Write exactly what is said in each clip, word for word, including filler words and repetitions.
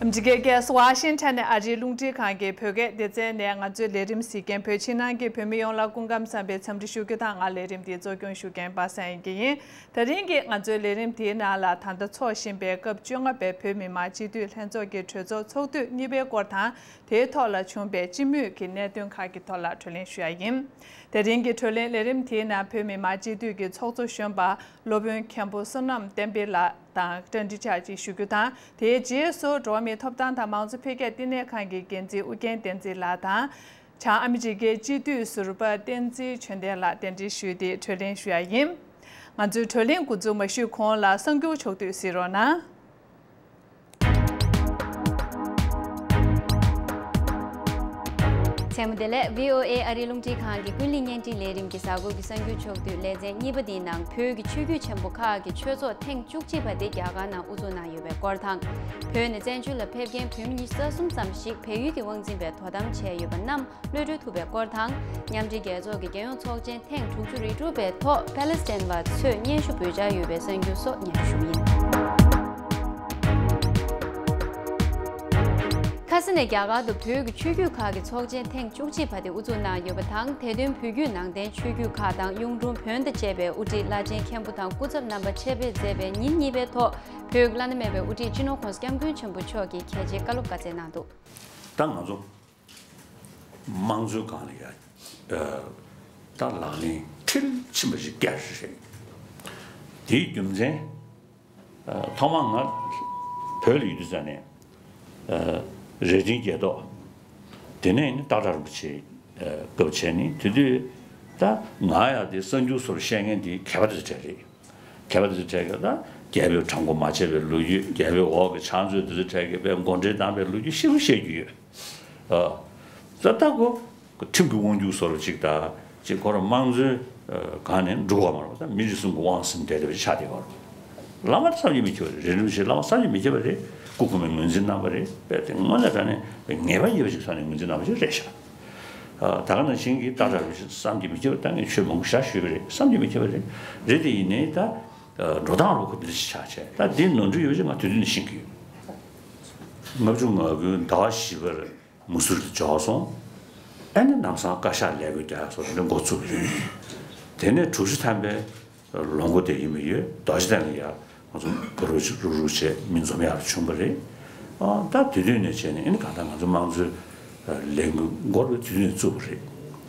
ཨ་མི་རི་ཀའི་རྒྱལ་ས་ཝ་ཤིང་ཊོན་ནས་ཨ་རིའི་རླུང་འཕྲིན་ཁང་གི་བོད་སྐད་སྡེ་ཚན་ནས་ང་ཚོའི་ལས་རིམ་གཟིགས་མཁན་བོད་ཕྱི་ནང་གི་བོད་མི་ཡོངས་ལ་སྐུ་ཁམས་བཟང་པའི་འཚམས་འདྲི་ཞུ་རྒྱུ་དང་། ང་ལས་རིམ་འདི་གཙོ་སྐྱོང་ཞུ་མཁན་པ་སངས་ཡིན་གྱི་ཡིན། དེ་རིང་གི་ང་ཚོའི་ལས་རིམ་དེའི་ནང་ལ། ད་ལྟ་འཚོགས་བཞིན་པའི་སྐབས་བཅོ་ལྔ་པའི་བོད་མི་མང་སྤྱི་འཐུས་ལྷན་ཚོགས་ཀྱི་གྲོས་ཚོགས་ཚོགས་དུས་གཉིས་པའི་སྐོར་དང་། དེའི་ཐོག་ལ་བྱུང་བའི་སྤྱི་མོས་ཀྱི་གནད་དོན་ཁག་གི་ཐོག་ལ་གྲོས་གླེང་ཞུ་ཡ་ཡིན། དེ་རིང་གི་གྲོས་གླེང་ལས་རིམ་དེའི་ནང་བོད་མི་མང་སྤྱི་འཐུས་ཀྱི་ཚོགས་གཙོ་གཞོན་པ་སློབ་དཔོན་མཁན་པོ་བསོད་ནམས་བསྟན་འཕེལ་ལགས་དང་བཀྲ་མགྲིན་ཆར་ཅིག་ཞུ་རྒྱུ་དང་། དེའི་རྗེས་སུ་འགྲོ་བ་མིའི་ཐོབ་ཐང་དང་མང་གཙོ་འཕེལ་རྒྱས་བསྟི་གནས་ཁང་གི་འགན་འཛིན་ཨུ་རྒྱན་བསྟན་འཛིན་ལགས་དང་། བྱང་ཨ་མི་རི་ཀའི་སྤྱི་འཐུས་ཟུར་པ་བསྟན་འཛིན་ཆོས་ལྡན་ལགས་གདན་འདྲེན་ཞུས་ཏེ་གྲོས་གླེང་ཞུ་ཡ་ཡིན། ང་ཚོའི་གྲོས་གླེང་འགོ་འཛུགས་མ་ཞུས་གོང་ལ་གསར་འགྱུར་ཕྱོགས་བསྡུས་གཟིགས་རོགས་གནང་། མཚན་མོ་བདེ་ལེགས། ཝི་ཨོ་ཨེ་ཨ་རིའི་རླུང་འཕྲིན་ཁང་གི་ཀུན་གླེང་བརྙན་འཕྲིན་ལས་རིམ་གྱི་གཟའ་འཁོར་གྱི་གསར་འགྱུར་ཕྱོགས་བསྡུས་ལེ་ཚན་གཉིས་པ་འདིའི་ནང་། བོད་ཀྱི་ཆོས་བརྒྱུད་ཆེན་པོ་ཁག་གི་ཆོས་ཚོགས་ཐེངས་བཅུ་གཅིག་པ་དེ་རྒྱ་གར་ནང་དབུ་འཛུགས་གནང་ཡོད་པའི་སྐོར་དང་། བོད་ནས་བཙན་བྱོལ་ལ་ཕེབས་མཁན་བོད་མི་ཉི་ཤུ་རྩ་གསུམ་ཙམ་ཞིག་བལ་ཡུལ་གྱི་དབང་འཛིན་པས་དོ་དམ་བྱས་ཡོད་པ་རྣམས་གློད་གྲོལ་ཐུབ་པའི་སྐོར་དང་། མཉམ་འབྲེལ་རྒྱལ་ཚོགས་ཀྱི་རྒྱལ་ཡོངས་ཚོགས་ཆེན་ཐེངས་དྲུག་ཅུ་རེ་དྲུག་པའི་ཐོག་ཕ་ལེ་སི་ཐན་བ་ཚོས་སྙན་ཞུ་འབུལ་འཆར་ཡོད་པའི་གསར་འགྱུར་སོགས་སྙན་ཞུ་ཞུ་གི་ཡིན། ཁ་ས་ནས་རྒྱ་གར་དུ་བོད་ཀྱི་ཆོས་བརྒྱུད་ཁག་གི་ཚོགས་ཆེན་ཐེངས་བཅུ་གཅིག་པ་དེ་དབུ་འཛུགས་གནང་ཡོད་པ་དང་། དེ་དོན་བོད་བརྒྱུད་ནང་བསྟན་ཆོས་བརྒྱུད་ཁག་དང་གཡུང་དྲུང་བོན་དང་བཅས་པའི་དབུ་ཁྲིད་བླ་ཆེན་མཁན་པོ་དང་སྐུ་ཚབ་རྣམ་པ་ཆེད་ཕེབས་མཛད་པའི་ཉིན་གཉིས་པའི་ཐོག་བོད་ཀྱི་བླ་ན་མེད་པའི་དབུ་ཁྲིད་སྤྱི་ནོར་༸གོང་ས་༸སྐྱབས་མགོན་ཆེན་པོ་མཆོག་གིས་གལ་ཆེའི་བཀའ་སློབ་བཀའ་སྩལ་གནང་འདུག་ད་ང་ཚོ་དམངས་གཙོའི་སྒང་ལ་ཡ། ཨ། ད་ལག་ལེན་མཐིལ་ཕྱིན་པ་ཞིག་བརྒྱབ་ཞིག་རེད། དེའི་རྒྱུ་མཚན། ཨ། ཐོག་མར་ང་བོད་ལ་ཡོད་དུས་ཙ་ནས། ཨ། རྭ་སྒྲེང་རྒྱལ་ཐོག་དེ་ནས་ནི་སྟག་བྲག་རིན་པོ་ཆེ། ཨ། སྐབས་བྱས་ནི་དེ་དུས་ད་ང་ཡ་དེ་གསར་འགྱུར་སོགས་བཤད་མཁན་དེ་གད་པ་དེ་ཚོ་གྲས་རེད། གད་པ་དེ་ཚོ་གྲས་ཀྱི་ད་རྒྱལ་པོས་བྲག་འགོ་མ་བྱས་པའི་ལོ་རྒྱུས། རྒྱལ་པོའི་འོག་གི་ཕྱག་མཛོད་དེ་ཚོ་གྲས་ཀྱི་དཔེ་མགོ་འདྲེན་བཏང་པའི་ལོ་རྒྱུས་ཞེ་པོ་བཤད་རྒྱུ་ཡོད། ཨ། ད་ལྟ་ཁོ་ཁྲིམས་ཀྱི་དབང་སྒྱུར་བཟོ་འདྲ་ཅིག་དང་ཅིག་ཁོ་རང་དམངས་གཙོའི་སྒང་ནས་འགྲོ་གི་མ་རེད་པ། ད་མི་རེ་ཟུང་གི་དབང་ཟིན་བསྡད་བསྡད་པ་ཆགས་བསྡད་ཡོད་རེད། བླ་མ་བསམ་གྱིས་མི་ཁྱབ་པ་རེད། རྭ་སྒྲེང་རིན་པོ་ཆེ་བླ་མ་བསམ་གྱིས་མི་ཁྱབ་པ་རེད། སྐུ་གོང་མས་ངོས་འཛིན་གནང་བ་རེད། དཔེ་དེ་དངོས་གནས་དྲང་གནས་ངེས་པ་ཡོད་པ་ཞིག་བསམ་ནས་ངོས་འཛིན་གནང་བ་ཞིག་རེད་ཤག་ཨ། ད་ག་ནང་བཞིན་གྱི་སྟག་བྲག་རིན་པོ་ཆེ་བསམ་གྱིས་མི་ཁྱབ་པ། ད་ངས་ཆོས་མང་པོ་ཞེ་དྲག་ཞུས་པ་རེད། བསམ་གྱིས་མི་ཁྱབ་པ་རེད། རེད་དེ་ཡིན་ནའི་ད། ཨ། འགྲོ་སྟངས་ལ་ཁོ་འདི་འདྲ་ཞིག་ཆགས་བྱས། ད་འདི་ནོར་འཁྲུལ་ཡོད་པ་ཞིག་ང་དུས་རྒྱུན་ནས་ཤེས་ཀྱི་ཡོད། ལྔ་བཅུ་ང་དགུའི་ཟླ་བ་བཞི་པར་མུ་ཟུར་དུ་འབྱོར་སོང་། ཨ་ནི་ལམ་སང་བཀའ་ཤག་ལས་བགོས་རྒྱག་ཡག་སོགས་དེ་འདྲ་འགོ་བཙུགས་པ་རེད། དེ་ནས་དྲུག་ཅུ་ཐམ་པའི་ལོ་འགོ་དེ་ཡིན་པ་ཡོད། རྡོ་རྗེ་གདན་ལ་ཡ་ང་ཚོ་གུ་རུ་རུག་རུག་བྱས་མི་འཛོམས་ཡག་ལ་བྱུང་བ་རེད། ཨ། ད་དེ་དུས་ནས་བྱས་ནས་ཨ་ནི་གང་ལྟར་ང་ཚོ་དམངས་གཙོའི་ལས་འགུལ་འགོ་དེ་དུས་ནས་བཙུགས་པ་རེད།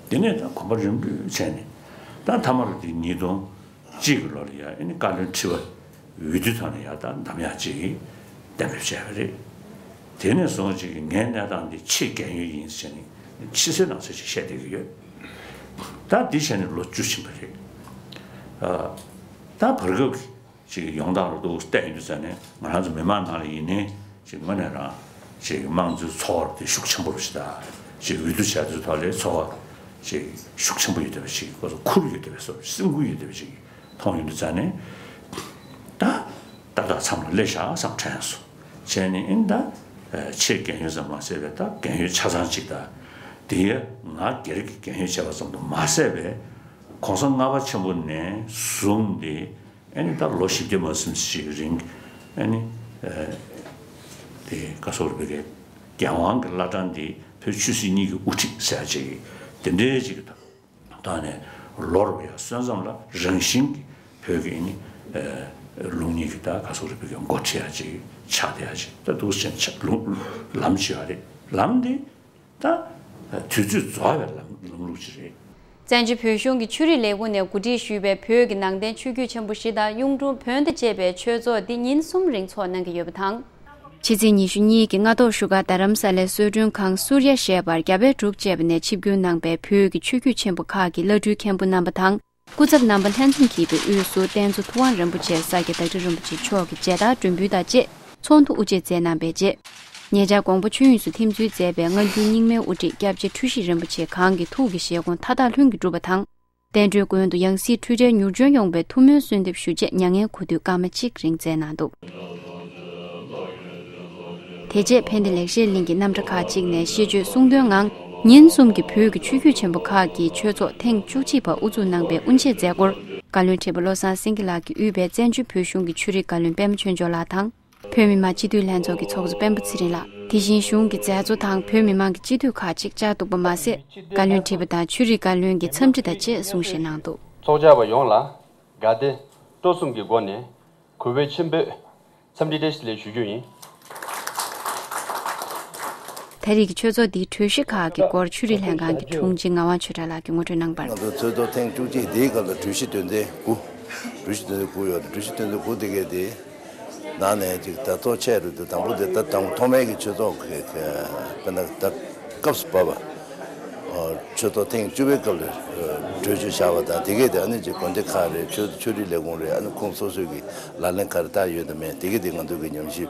དེ་ནས་ད་གོམ་པ་རིམ་བགྲོད་བྱས་ནས་ད་མཐའ་མར་དེ་ཉིས་སྟོང་གཅིག་གི་ལོ་ལ་ཡ་ཨ་ནི་བཀའ་བློན་ཁྲི་པ་འོས་བསྡུ་ཐོག་ནས་ཡ་ད་འདེམས་ཡག་ཅིག་གཏན་འབེབས་བྱས་པ་རེད། དེ་ནས་བཟུང་ཅིག་ངའི་གནས་སྟངས་འདི་ཆེས་རྒན་ཡོལ་ཡིན་ཟེར་ནས་ཕྱི་གསལ་ནང་གསལ་ཅིག་བཤད་བསྡད་ཀྱི་ཡོད། ད་འདི་བྱས་ནས་ལོ་བཅུ་ཕྱིན་པ་རེད། ཨ། ད་བར་སྐབས་ཅིག་ཡོང་སྟངས་ལ་འདུག་བལྟས་ཡོང་དུས་ཙ་ནས་ང་རང་ཚོ་མི་མང་ནང་ལ་ཡིན་ནའི་ཅིག་དངོས་གནས་རང་ཅིག་དམངས་གཙོའི་ཚོར་བ་དེ་ཤུགས་ཆེན་པོ་རུ་ཞིག་དང་། ཅིག་འོས་བསྡུ་བྱས་དུས་ཐོག་ལ་ཚོར་བ་ཅིག་ཤུགས་ཆེན་པོ་ཡོད་བསྡད་པ་ཞིག་ཁོ་ཚོ་ཁུར་ཡོད་བསྡད་པའི་བཟོ། སེམས་ཁུར་ཡོད་བསྡད་པ་ཞིག་མཐོང་ཡོང་དུས་ཙ་ནས། ད་ཏག་ཏག་མཚམས་ལ་སླེབས་ཤག་བསམ་དྲན་སོང་། བྱས་ནས་ཨིན་ད་ཆེས་རྒན་ཡོལ་ཙམ་མ་ཟད་པའི་ད་རྒན་ཡོལ་ཆ་ཚང་ཅིག་དང་། དེ་ཡང་ང་སྒེར་གྱི་རྒན་ཡོལ་བྱས་པ་ཙམ་དུ་མ་ཟད་པའི་གོང་ས་ལྔ་པ་ཆེན་པོ་ནས་བཟུང་སྟེ། ཨ་ནི་ད་ལོ་བཞི་བརྒྱ་མ་ཟིན་ཞིག་རིང་། ཨ་ནི་ཨ་དེ་ག་སོགས་རེད་པས། རྒྱལ་དབང་གི་བླ་བྲང་འདི་བོད་ཆོས་སྲིད་གཉིས་ཀྱི་དབུ་ཁྲིད་ཟེར་ཡ་ཅིག་དེ་འདྲའི་ཅིག་གི་ཐོག་ནས་ལོ་རུ་ཡ་སོན་ཙམ་ལ་རང་བཞིན་གྱི་བོད་ཀྱི་ཨ་ནི་ཨ་ལུགས་གཉིས་ཀྱི་ད་ག་སོགས་རེད་པས་འགོ་ཁྲིད་ཡ་ཅིག་ཆགས་བསྡད་ཡ་ཅིག་ད་འདུག་ཟེར་ཆགས་ལུགས་ལམ་ཅིག་ཡོད་རེད། ལམ་འདི། ད་དུས་ཚོད་རྫོགས་པའི་ལམ་ལམ་ལུགས་ཤིག་རེད། བཙན་བྱོལ་བོད་གཞུང་གི་ཆོས་རིག་ལས་ཁུངས་ནས་གོ་སྒྲིག་ཞུས་པའི་བོད་ཀྱི་ནང་བསྟན་ཆོས་བརྒྱུད་ཆེན་པོ་བཞི་དང་གཡུང་དྲུང་བོན་དང་བཅས་པའི་ཆོས་ཚོགས་འདི་ཉིན་གསུམ་རིང་འཚོགས་གནང་གི་ཡོད་པ་དང་། ཕྱི་ཚེས་ཉི་ཤུ་གཉིས་ཀྱི་སྔ་དྲོ་བཞུགས་སྒར་རྡ་རམ་ས་ལའི་གསོལ་མགྲོན་ཁང་སུར་ཡ་ཞེས་པར་རྒྱ་བལ་འབྲུག་བཅས་པ་ནས་ཆིབས་བསྒྱུར་གནང་པའི་བོད་ཀྱི་ཆོས་བརྒྱུད་ཆེན་པོ་ཁག་གི་བླ་སྤྲུལ་མཁན་པོ་རྣམ་པ་དང་། སྐུ་ཚབ་རྣམ་པ་ལྷན་འཛོམས་ཀྱིས་པའི་དབུས་སུ་རྟེན་གཙོ་ཐུབ་དབང་རིན་པོ་ཆེ་ས་སྐྱ་བདག་ཁྲི་རིན་པོ་ཆེ་མཆོག་གི་མཇལ་དར་མགྲོན་འབུལ་དང་བཅས་ཚོགས་འདུ་དབུ་འབྱེད་མཛད་གནང་བའི་རྗེས། ཉེ་ཆར་དགོངས་པ་ཆོས་དབྱིངས་སུ་ཐིམ་འཛུལ་མཛད་པའི་སྔ་འགྱུར་རྙིང་མའི་དབུ་ཁྲིད་སྐྱབས་རྗེ་འཁྲུལ་ཞིག་རིན་པོ་ཆེ་གང་གི་ཐུགས་ཀྱི་བཞེད་དགོངས་མཐའ་དག་ལྷུན་གྱིས་གྲུབ་པ་དང་། བསྟན་འགྲོའི་མགོན་དུ་ཡང་སྲིད་འཁྲུལ་བྲལ་མྱུར་འབྱོན་ཡོང་བའི་ཐུགས་སྨོན་གསོལ་འདེབས་ཞུ་ཆེད་མྱ་ངན་གུས་འདུད་སྐར་མ་གཅིག་རིང་མཛད་གནང་འདུག་དེ་རྗེས་ཕན་བདེ་ལེགས་བཤད་གླིང་གི་རྣམ་གྲྭ་ཁག་ཅིག་ནས་ཤིས་བརྗོད་གསུང་འདོན་ངང་། ཉིན་གསུམ་གྱི་བོད་ཀྱི་ཆོས་བརྒྱུད་ཆེན་པོ་ཁག་གི་ཆོས་ཚོགས་ཐེངས་བཅུ་གཅིག་པ་དབུ་འཛུགས་གནང་པའི་དབུ་འབྱེད་མཛད་སྒོར། བཀའ་བློན་ཁྲི་པ་བློ་བཟང་སེང་གེ་ལགས་ཀྱིས་དབུས་པའི་བཙན་བྱོལ་བོད་གཞུང་གི་ཆོས་རིག་བཀའ་བློན་པད་མ་ཆོས་འབྱོར་ལགས་དང་། བོད་མི་མང་སྤྱི་འཐུས་ལྷན་ཚོགས་ཀྱི་ཚོགས་གཙོ་སྤེན་པ་ཚེ་རིང་ལགས། དེ་བཞིན་གཞུང་གི་མཛད་གཙོ་དང་བོད་མི་མང་གི་སྤྱི་འཐུས་ཁག་ཅིག་བཅར་འདུག་པ་མ་ཟད། བཀའ་བློན་ཁྲི་པ་དང་ཆོས་རིག་བཀའ་བློན་གྱི་འཚམས་འདྲི་དང་བཅས་གསུང་བཤད་གནང་འདུག། ཚོགས་བཅར་བ་ཡོངས་ལ་དགའ་བདེ་སྤྲོ་གསུམ་གྱི་སྒོ་ནས་གུས་པ་ཆེན་པོས་འཚམས་འདྲི་བཀྲ་ཤིས་བདེ་ལེགས་ཞུ་རྒྱུ་ཡིན། ད་རེས་ཀྱི་ཆོས་ཚོགས་འདིའི་གྲོས་གཞི་ཁག་གི་སྐོར་ཆོས་རིག་ལྷན་ཁང་གི་དྲུང་ཆེ་ངག་དབང་ཆོས་གྲགས་ལགས་ཀྱིས་ངོ་སྤྲོད་གནང་བར། ང་ཚོ་ཆོས་ཚོགས་ཐེངས་བཅུ་གཅིག་འདིའི་སྐབས་ལ་གྲོས་གཞི་དོན་ཚན་དགུ། གྲོས་གཞི་དོན་ཚན་དགུ་ཡོད་རེད། གྲོས་གཞི་དོན་ཚན་དགུ་དེ་གས་དེ་ནང་ནས་ཅིག་ད་གཙོ་ཆེ་རུ་དེ་དང་པོ་དེ་ད་དང་ཐོག་མའི་གི་ཆོས་ཚོགས་ཀྱི་དཔེར་ན་ད་སྐབས་སུ་བབས་པ། ཆོས་ཚོགས་ཐེངས་བཅུ་པའི་སྐབས་ལ་གྲོས་ཆོད་བཞག་པ་དང་དེ་གས་དེ་ཨ་ནི་ཅིག་དགོན་སྡེ་ཁག་རེད། ཆོས་ཆོས་རིག་ལས་ཁུངས་རེད། ཨ་ནི་ཁོང་སོ་སོའི་གི་ལག་ལེན་ག་རེ་བསྟར་ཡོད་དམ་མེད་དེ་གས་དེ་ང་ཚོ་གི་ཉམས་ཞིབ་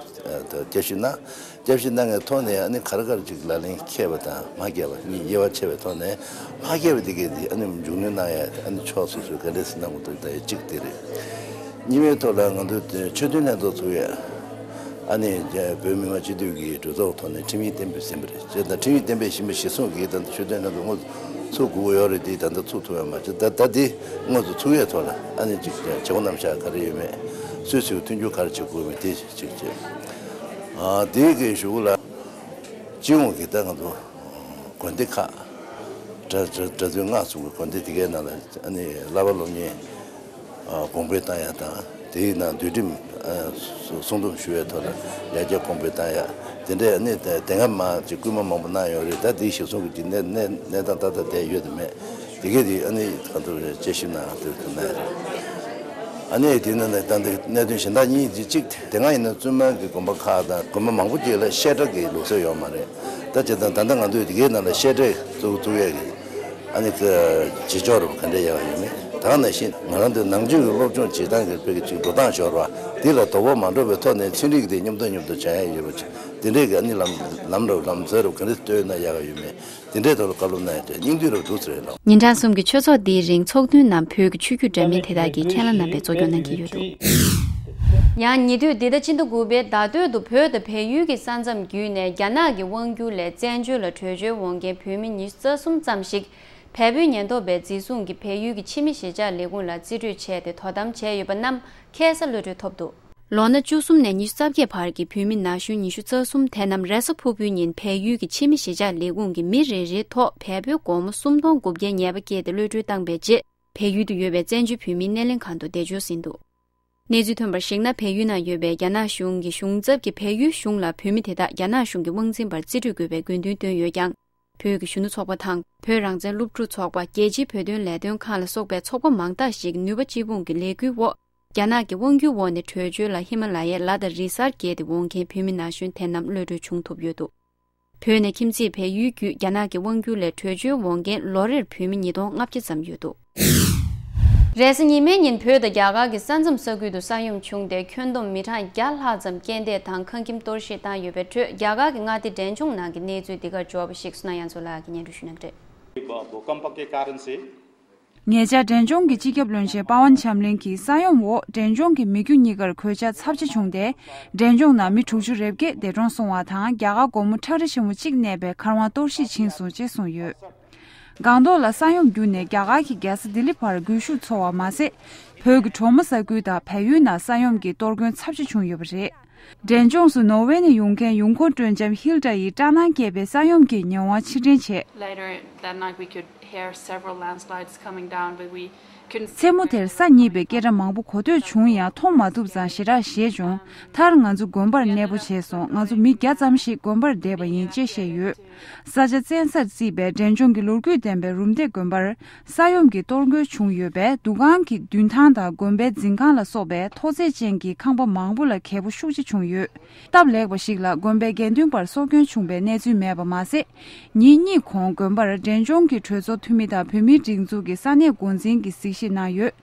དང་བསྐྱར་ཞིབ་གནང་། བསྐྱར་ཞིབ་གནང་མཁན་ཐོག་ནས་ཨ་ནི་ག་རེ་ག་རེ་ཅིག་ལག་ལེན་འཁེལ་བ་དང་མ་འཁེལ་བ་གཉིས་དབྱེ་བ་ཕྱེ་བའི་ཐོག་ནས་མ་འཁེལ་བ་དེ་གས་དེ་ཨ་ནི་མཇུག་སྣོན་གནང་ཡ་ཨ་ནི་ཕྱོགས་སོ་སོའི་ག་འདྲས་སེ་གནང་དགོས་འདུག་ད་ཡ་གཅིག་དེ་རེད། གཉིས་པའི་ཐོག་ལ་ང་ཚོ་དེ་ཆོས་དོན་ལྷན་ཚོགས་ཚུགས་ཡ། ཨ་ནི་བོད་མི་མང་སྤྱི་འཐུས་ཀྱི་གྲོས་ཚོགས་ཐོག་ནས་ཁྲིམས་ཡིག་གཏན་འབེབས་ཟིན་པ་རེད། བྱས་ཙང་ཁྲིམས་ཡིག་གཏན་འབེབས་ཟིན་པ་གཞིར་བཟུང་གིས་ད་ལྟ་ཆོས་དོན་ལྷན་ཚོགས་དངོས་སུ་ཚུགས་དགོས་ཀྱི་ཡོད་རེད། དེ་ད་ལྟ་ཚུགས་ཐུབ་ཡ་མ་བྱུང་། ད་ད་དེ་དངོས་སུ་ཚུགས་ཡའི་ཐོག་ལ་ཨ་ནི་ཅིག་བྱེད་སྒོ་རྣམ་གཞག་ག་རེ་ཡོད་མེད། སུས་སུས་མཐུན་འགྱུར་ག་རེ་བྱེད་དགོས་མེད་དེ་ཅིག་བྱས། ཨ་དེའི་གི་གཞུག་ལ་སྤྱི་ཡོངས་ཀྱི་ད་ང་ཚོ་དགོན་སྡེ་ཁག་གྲྭ་གྲྭ་གྲྭ་བཙུན་སྔགས་སྲུང་གི་དགོན་སྡེ་དེ་གའི་ནང་ལ་ཨ་ནི་བསླབ་པ་སློབ་གཉེར་ཨ་གོང་འཕེལ་བཏང་ཡ་དང་དེའི་ནང་འདུལ་ཁྲིམས་ཨ་སྲུང་སྡོམ་ཞུ་བའི་ཐོག་ལ་ཡར་རྒྱས་གོང་འཕེལ་བཏང་ཡ་དེ་འདྲའི་ཨ་ནི་དེ་དེ་སྔ་མ་ཅིག་སྐུལ་མ་མང་པོ་གནང་ཡོད་རེད། ད་དེའི་གཞིར་བཟུང་གི་ཅིག་གནས་གནས་གནས་སྟངས་ཏག་ཏག་བསྡད་ཡོད་དམ་མེད་དེ་གའི་དེ་ཨ་ནི་ང་ཚོ་དཔྱད་ཞིབ་གནང་ཐུབ་ཐུབ་གནང་ཡ་རེད། ཨ་ནི་དེ་ནང་ནས་ད་ལྟ་གནད་དོན་གཞན་དག་གཉིས་ཅིག་གཅིག་དེ་སྔ་ཡིན་ན་བཙུན་མ་གི་དགོན་པ་ཁག་དང་དགོན་པ་མང་པོ་ཅིག་ལ་བཤད་གྲྭ་གི་ལུགས་སྲོལ་ཡོད་མ་རེད། ད་བྱས་ཙང་ད་ལྟ་ང་ཚོས་དེ་གའི་ནང་ལ་བཤད་གྲྭ་བཙུགས་བཙུགས་ཡས་ཀྱི་ཨ་ནི་བྱེད་ཕྱོགས་རུ་ག་འདྲ་ཡག་ཡོད་མེད། ད་ག་ནང་བཞིན་ང་རང་ཚོའི་ནང་ཆོས་ཀྱི་སློབ་སྦྱོང་བྱེད་སྟངས་ཀྱི་བོད་ཀྱི་ཅིག་འགྲོ་སྟངས་ཤོར་བ་འདི་ལ་དོ་ཕོག་མ་འགྲོ་བའི་ཐོག་ནས་ཚན་རིག་དེ་མཉམ་དུ་མཉམ་དུ་སྦྱང་ཡས་ཡོད་པ་ཅིག་དེ་འདྲའི་གི་ཨ་ནི་ལམ་ལམ་རུ་ལམ་སྲོལ་རུ་ག་འདྲ་བཏོད་ན་ཡག་ཡོད་མེད། དེ་འདྲའི་ཐོག་ལ་བཀའ་སློབ་གནང་ཡ་དེ་སྙིང་བསྡུས་རབ་འདུག་ཟེར་ལགས། ཉིན་གྲངས་གསུམ་གྱི་ཆོས་ཚོགས་འདིའི་རིང་ཚོགས་འདུའི་ནང་བོད་ཀྱི་ཆོས་བརྒྱུད་འདྲ་མིན་དེ་དག་གི་མཁན་བླ་རྣམ་པས་གཙོ་སྐྱོང་གནང་གི་ཡོད་འདུག། ཡང་ཉེ་དུས་འདི་ཟླ་ཕྱི་ཟླ་དགུ་པའི་ཟླ་སྟོད་དུ་བོད་དང་བལ་ཡུལ་གྱི་ས་མཚམས་བརྒྱུད་ནས་རྒྱ་ནག་གི་དབང་སྒྱུར་ལས་བཙན་བྱོལ་ལ་བྲོས་བྱོལ་འོང་མཁན་བོད་མི་ཉི་ཤུ་རྩ་གསུམ་ཙམ་ཞིག་བལ་པོའི་ཉེན་རྟོག་པས་འཛིན་བཟུང་གིས་བལ་ཡུལ་གྱི་ཕྱི་མི་གཞིས་ཆགས་ལས་ཁུངས་ལ་རྩིས་སྤྲོད་བྱས་ཏེ་དོ་དམ་བྱས་ཡོད་པ་རྣམས་ཁ་སང་གློད་གྲོལ་ཐོབ་འདུག། ལོ་ན་བཅུ་གསུམ་ནས་ཉི་ཤུ་རྩ་བརྒྱད་བར་གྱི་བོད་མི་ན་གཞོན་ཉི་ཤུ་རྩ་གསུམ་དེ་རྣམས་རེས་གཟའ་ཕུར་བུའི་ཉིན་བལ་ཡུལ་གྱི་ཕྱི་མི་གཞིས་ཆགས་ལས་ཁུངས་ཀྱིས་མི་རེ་རེའི་ཐོག་བལ་པོའི་སྒོར་མོ་སུམ་སྟོང་དགུ་བརྒྱ་ཉེར་པ་བཀལ་ཏེ་གློད་གྲོལ་བཏང་པའི་རྗེས། བལ་ཡུལ་དུ་ཡོད་པའི་བཙན་བྱོལ་བོད་མིའི་སྣེ་ལེན་ཁང་དུ་བདེ་འབྱོར་ཟིན་འདུག། གནས་ཚུལ་ཐོན་པར་གཞིགས་ན། བལ་ཡུལ་ནང་ཡོད་པའི་རྒྱ་ནག་གཞུང་གི་གཞུང་ཚབ་ཀྱིས་བལ་ཡུལ་གཞུང་ལ་བོད་མི་དེ་དག་རྒྱ་ནག་གཞུང་གི་དབང་འཛིན་པར་རྩིས་སྤྲོད་དགོས་པའི་དགོས་འདུན་བཏོན་ཡོད་ཀྱང་། བོད་ཀྱི་གཞོན་ནུ་ཚོགས་པ་དང་། བོད་རང་བཙན་སློབ་ཕྲུག་ཚོགས་པ། རྒྱལ་སྤྱིའི་བོད་དོན་ལས་དོན་ཁང་ལ་སོགས་པའི་ཚོགས་པ་མང་དག་ཞིག་ནུས་པ་གཅིག་སྤུངས་ཀྱི་ལས་འགུལ་འོག་རྒྱ་ནག་གི་དབང་སྒྱུར་འོག་ནས་བྲོས་བྱོལ་ལ་ཧི་མ་ལ་ཡའི་ལ་དང་རི་གསར་བརྒལ་ཏེ་འོང་མཁན་བོད་མི་ན་གཞོན་དེ་རྣམས་གློད་གྲོལ་བྱུང་ཐུབ་ཡོད་འདུག། བོད་ནས་ཁྱིམ་མཚེས་བལ་ཡུལ་བརྒྱུད་རྒྱ་ནག་གི་དབང་སྒྱུར་ལས་བྲོས་བྱོལ་འོང་མཁན་ལོ་རེར་བོད་མི་ཉིས་སྟོང་ལྔ་བརྒྱ་ཙམ་ཡོད་འདུག། རེས་གཟའ་ཉི་མའི་ཉིན་བོད་དང་རྒྱ་གར་གྱི་ས་མཚམས་ས་ཁུལ་དུ་ས་ཡོམ་བྱུང་སྟེ་ཁྱོན་བསྡོམས་མི་གྲངས་བརྒྱ་ལྷག་ཙམ་རྐྱེན་འདས་དང་ཁང་ཁྱིམ་གཏོར་བཤིག་བཏང་ཡོད་པའི་ཁྲོད། རྒྱ་གར་གྱི་མངའ་སྡེ་འབྲས་ལྗོངས་ནང་གི་གནས་ཚུལ་འདི་གར་འབྱོར་བ་ཞིག་བསོད་ནམས་དབྱངས་མཚོ་ལགས་ཀྱིས་སྙན་སྒྲོན་ཞུ་གནང་གི་རེད། भूकंप के कारण से ཉེ་ཆར་འབྲས་ལྗོངས་ཀྱི་སྤྱི་ཁྱབ་བློན་ཆེན་པ་ཝན་ཆམ་ལིང་གིས་ས་ཡོམ་འོག་འབྲས་ལྗོངས་ཀྱི་མི་རྒྱུ་གཉིས་ཀར་གོད་ཆག་ཚབས་ཆེ་བྱུང་སྟེ། འབྲས་ལྗོངས་ནང་མི་དྲུག་ཅུ་རེ་བརྒྱད་འདས་གྲོངས་སོང་བ་དང་། རྒྱ་གར་སྒོར་མོ་ཁྲག་རིལ་ཆེན་མོ་གཅིག་གནས་པའི་མཁར་དབང་གཏོར་བཤིག་ཕྱིན་སོང་ཅེས་གསུངས་ཡོད། སྒང་ཏོག་ལ་ས་ཡོམ་བརྒྱུད་ནས་རྒྱ་གར་གྱི་རྒྱལ་ས་ལྡི་ལི་བར་སྒུལ་ཤུགས་ཚོར་བ་མ་ཟད། བོད་ཀྱི་གྲོ་མོ་ས་ཁུལ་དང་བལ་ཡུལ་ནང་ས་ཡོམ་གྱི་གཏོར་མཁན་ཚབས་ཆེ་བྱུང་ཡོད་པ་རེད། འབྲས་ལྗོངས་སུ་ནོར་ཝེ་ནས་ཡོང་མཁན་ཡུང་ཁོ་སྤྲོ་འཆམ་ཧིལ་ཏྲ་ཡིས་སྐྲག་སྣང་སྐྱེས་པའི་ས་ཡོམ་གྱི་ཉེས་དབང་ཕྱིར་དྲན་བྱས། Later that night, we could hear several landslides coming down, but we couldn't མཚན་མོ་དེར་ས་གཉིས་པའི་སྐད་སྒྲ་མང་པོ་གོ་ཐོས་བྱུང་ཡང་མཐོང་མ་ཐུབ་ཙང་ཞེ་དྲག་ཞེད་བྱུང་། མཐར་ང་ཚོ་དགོན་པར་གནས་སྤོ་བྱས་སོང་། ང་ཚོ་མི་བརྒྱ་ཙམ་ཞིག་དགོན་པར་བསྡད་པ་ཡིན་ཅེས་བཤད་ཡོད། ས་ཆ་བཙན་སར་བརྩིས་པའི་འབྲས་ལྗོངས་ཀྱི་ལོ་རྒྱུས་ལྡན་པའི་རུམ་བཏེག་དགོན་པར་ས་ཡོམ་གྱི་གཏོར་རྒོལ་བྱུང་ཡོད་པས། འདུ་ཁང་གི་མདུན་ཐང་དང་དགོན་པའི་འཛིན་ཁང་ལ་སོགས་པའི་མཐོ་ཚད་ཅན་གྱི་ཁང་པ་མང་པོ་ལ་འགྱེལ་པོ་ཤུགས་ཆེ་བྱུང་ཡོད། སྟབས་ལེགས་པ་ཞིག་ལ་དགོན་པའི་དགེ་འདུན་པར་སྲོག་སྐྱོན་བྱུང་བའི་གནས་ཚུལ་མེད་པ་མ་ཟད། ཉིན་གཉིས་གོང་དགོན་པར་འབྲས་ལྗོངས་ཀྱི་གྲོས་ཚོགས་འཐུས་མི་དང་བོད་མིའི་སྒྲིག་འཛུགས་ཀྱི་ས་གནས་འགོ་འཛིན་གྱིས་གཟིགས་ཞིབ་གནང་ཡོད།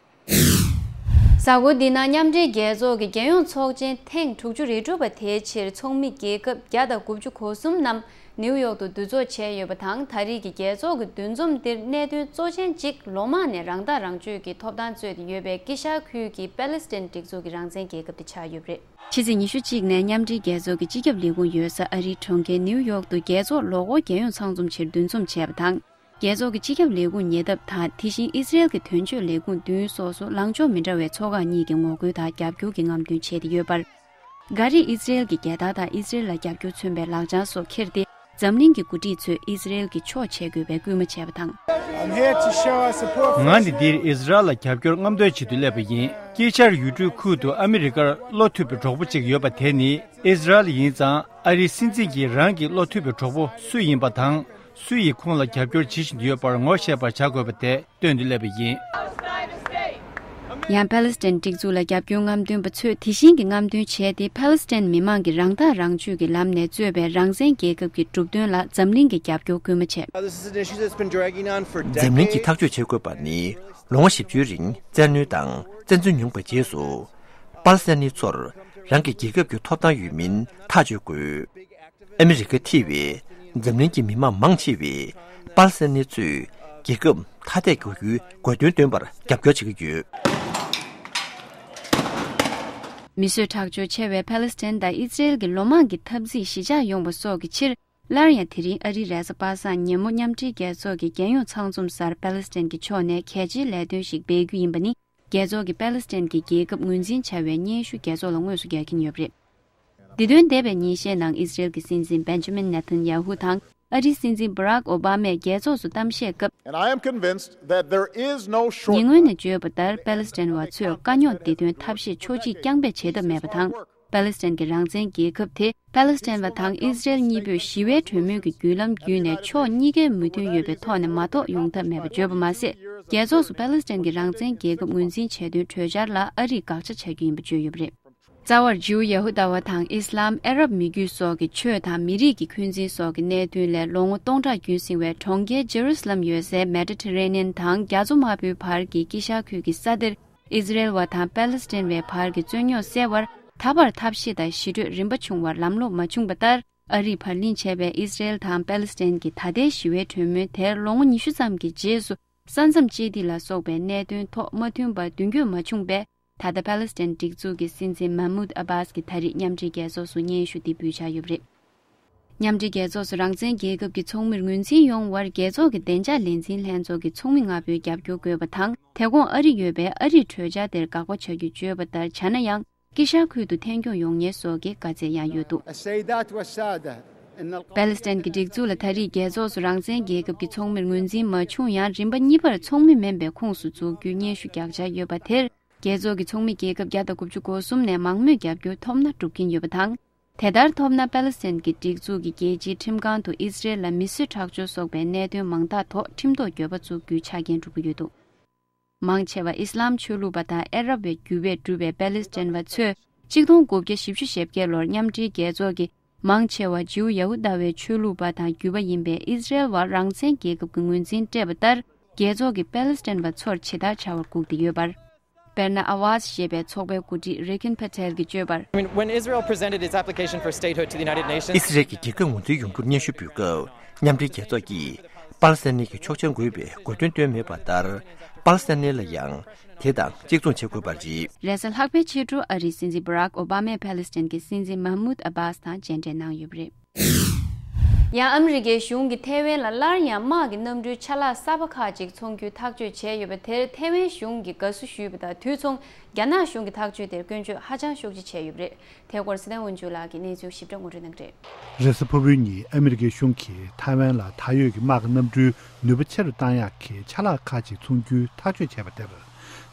གཟའ་འཁོར་འདི་ནང་མཉམ་འབྲེལ་རྒྱལ་ཚོགས་ཀྱི་རྒྱལ་ཡོངས་ཚོགས་ཆེན་ཐེངས་དྲུག་ཅུ་རེ་དྲུག་པ་དེའི་ཕྱིར་ཚོགས་མི་རྒྱལ་ཁབ་བརྒྱ་དང་དགུ་བཅུ་གོ་གསུམ་རྣམས་ནིའུ་ཡོག་ཏུ་འདུ་ཚོགས་བྱས་ཡོད་པ་དང་། ད་རེས་ཀྱི་རྒྱལ་ཚོགས་ཀྱི་འདུ་འཛོམས་འདིར་གནད་དོན་གཙོ་ཆེན་གཅིག་ལོ་མང་ནས་རང་ཐག་རང་གཅོད་ཀྱི་ཐོབ་ཐང་རྩོད་དེ་ཡོད་པའི་དཀྱིལ་ཤར་ཁུལ་གྱི་པེ་ལེ་སི་ཐན་སྒྲིག་འཛུགས་ཀྱི་རང་བཙན་རྒྱལ་ཁབ་དེ་ཆགས་ཡོད་པ་རེད། ཕྱི་ཚེས་ཉི་ཤུ་གཅིག་ནས་མཉམ་འབྲེལ་རྒྱལ་ཚོགས་ཀྱི་སྤྱི་ཁྱབ་ལས་ཁུངས་ཡོད་ས་ཨ་རིའི་གྲོང་ཁྱེར་ནིའུ་ཡོག་ཏུ་རྒྱལ་ཚོགས་ལོ་འཁོར་རྒྱལ་ཡོངས་ཚང་འཛོམས་ཆེད་འདུ་འཛོམས་བྱས་པ་དང་། རྒྱལ་ཚོགས་ཀྱི་སྤྱི་ཁྱབ་ལས་ཁུངས་ཉེ་འདབས་དང་། དེ་བཞིན་ཨི་སི་རེལ་གྱི་དོན་གཅོད་ལས་ཁུངས་མདུན་སོགས་སུ་ལངས་ཕྱོགས་མི་འདྲ་བའི་ཚོགས་ཁག་གཉིས་ཀྱིས་ངོ་རྒོལ་དང་རྒྱབ་སྐྱོར་གྱི་རྔམ་སྟོན་བྱས་ཏེ་ཡོད་པར། འགའ་རེས་ཨི་ཟི་རེལ་གྱི་རྒྱལ་དར་དང་ཨི་ཟི་རེལ་ལ་རྒྱབ་སྐྱོར་མཚོན་པའི་ལག་བྱང་སོགས་འཁྱེར་ཏེ། འཛམ་གླིང་གི་འགོ་ཁྲིད་ཚོས་ཨི་ཟི་རེལ་གྱི་ཕྱོགས་བྱེད་དགོས་པའི་སྐུལ་མ་བྱས་པ་དང་། I'm here to show our support for ང་འདི་Israel. འདིར་ཨི་ཟི་རེལ་ལ་རྒྱབ་སྐྱོར་རྔམ་སྟོན་བྱེད་དུ་སླེབས་པ་ཡིན། དཀྱིལ་ཆར་ཡུལ་གྲུའི་ཁུལ་དུ་ཨ་མི་རི་ཀར་བློ་མཐུན་པའི་གྲོགས་པོ་གཅིག་ཡོད་པ་དེ་ནི་ཨི་ཟི་རེལ་ཡིན་ཙང་། ཨ་རིའི་སྲིད་འཛིན་གྱིས་རང་གི་བློ་མཐུན་པའི་གྲོགས་པོ་སུ་ཡིན་པ་དང་། སུ་ཡིས་ཁོང་ལ་རྒྱབ་སྐྱོར་བྱེད་བཞིན་ཡོད་པར་ངོ་ཤེས་པར་བྱ་དགོས་པ་དེ་སྟོན་དུ་སླེབས་པ་ཡིན། ཡང་པ་ལི་སི་ཐན་སྒྲིག་འཛུགས་ལ་རྒྱབ་སྐྱོར་རྔམ་སྟོན་པ་ཚོས་དེ་བཞིན་གྱི་རྔམ་སྟོན་བྱས་ཏེ། པ་ལི་སི་ཐན་མི་མང་གིས་རང་ཐག་རང་གཅོད་ཀྱི་ལམ་ནས་གཙོས་པའི་རང་བཙན་རྒྱལ་ཁབ་ཀྱི་གྲུབ་དོན་ལ་འཛམ་གླིང་གི་རྒྱབ་སྐྱོར་སྐུལ་མ་བྱས། Now, this is an issue that's been dragging on for decades. འཛམ་གླིང་གིས་ཐག་གཅོད་བྱེད་དགོས་པ་ནི་ལོ་ངོ་བཞི་བཅུའི་རིང་བཙན་གནོན་དང་བཙན་འཛུལ་མྱོང་པའི་རྗེས་སུ། པ་ལི་སི་ཐན་ནི་ཚོར་རང་གི་རྒྱལ་ཁབ་ཀྱི་ཐོབ་ཐང་ཡོད་མིན་ཐག་གཅོད་དགོས། ཨ་མི་རི་ཀ་ཐེ་བའི་འཛམ་གླིང་གི་མི་མང་མང་ཆེ་བས་པ་ལི་སི་ཐན་ནི་ཚོས་རྒྱལ་ཁབ་ཐ་དད་དགོས་རྒྱུའི་དགོས་འདུན་འདོན་པར་རྒྱབ་སྐྱོར་བྱེད་ཀྱི་ཡོད། མི་གསོད་ཁྲག་སྦྱོར་ཆེ་བའི་པ་ལི་སི་ཐན་དང་ཨི་ཟི་རེལ་གྱི་ལོ་མང་གི་འཐབ་འཛིང་ཞི་འཇགས་ཡོང་བ་སོགས་ཀྱི་ཕྱིར། སླར་ཡང་དེ་རིང་ཨ་རིའི་རེས་གཟའ་པ་སངས་ཉིན་མོ་མཉམ་འབྲེལ་རྒྱལ་ཚོགས་ཀྱི་རྒྱལ་ཡོངས་ཚང་འཛོམས་སར་པ་ལི་སི་ཐན་གྱི་ཕྱོགས་ནས་གལ་ཆེའི་ལས་དོན་ཞིག་སྤེལ་རྒྱུ་ཡིན་པ་ནི། རྒྱལ་ཚོགས་ཀྱིས་པ་ལི་སི་ཐན་གྱི་རྒྱལ་ཁབ་ངོས་འཛིན་བྱ་བའི་སྙན་ཞུ་རྒྱལ་ཚོགས་ལ་དངོས་སུ་རྒྱག་གིན་ཡོད་པ་རེད། འདི་དོན་འདས་པའི་ཉིན་ཤས་ནང་ཨི་ཟི་རེལ་གྱི་སྲིད་འཛིན་བེན་ཇ་མིན་ནེ་ཐན་ཡ་ཧུ་དང་ཨ་རིའི་སྲིད་འཛིན་བྷ་རག་ཨོ་བྷ་མས་རྒྱལ་ཚོགས་སུ་གཏམ་བཤད་སྐབས། And I am convinced that there is no shortcut. ཉེ་སྔོན་ནས་བརྗོད་པ་ལྟར་པ་ལི་སི་ཐན་བ་ཚོས་དཀའ་རྙོག་འདི་དོན་ཐབས་ཤེས་ཕྱོགས་གཅིག་རྐྱང་པས་བྱེད་ཐབས་མེད་པ་དང་། པ་ལི་སི་ཐན་གྱི་རང་བཙན་རྒྱལ་ཁབ་དེ་པ་ལི་སི་ཐན་བ་དང་ཨི་ཟི་རེལ་གཉིས་པོས་ཞི་བའི་གྲོས་མོལ་གྱི་བརྒྱུད་ལམ་བརྒྱུད་ནས་ཕྱོགས་གཉིས་ཀའི་མོས་མཐུན་ཡོད་པའི་ཐོག་ནས་མ་གཏོགས་ཡོང་ཐབས་མེད་པ་བརྗོད་པ་མ་ཟད། རྒྱལ་ཚོགས་སུ་པ་ལི་སི་ཐན་གྱི་རང་བཙན་རྒྱལ་ཁབ་ངོས་འཛིན་བྱས་དོན་གྲོས་འཆར་ལ་ཨ་རིས་དགག་བྱ་བྱ་རྒྱུ་ཡིན་པ་བརྗོད་ཡོད་པ་རེད། རྩ་བར་ཇིའུ་ཡ་ཧུ་དཱ་བ་དང་ཨི་སི་ལམ། ཨ་རབ་མི་རྒྱུད་སོགས་ཀྱི་ཆོས་དང་མི་རིགས་ཀྱི་འཁོན་འཛིན་སོགས་ཀྱི་གནད་དོན་ལས་ལོ་ངོ་སྟོང་ཕྲག་རྒྱུན་བསྲིང་བའི་གྲོང་ཁྱེར་ཇེ་རུ་སི་ལམ་ཡོད་སའི་མེ་ཏི་ཐེ་རེ་ནི་ཡན་དང་རྒྱ་མཚོ་དམར་པོའི་བར་གྱི་དཀྱིལ་ཤར་ཁུལ་གྱི་ས་དེར། ཨི་ཟི་རེལ་བ་དང་པ་ལི་སི་ཐན་བའི་བར་གྱི་རྩོད་རྙོག་སེལ་བར་ད་བར་ཐབས་ཤེས་དང་ཞི་གྲོས་རིམ་པ་བྱུང་བར་ལམ་ལྷོང་མ་བྱུང་བ་ལྟར། ཨ་རིས་བར་ལེན་བྱས་པའི་ཨི་ཟི་རེལ་དང་པ་ལི་སི་ཐན་གྱི་ད་ལྟའི་ཞི་བའི་གྲོས་མོལ་དེར་ལོ་ངོ་ཉི་ཤུ་ཙམ་གྱི་རྗེས་སུ། ས་མཚམས་བཅད་འདེད་ལ་སོགས་པའི་གནད་དོན་ཐོག་མ་མཐུན་པ་མདུན་སྐྱོད་མ་བྱུང་བས། ད་ལྟ་པ་ལི་སི་ཐན་སྒྲིག་འཛུགས་ཀྱི་སྲིད་འཛིན་མཱ་མུད་ཨ་བྷཱས་ཀྱིས་ད་རེས་མཉམ་འབྲེལ་རྒྱལ་ཚོགས་སུ་སྙན་ཞུ་འདི་འབུལ་འཆར་ཡོད་པ་རེད། མཉམ་འབྲེལ་རྒྱལ་ཚོགས་སུ་རང་བཙན་རྒྱལ་ཁབ་ཀྱི་ཚོགས་མིར་ངོས་འཛིན་ཡོང་བར་རྒྱལ་ཚོགས་ཀྱི་བདེ་འཇགས་ལས་འཛིན་ལྷན་ཚོགས་ཀྱི་ཚོགས་མི་ལྔ་པོའི་རྒྱབ་སྐྱོར་དགོས་པ་དང་། དེ་གོང་ཨ་རི་ཡོད་པའི་ཨ་རིས་གྲོས་འཆར་དེར་དགག་པ་བྱ་རྒྱུ་བརྗོད་པ་ལྟར་བྱ་ན་ཡང་། དཀྱིལ་ཤར་ཁུལ་དུ་ཐོན་སྐྱོད་ཡོང་ཉེན་སོགས་ཀྱི་དཀའ་ཚེགས་ཡང་ཡོད་འདུག السيدات والسادة، إن ال- པ་ལི་སི་ཐན་གྱི་སྒྲིག་འཛུགས་ལ་ད་རེས་རྒྱལ་ཚོགས་སུ་རང་བཙན་རྒྱལ་ཁབ་ཀྱི་ཚོགས་མིར་ངོས་འཛིན་མ་བྱུང་ཡང་། རིམ་པ་གཉིས་པར་ཚོགས་མི་མིན་པའི་ཁོངས་སུ་འཛུགས་རྒྱུའི་སྙན་ཞུ་རྒྱག་འཆར་ཡོད་པ་དེར། རྒྱལ་ཚོགས་ཀྱི་ཚོགས་མི་རྒྱལ་ཁབ་བརྒྱ་དང་དགུ་བཅུ་གོ་གསུམ་ནས་མང་མོས་རྒྱབ་སྐྱོར་ཐོབ་ན་འགྲུབ་ཀྱིན་ཡོད་པ་དང་། དེ་ལྟར་ཐོབ་ན་པ་ལི་སི་ཐན་གྱི་སྒྲིག་འཛུགས་ཀྱི་རྒྱལ་སྤྱིའི་ཁྲིམས་ཁང་དུ་ཨི་ཟི་རེལ་ལ་མི་གསོད་ཁྲག་སྦྱོར་སོགས་པའི་གནད་དོན་མང་དག་ཐོག་ཁྲིམས་ཐོག་འགྱོད་པ་བཙུགས་རྒྱུའི་ཆ་རྐྱེན་འགྲུབ་ཀྱི་ཡོད་འདུག་མང་ཆེ་བ་ཨི་སི་ལམ་ཆོས་ལུགས་པ་དང་ཨ་རབ་པའི་རྒྱུད་པས་གྲུབ་པའི་པ་ལི་སི་ཐན་བ་ཚོས་གཅིག་སྟོང་དགུ་བརྒྱ་བཞི་བཅུ་ཞེ་བརྒྱད་ལོར་མཉམ་འབྲེལ་རྒྱལ་ཚོགས་ཀྱིས་མང་ཆེ་བ་ཇིའུ་ཡ་ཧུ་དཱ་བའི་ཆོས་ལུགས་པ་དང་རྒྱུད་པ་ཡིན་པའི་ཨི་ཟི་རེལ་བར་རང་བཙན་རྒྱལ་ཁབ་ཀྱི་ངོས་འཛིན་སྤྲད་པ་ལྟར། རྒྱལ་ཚོགས་ཀྱིས་པ་ལི་སི་ཐན་བ་ཚོར་ཇི་ལྟར་བྱ་བར་བསྒུགས་ཏེ་ཡོད་པར། དཔེར་ན། ཨ་ཝཱས་ཞེས་པའི་ཚོགས་པའི་འགོ་ཁྲིད་རེ་ཁིན་ཕ་ཐེལ་གྱིས་བརྗོད་པར། I mean, when Israel presented its application for statehood to the United Nations, ཨི་སི་རལ་གྱི་རྒྱལ་ཁབ་ངོས་འཛིན་ཡོང་རྒྱུར་སྙན་ཞུ་འབུལ་སྐབས། མཉམ་འབྲེལ་རྒྱལ་ཚོགས་ཀྱིས་པ་ལི་སི་ཐན་གྱི་ཆོག་མཆན་དགོས་པའི་དགོས་འདུན་བཏོན་མེད་པ་ལྟར། པ་ལི་སི་ཐན་ལ་ཡང་དེ་དང་གཅིག་མཚུངས་བྱེད་དགོས་པ་རེད། རེས་གཟའ་ལྷག་པའི་ཕྱི་དྲོ་ཨ་རིའི་སྲིད་འཛིན་བྷ་རག་ཨོ་བྷ་མས་པ་ལི་སི་ཐན་གྱི་སྲིད་འཛིན་མཱ་མུད་ཨ་བྷཱས་དང་མཇལ་འཕྲད་གནང་ཡོད་པ་རེད། ཡང་ཨ་མི་རི་ཀའི་གཞུང་གིས་ཐའེ་ཝན་ལ་སླར་ཡང་དམག་གི་གནམ་གྲུའི་ཆ་ལག་གསར་པ་ཁག་ཅིག་ཚོང་རྒྱུའི་ཐག་གཅོད་བྱས་ཡོད་པ་དེར། ཐའེ་ཝན་གཞུང་གིས་དགའ་བསུ་ཞུས་པ་དང་དུས་མཚུངས། རྒྱ་ནག་གཞུང་གི་ཐག་གཅོད་དེར་སྐྱོན་བརྗོད་ཧ་ཅང་ཤུགས་ཆེ་བྱས་ཡོད་པ་རེད། དེ་སྐོར་སི་ཏན་དབོན་ཇུ་ལགས་ཀྱིས་གནས་ཚུལ་ཞིབ་ཕྲ་ངོ་སྤྲོད་གནང་གི་རེད། རེས་གཟའ་ཕུར་བུའི་ཉིན་ཨ་མི་རི་ཀའི་གཞུང་གིས་ཐའེ་ཝན་ལ་ད་ཡོད་ཀྱི་དམག་གི་གནམ་གྲུའི་ནུས་པ་ཆེ་རུ་བཏང་ཡག་གི་ཆ་ལག་ཁག་ཅིག་ཚོང་རྒྱུའི་ཐག་གཅོད་བྱས་པ་དེར།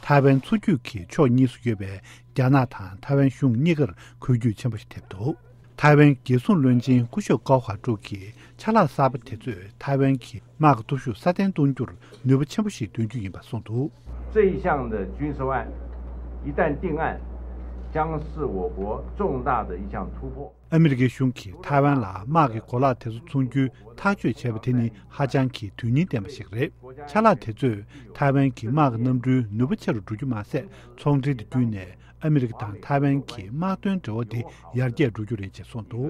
ཐའེ་ཝན་མཚོ་རྒྱུད་ཀྱི་ཕྱོགས་གཉིས་སུ་ཡོད་པའི་རྒྱ་ནག་དང་ཐའེ་ཝན་གཞུང་གཉིས་ཀར་འགུལ་སྐྱོད་ཆེན་པོ་ཞིག་ཐེབས་འདུག་ཐའེ་ཝན་རྒྱལ་སྲུང་བློན་ཆེན་སྐུ་ཞབས་ཀའོ་ཧྭ་ཀྲུག་གིས་ཆ་ལག་གསར་པ་དེ་ཚོས་ཐའེ་ཝན་གྱི་དམག་གི་སྟོབས་ཤུགས་སྲ་བརྟན་གཏོང་རྒྱུར་ནུས་པ་ཆེན་པོ་ཞིག་འདོན་རྒྱུ་ཡིན་པ་གསུངས་འདུག 这一项的军售案一旦定案，将是我国重大的一项突破。 ཨ་མི་རི་ཀའི་གཞུང་གིས་ཐའེ་ཝན་ལ་དམག་གི་གོ་ལག་དེ་ཚོ་ཚོང་རྒྱུའི་ཐག་གཅོད་བྱས་པ་དེ་ནི་ཧ་ཅང་གི་དོན་སྙིང་ལྡན་པ་ཞིག་རེད། ཆ་ལག་དེ་ཚོས་ཐའེ་ཝན་གྱི་དམག་གི་གནམ་གྲུའི་ནུས་པ་ཆེ་རུ་འགྲོ་རྒྱུ་མ་ཟད། ཚོང་འབྲེལ་དེ་བརྒྱུད་ནས་ཨ་མི་རི་ཀ་དང་ཐའེ་ཝན་གྱི་དམག་དོན་འབྲེལ་བ་དེ་ཡར་རྒྱས་འགྲོ་རྒྱུ་རེད་ཅེས་གསུངས་འདུག་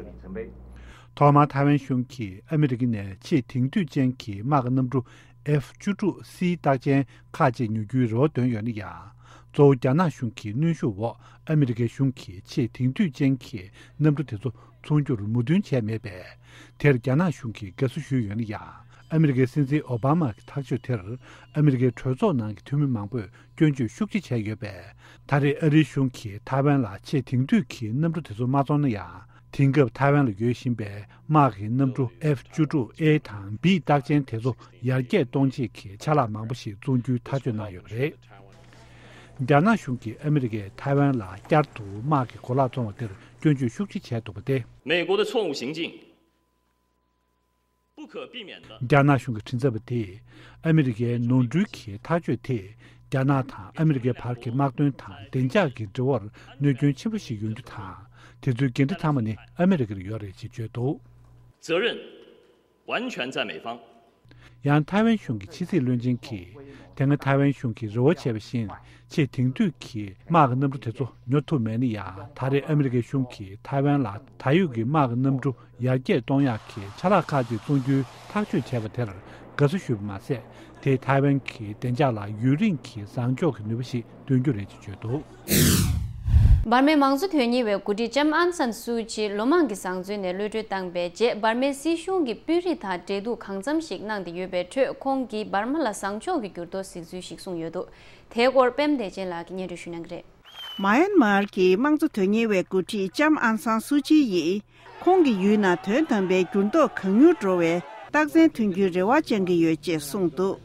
ཐོག་མར་ཐའེ་ཝན་གཞུང་གིས་ཨ་མི་རི་ཀ་ནས་ཆེས་དེང་དུས་ཅན་གྱི་དམག་གི་གནམ་གྲུ་ཨེཕ་བཅུ་དྲུག་སི་རྟགས་ཅན་ཁག་ཅིག་ཉོ་རྒྱུའི་རེ་བ་བཏོན་ཡོད་ན་ཡང་། གཙོ་བོ་རྒྱ་ནག་གཞུང་གི་གནོན་ཤུགས་འོག་ཨ་མི་རི་ཀའི་གཞུང་གིས་ཆེས་དེང་དུས་ཅན་གྱི་གནམ་གྲུ་དེ་ཚོ་ཚོང་རྒྱུར་མོས་མཐུན་བྱས་མེད་པས། དེར་རྒྱ་ནག་གཞུང་གིས་དགའ་བསུ་ཞུས་ཡོད་ན་ཡང་། ཨ་མི་རི་ཀའི་སྲིད་འཛིན་ཨོ་བྷ་མ་གི་ཐག་གཅོད་དེར་ཨ་མི་རི་ཀའི་གྲོས་ཚོགས་ནང་གི་འཐུས་མི་མང་པོས་སྐྱོན་བརྗོད་ཤུགས་ཆེ་བྱས་ཡོད་པས། ད་རེས་ཨ་རིའི་གཞུང་གིས་ཐའེ་ཝན་ལ་ཆེས་དེང་དུས་ཀྱི་གནམ་གྲུ་དེ་ཚོ་མ་བཙོང་ན་ཡང་། དེང་སྐབས་ཐའེ་ཝན་ལ་ཡོད་བཞིན་པའི་དམག་གི་གནམ་གྲུ་ཨེཕ་བཅུ་དྲུག་ཨེ་དང་བིའི་རྟགས་ཅན་དེ་ཚོ་ཡར་རྒྱས་གཏོང་ཆེད་ཀྱི་ཆ་ལག་མང་པོ་ཞིག་བཙོང་རྒྱུའི་ཐག་གཅོད་གནང་ཡོད་པ་རེད། རྒྱ་ནག་གཞུང་གིས་ཨ་མི་རི་ཀས་ཐའེ་ཝན་ལ་བསྐྱར་དུ་དམག་གི་གོ་ལག་བཙོང་བ་དེར་སྐྱོན་བརྗོད་ཤུགས་ཆེ་བྱས་འདུག་པ་སྟེ། 美国的错误行径 རྒྱ་ནག་གཞུང་གི་མགྲིན་ཚབ་པ་དེས་ཨ་མི་རི་ཀའི་ནོར་འཁྲུལ་གྱི་ཐག་གཅོད་དེས་རྒྱ་ནག་དང་ཨ་མི་རི་ཀའི་བར་གྱི་དམག་དོན་དང་བདེ་འཇགས་ཀྱི་འབྲེལ་བར་གནོད་སྐྱོན་ཆེན་པོ་ཞིག་ཡོང་རྒྱུ་དང་། དེ་ཚོའི་འགན་འཁྲི་ཚང་མ་ནི་ཨ་མི་རི་ཀར་ཡོད་རེད་ཅེས་བརྗོད་འདུག 责任完全在美方。 ཡང་ཐའེ་ཝན་གཞུང་གི་ཕྱི་སྲིད་བློན་ཆེན་གྱིས། དེ་སྔ་ཐའེ་ཝན་གཞུང་གིས་རེ་བ་བྱས་པ་བཞིན་ཆེས་དེང་དུས་ཀྱི་དམག་གི་གནམ་གྲུ་དེ་ཚོ་ཉོ་ཐུབ་མེད་ན་ཡང་། ད་རེས་ཨ་མི་རི་ཀའི་གཞུང་གིས་ཐའེ་ཝན་ལ་ད་ཡོད་ཀྱི་དམག་གི་གནམ་གྲུ་ཡར་རྒྱས་གཏོང་ཡག་གི་ཆ་ལག་ཁག་ཅིག་བཙོང་རྒྱུའི་ཐག་གཅོད་བྱས་པ་དེར་དགའ་བསུ་ཞུས་པ་མ་ཟད། དེས་ཐའེ་ཝན་གྱི་བདེ་འཇགས་ལ་ཡུན་རིང་གི་བཟང་ཕྱོགས་ཀྱི་ནུས་པ་ཞིག་སྟོན་རྒྱུ་རེད་ཅེས་བརྗོད་འདུག་འབར་མའི་མང་གཙོ་དོན་གཉེར་བའི་འགོ་ཁྲིད་ལྕམ་ཨང་སན་སུའུ་ཅི་ལོ་མང་གི་བཟང་སྤྱོད་ནས་གློད་བཀྲོལ་བཏང་པའི་རྗེས། འབར་མའི་སྲིད་གཞུང་གི་དཔོན་རིགས་དང་འབྲེལ་གཏུག་གང་འཚམ་ཞིག་གནང་སྟེ་ཡོད་པའི་ཁྲོད། ཁོང་གིས་འབར་མ་ལ་བཟང་ཕྱོགས་ཀྱི་འགྱུར་ལྡོག་གཟིགས་ཚུལ་ཞིག་གསུངས་ཡོད་འདུག་དེའི་སྐོར་པད་མ་བདེ་ཆེན་ལགས་ཀྱིས་སྙན་སྒྲོན་ཞུ་གནང་གི་རེད། མཱ་ཡན་མར་གྱི་དམངས་གཙོ་དོན་གཉེར་བའི་འགོ་ཁྲིད་ལྕམ་ཨང་སང་སུའུ་ཅི་ཡིས། ཁོང་གི་ཡུལ་ནང་དོན་དམ་པའི་འགྱུར་ལྡོག་གང་མྱུར་འགྲོ་བའི་རྟགས་མཚན་ཐོན་རྒྱུའི་རེ་བ་བཅང་གི་ཡོད་ཅེས་གསུངས་འདུག་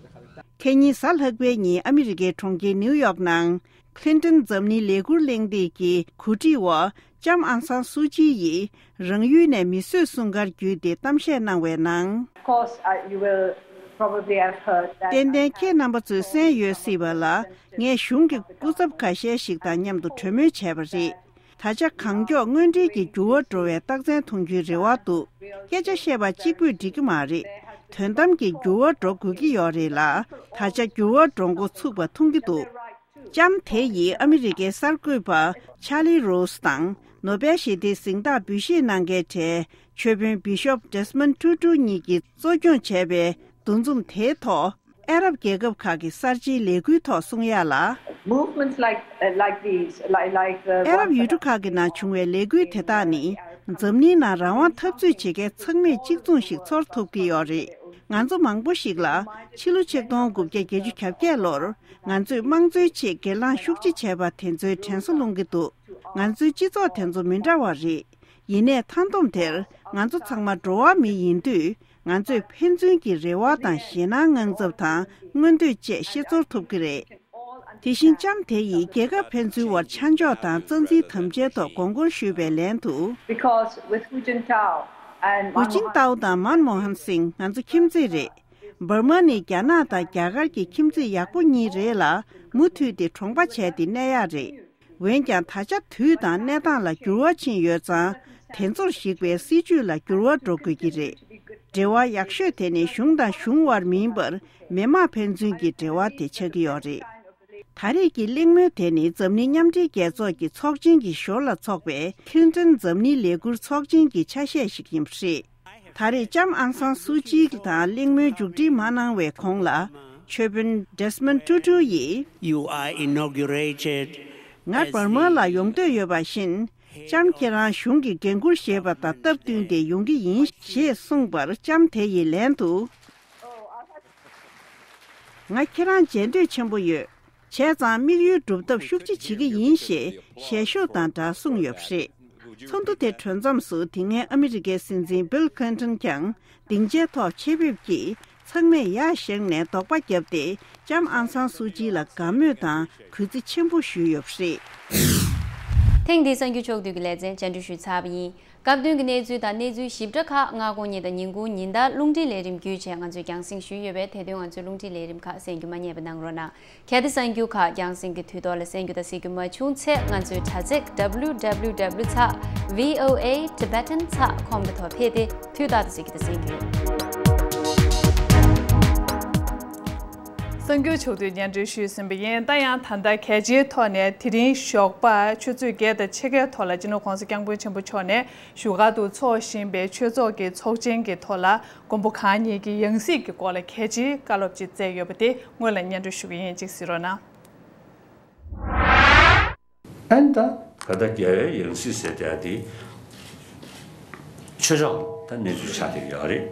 ཁེ་ཉིན་གཟའ་ལྷག་པའི་ཉིན་ཨ་མི་རི་ཀའི་གྲོང་ཁྱེར་ནིའུ་ཡོག་ནང་། ཁི་ལིན་ཏོན་འཛམ་གླིང་ལས་འཁུར་གླེང་སྟེགས་ཀྱི་གོ་སྒྲིག་འོག་ལྕམ་ཨང་སང་སུའུ་ཅི་ཡིས་རང་ཡུལ་ནས་མི་གསོད་སྲུང་སྐར་བརྒྱུད་དེ་གཏམ་བཤད་གནང་བའི་ནང་། Of course, uh, you will probably have heard that. ཏན་ཏན་ཁྱེད་རྣམ་པ་ཚོས་གསན་ཡོད་སྲིད་པ་ལ། ངས་གཞུང་གི་སྐུ་ཚབ་ཁ་ཤས་ཤིག་དང་མཉམ་དུ་གྲོས་མོལ་བྱས་པ་རེད། ད་ཆ་གང་མགྱོགས་དངོས་འབྲེལ་གྱི་འགྱུར་བ་འགྲོ་བའི་རྟགས་མཚན་མཐོང་རྒྱུའི་རེ་བ་འདུག་སྐད་ཆ་བཤད་པ་གཅིག་པུས་འགྲིག་གི་མ་རེད། དོན་དམ་གྱི་འགྱུར་བ་འགྲོ་དགོས་ཀྱི་ཡོད་རེད་ལ། ད་ཆ་འགྱུར་བ་འགྲོ་འགོ་ཚུགས་པ་མཐོང་གི་འདུག་ལྕམ་དེ་ཡིས་ཨ་མི་རི་ཀའི་གསར་འགོད་པ་ཆཱ་ལི་རོ་སི་དང་ནོ་སྦེལ་ཞི་བདེའི་གཟེངས་རྟགས་འབུལ་བཞེས་གནང་མཁན་གྲས་ཆོས་དཔོན་བི་ཤོབ་ཌེ་སི་མོན་ཊུ་ཊུ་གཉིས་ཀྱིས་གཙོ་སྐྱོང་བྱས་པའི་འདུ་འཛོམས་དེའི་ཐོག་ཨ་རབ་རྒྱལ་ཁབ་ཁག་གི་གསར་བརྗེའི་ལས་འགུལ་ཐོག་གསུང་ཡ་ལ། Movements like, uh, like these, like, like the ཨ་རབ་ones ཡུལ་གྲུ་ཁག་གི་ནང་བྱུང་བའི་ལས་འགུལ་དེ་དག་ནི། འཛམ་གླིང་ནང་རང་དབང་འཐབ་རྩོད་བྱེད་མཁན་ཚང་མས་གཅིག་མཚུངས་ཤིག་ཚོར་ཐུབ་ཀྱི་ཡོད་རེད། ང་ཚོ་མང་པོ་ཞིག་ལ་ཕྱི་ལོ་ཆིག་སྟོང་དགུ་བརྒྱ་བརྒྱད་ཅུ་གྱ་བརྒྱད་ལོར་ང་ཚོས་དམངས་གཙོའི་ཆེད་སྒེར་ལངས་ཤུགས་ཆེ་བྱས་པ་དེ་ཚོའི་དྲན་གསོ་སློང་གི་འདུག་ང་ཚོའི་སྤྱི་ཚོགས་དེ་ཚོ་མི་འདྲ་བ་རེད། ཡིན་ནའི་མཐའ་སྡོམ་དེར་ང་ཚོ་ཚང་མ་འགྲོ་བ་མི་ཡིན་དུས། ང་ཚོས་ཕན་ཚུན་གྱི་རེ་བ་དང་ཞེད་སྣང་དངངས་འཚབ་དང་མངོན་འདོད་བཅས་ཤེས་ཚོར་ཐུབ་ཀྱི་རེད། དེ་བཞིན་ལྕམ་དེ་ཡིས་རྒྱལ་ཁབ་ཕན་ཚུན་བར་ཆ་འཇོག་དང་རྩ་འཛིན་དམ་བཅའི་ཐོག་དགོངས་སྐོར་ཞུས་པའི་ལན་དུ། Because with Hu Jintao and ཧུ་ཅིན་ཏའོ་དང་མན་མོ་ཧན་སིང་ང་ཚོ་ཁྱིམ་མཚེས་རེད། འབར་མ་ནི་རྒྱ་ནག་དང་རྒྱ་གར་གྱི་ཁྱིམ་མཚེས་ཡག་པོ་གཉིས་རེད་ལ། མུ་མཐུད་དེ་གྲོང་པ་བྱས་ཏེ་གནས་ཡག་རེད། འོན་ཀྱང་ད་ཆ་དུས་དང་གནས་སྟངས་ལ་འགྱུར་བ་ཕྱིན་ཡོད་ཙང་། དེ་ཚོར་གཞིགས་པའི་སྲིད་ཇུས་ལ་འགྱུར་བ་འགྲོ་དགོས་ཀྱི་རེད། འབྲེལ་བ་ཡག་ཤོས་དེ་ནི་གཞུང་དང་གཞུང་དབར་མིན་པར་མི་དམངས་ཕན་ཚུན་གྱི་འབྲེལ་བ་དེ་ཆགས་ཀྱི་ཡོད་རེད། ད་རེས་ཀྱི་གླེང་མོལ་དེ་ནི་འཛམ་གླིང་མཉམ་འབྲེལ་རྒྱལ་ཚོགས་ཀྱི་ཚོགས་ཆེན་གྱི་ཞོར་ལ་འཚོགས་པའི་ཁི་ལིན་ཏོན་འཛམ་གླིང་ལས་འཁུར་ཚོགས་ཆེན་གྱི་ཆ་ཤས་ཤིག་ཡིན་པ་རེད། ད་རེས་ལྕམ་ཨང་སང་སུའུ་ཅི་དང་གླེང་མོལ་མཇུག་སྒྲིལ་མ་གནང་བའི་གོང་ལ། ཆོས་དཔོན་ཌེ་སི་མོན་ཊུ་ཊུ་ཡིས། You are inaugurated ང་as འབར་མ་ལ་the ཡོང་འདོད་ཡོད་པ་བཞིན། ལྕམ་ཁྱེད་རང་གཞུང་གི་འགན་འཁུར་བཞེས་པ་དང་སྟབས་བསྟུན་ཏེ་ཡོང་གི་ཡིན་ཞེས་གསུངས་པར། ལྕམ་དེ་ཡིས་ལན་དུ། ང་ཁྱེད་རང་མཇལ་འདོད་ཆེན་པོ་ཡོད། བྱས་ཙང་དམིགས་ཡུལ་སྒྲུབ་ཐབས་ཤུགས་ཆེ་བྱེད་ཀྱི་ཡིན་ཞེས་ཞལ་ཤོག་དང་སྦྲགས་གསུངས་ཡོད་པ་རེད། ཚོགས་འདུ་དེ་གྲོལ་མཚམས་སུ་དེ་སྔའི་ཨ་མི་རི་ཀའི་སྲིད་འཛིན་བིལ་ཁི་ལིན་ཏོན་ཀྱང་སྡིངས་ཆའི་ཐོག་ཆེད་ཕེབས་ཀྱིས་ཚང་མས་ཡར་བཞེངས་ནས་རྡོག་པ་བརྒྱབ་སྟེ་ལྕམ་ཨང་སང་སུའུ་ཅི་ལ་དགའ་མོས་དང་གུས་བརྩི་ཆེན་པོ་ཞུས་ཡོད་པ་རེད། ཐེངས་འདིའི་གསར་འགྱུར་ཕྱོགས་བསྡུས་ཀྱི་ལེ་ཚན་བཅར་འདྲི་ཞུས་ཚར་བ་ཡིན། སྐབས་དོན་གྱི་གནས་ཚུལ་དང་གནས་ཚུལ་ཞིབ་ཕྲ་ཁག་སྔ་དགོང་ཉིན་དང་ཉིན་གུང་ཉིན་ལྟར་རླུང་འཕྲིན་ལས་རིམ་བརྒྱུད་བྱས་ང་ཚོས་རྒྱང་སྲིང་ཞུས་ཡོད་པས། དེ་དུས་ང་ཚོའི་རླུང་འཕྲིན་ལས་རིམ་ཁག་གསན་རྒྱུ་མ་བསྙེལ་བ་གནང་རོགས་གནང་། གལ་ཏེ་གསར་འགྱུར་ཁག་རྒྱང་སྲིང་གི་དུས་ཐོག་ལ་གསན་རྒྱུ་དང་གཟིགས་རྒྱུ་མ་བྱུང་ཚེ། ང་ཚོའི་དྲ་ཚིགས་W W W ཚེག་V O A Tibetan ཚེག་ཁོམ་གི་ཐོག་ཕེབས་ཏེ་དུས་རྟག་ཏུ་གཟིགས་རྒྱུ་དང་གསན་རྒྱུ་ཡོད། གསར་འགྱུར་ཕྱོགས་བསྡུས་སྙན་སྒྲོན་ཞུས་ཟིན་པ་ཡིན། ད་ཡང་ད་ལྟ་གལ་ཆེའི་ཐོག་ནས་དེ་རིང་ཞོགས་པ་ཆུ་ཚོད་བརྒྱད་དང་ཕྱེད་ཀའི་ཐོག་ལ་སྤྱི་ནོར་༸གོང་ས་༸སྐྱབས་མགོན་ཆེན་པོ་མཆོག་ནས་བཞུགས་སྒར་དུ་འཚོགས་བཞིན་པའི་ཆོས་ཚོགས་ཀྱི་ཚོགས་ཆེན་གྱི་ཐོག་ལ་མགོན་པོ་གང་ཉིད་ཀྱི་ཡང་སྲིད་ཀྱི་སྐོར་ལ་གལ་ཆེའི་བཀའ་སློབ་ཅིག་སྩལ་ཡོད་པ་དེ་སྔོན་ལ་སྙན་སྒྲོན་ཞུ་གི་ཡིན། ཅིག་གཟིགས་རོགས་གནང་། ཨན་ད་ག་ད་རྒྱལ་བའི་ཡང་སྲིད་ཟེར་དེ་ཆོས་ཕྱོགས་ད་གནས་ཚུལ་ཆགས་བསྡད་ཡོད་རེད།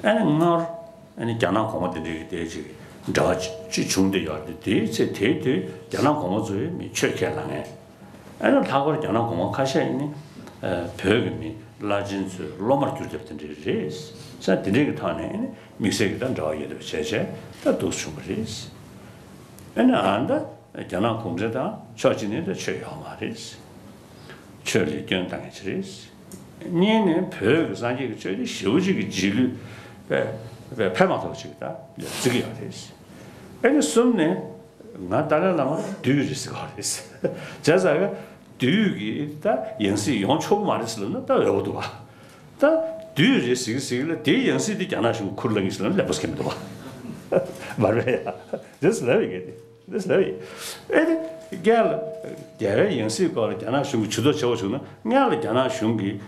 ཨན་སྔར་ ཨ་ནི་རྒྱ་ནག་གོང་མ་དེ་འདྲའི་གི་དེ་ཅིག་འབྲེལ་བ་ཅིག་བྱུང་བསྡད་ཡོད་རེད། དེའི་ཚེ་དེའི་དུས་རྒྱ་ནག་གོང་མ་ཚོས་མི་ཆོས་ཁས་ལེན་མཁན། ཨ་ནི་ལྷག་པར་རྒྱ་ནག་གོང་མ་ཁ་ཤས་ནི་ཨ་བོད་ཀྱི་མི་བླ་ཆེན་ཚོའི་སློབ་མར་གྱུར་བསྡད་པ་དེ་འདྲ་རེད། ས་དེ་འདྲའི་གི་ཐོག་ནས་ཨ་ནི་དམིགས་བསལ་གྱི་ད་འབྲེལ་བ་ཡོད་པ་བྱས་བྱས་ད་འདུག་བྱུང་བ་རེད། ཨ་ནི་ཨ་ད་རྒྱ་ནག་གུང་ཁྲན་ཏང་ཕྱོགས་གཅིག་ནས་ད་ཆོས་ཡོད་མ་རེད། ཆོས་ལ་སྐྱོན་བཏང་ཡ་ཅིག་རེད། གཉིས་ནས་བོད་ཀྱི་སངས་རྒྱས་ཀྱི་ཆོས་འདི་ཞེ་པོ་ཅིག་གི་རྗེས་ལུས་པས་པས་ཕན་མ་ཐོགས་ཅིག་ད་བརྩི་གི་ཡོད་རེད། ཨ་ནི་གསུམ་ནས་ང་ཏཱ་ལའི་བླ་མ་བདུད་རེད་ཟེར་གི་ཡོད་རེད། བྱས་ཙང་གི་བདུད་ཀྱི་ད་ཡང་སྲིད་ཡོང་ཆོག་གི་མ་རེད་ཟེར་ལབ་ན་ད་འོས་པོ་འདུག་བ། ད་བདུད་རེད་ཟེར་གི་ཟེར་གི་ལ་དེའི་ཡང་སྲིད་དེ་རྒྱ་ནག་གཞུང་གིས་ཁུར་ལེན་གི་ཟེར་ལབ་ན་ལེགས་པོ་ཟེར་གི་མི་འདུག་བ། མ་རེད་ཡ། རེད་ཟེར་ལབ་ཡི་གི་དེ། འདི་ཟེར་བའི། ཨེ་ནི། སྔོན་ལ། རྒྱལ་བའི་ཡང་སྲིད་སྐོར་ལ་རྒྱ་ནག་གཞུང་གིས་ཇུས་གཏོགས་བྱེད་དགོས་བྱུང་ན་སྔོན་ལ་རྒྱ་ནག་གཞུང་གིས།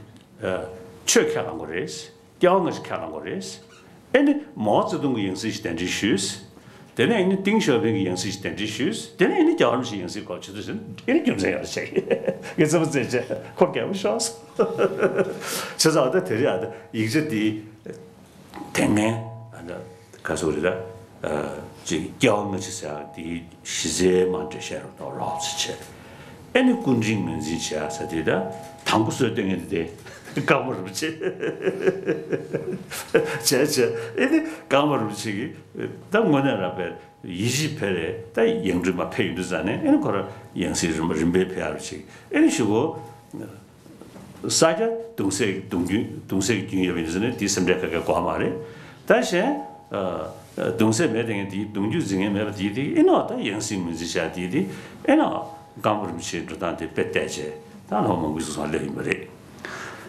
ཨ། ཆོས་ཁས་བླངས་དགོས་རེད། སྐྱེ་བ་སྔ་ཕྱི་ཁས་བླངས་དགོས་རེད། ཨེ་ནི་མའོ་ཙེ་ཏུང་གི་ཡང་སྲིད་ཞིག་གདན་འདྲེན་ཞུས། དེ་ནས་ཨེ་ནི་ཏིང་ཞའོ་ཕིང་གི་ཡང་སྲིད་ཞིག་གདན་འདྲེན་ཞུས། དེ་ནས་ཨེ་ནི་རྒྱལ་བ་རིན་པོ་ཆེའི་ཡང་སྲིད་སྐོར་ཇུས་གཏོགས་བྱས་ན་ཨེ་ནི་རྒྱུ་མཚན་ཡོད་རེད་ཟེར། ངས་ཚོད་དཔག་བྱས་ཁོ་རྒྱལ་པོ་ཤོག་སོང་། བྱས་ཙང་ད་དེ་རིང་ཨ་ད་ཡིག་ཆ་འདི། དེ་སྔོན་ཨ་ད་ག་ཚོད་རེད་ད། ཨ། ཅིག་སྐྱེ་བ་སྔ་ཕྱི་ཟེར་ཡག་དེའི་གཞི་རྩའི་མ་འདྲེས་བཤད་རོགས་དང་རོགས་ཚེ་ཆེ། ཨེ་ནི་སྐུ་དྲིན་ངོས་འཛིན་བྱེད་ཡག་ཟེར་དེ་ད་དང་པོ་སྲོལ་གཏོད་མཁན་དེ་དེ་ཀརྨ་རིན་པོ་ཆེ། བྱས་བྱས་ཨེ་ནི་ཀརྨ་རིན་པོ་ཆེ་གིས་ད་དངོས་གནས་རང་དཔེ་ཡིད་ཆེས་འཕེར་རེད། ད་ཡིག་འབྲེལ་མ་ཕེབས་ཡོང་དུས་ཙང་ནས་ཨེ་ནི་ཁོ་རང་ཡང་སྲིད་རིམ་པ་རིམ་པས་ཕེབས་ཡག་རེད་ཅིག་ཨེ་ནི་ཞུ་གོ། ས་སྐྱ་གདུང་སྲས་ཀྱི་གདུང་རྒྱུད་གདུང་སྲས་ཀྱི་རྒྱུན་ཡོད་པ་ཡིན་ཟེར་ནས་དེའི་སེམས་ཁྲལ་ག་གེ་དགོས་མ་རེད། ད་གཞན། ཨ། གདུང་སྲས་མེད་དེ་ངས་དེའི་གདུང་རྒྱུད་འཛིན་མཁན་མེད་པ་དེའི་དེ་ཨེ་ནོ་ད་ཡང་སྲིད་ངོས་འཛིན་བྱ་དེའི་དེ་ཨེ་ནོ་ཀརྨ་རིན་པོ་ཆེའི་འགྲོ་སྟངས་དེ་དཔེ་བལྟས་བྱས་ད་ལོ་མང་པོའི་སོང་སླེབས་ཡིན་པ་རེད། བྱས་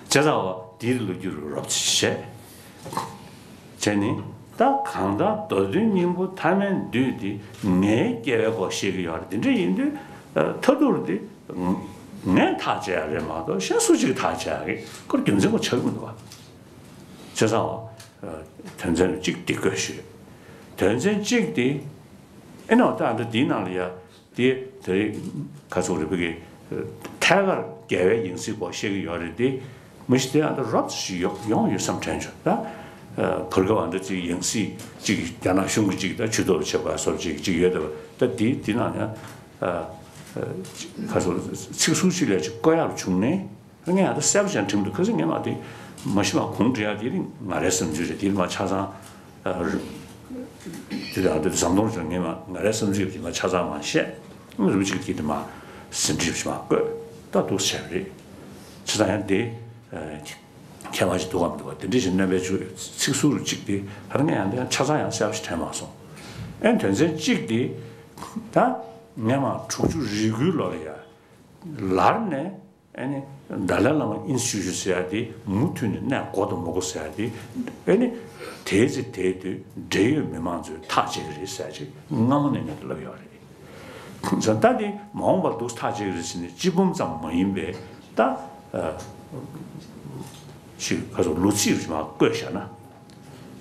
ཙང་བ་དེའི་ལོ་རྒྱུས་རུ་རོབ་ཙམ་བྱས། བྱས་ནས་ད་གང་ལྟར་མདོ་དོན་སྙིང་པོ་ཐ་མལ་འདུས་དེ་ངའི་སྐྱེ་བའི་སྐོར་བཤད་ཀྱི་ཡོད་རེད། དེ་འདྲ་ཡིན་དུས་མཐའ་ཐུག་དེ་ངས་ཐག་བཅད་ཡ་རེད་མ་གཏོགས་གཞན་སུ་གཅིག་ཐག་བཅད་ཡ་རེད། ཁོར་རྒྱུ་མཚན་ཁོ་ཆགས་ཀྱི་མི་འདུག་བ། བྱས་ཙང་དོན་ཚན་གཅིག་དེ་བཀོད་ཞུས། དོན་ཚན་གཅིག་དེ་ཨེ་ནོ་ད་འདི་འདིའི་ནང་ལ་ཡ། དེ་དེ་རིང་ག་ཚོད་རེད་བོད་ཀྱི་ཐད་ཀར་རྒྱལ་བའི་ཡང་སྲིད་སྐོར་བཤད་ཀྱི་ཡོད་རེད་དེ། མི་ཞིག་དེ་ཨ་འདྲ་རོབ་ཙམ་ཞིག་ཡོང་ཡོང་ཡོད་བསམ་དྲན་བྱུང་ད། བར་སྐབས་ཨ་འདྲ་ཅིག་ཡང་སྲིད་ཅིག་རྒྱ་ནག་གཞུང་གི་ཅིག་ད་ཇུས་གཏོགས་བྱེད་དགོས་སོགས་ཅིག་ཅིག་ཡོད་དེ་ད་དེ་དེ་ནང་ཡང་ག་ཚོད་ཚིག་ཟུར་ཅིག་ལས་ཅིག་བཀོད་ཡག་བྱུང་ནས། ངས་ཡང་ད་གསལ་པོ་བྱས་ཁྲིམས་འདུག་ཁ་སང་ངས་མ་དེ་མ་གཞི་མ་གུང་བསྒྲིགས་ཡག་དེ་རིང་ང་རའི་བསམ་ཚུལ་རེད། དེ་རིང་མ་ཆ་ཚང་། དེ་དང་དེ་ཟམ་གདོང་ཚོས་ངས་མ་ང་རའི་བསམ་ཚུལ་དེ་མ་ཆ་ཚང་མ་བཤད། རིམ་གཅིག་དེ་དེ་མ་ཟིན་བྲིས་ཞིག་མ་བཀོད་ད་འདུག་བྱས་པ་རེད། བྱས་ཙང་ཡང་དེ་ཁྱད་པར་ཞིག་འདུག་གམ་འདུག་ག་དེ་འདྲ་ཞིག་སྣོན་པའི་ཚིག་ཟུར་གཅིག་དེ་ད་ངས་ཡང་དེ་ཆ་ཚང་ཡང་གསལ་པོ་ཞིག་དྲན་མ་སོང་། ཨེ་དོན་ཚན་གཅིག་དེ་ད་ངས་མ་དྲུག་ཅུ་རེ་དགུའི་ལོ་ལ་ཡ་ལར་ནས། ཨ་ནི་ཏཱ་ལའི་བླ་མ་ཨིན་སི་ཊི་ཊུ་ཤན་ཟེར་ཡ་དེ་མུ་མཐུད་ནས་གནས་དགོས་དང་མི་དགོས་ཟེར་ཡ་དེ། ཨ་ནི་དེའི་ཚེ་དེའི་དུས་འབྲེལ་ཡོད་མི་མང་ཚོས་ཐག་བཅད་ཀྱི་རེད་ཟེར་ཅིག་སྔ་མོ་ནས་ནས་ལབ་ཡོད་རེད། བྱས་ཙང་ད་དེ་མ་འོངས་པར་འདུག་ཐག་བཅད་ཀྱི་རེད་ཟེར་ནས་གཅིག་འབུམ་ཙམ་མ་ཡིན་པའི་ད་ཅིག་ག་ཚོད་ལོ་ཚིགས་རིགས་མ་བཀོད་བཞག་ན།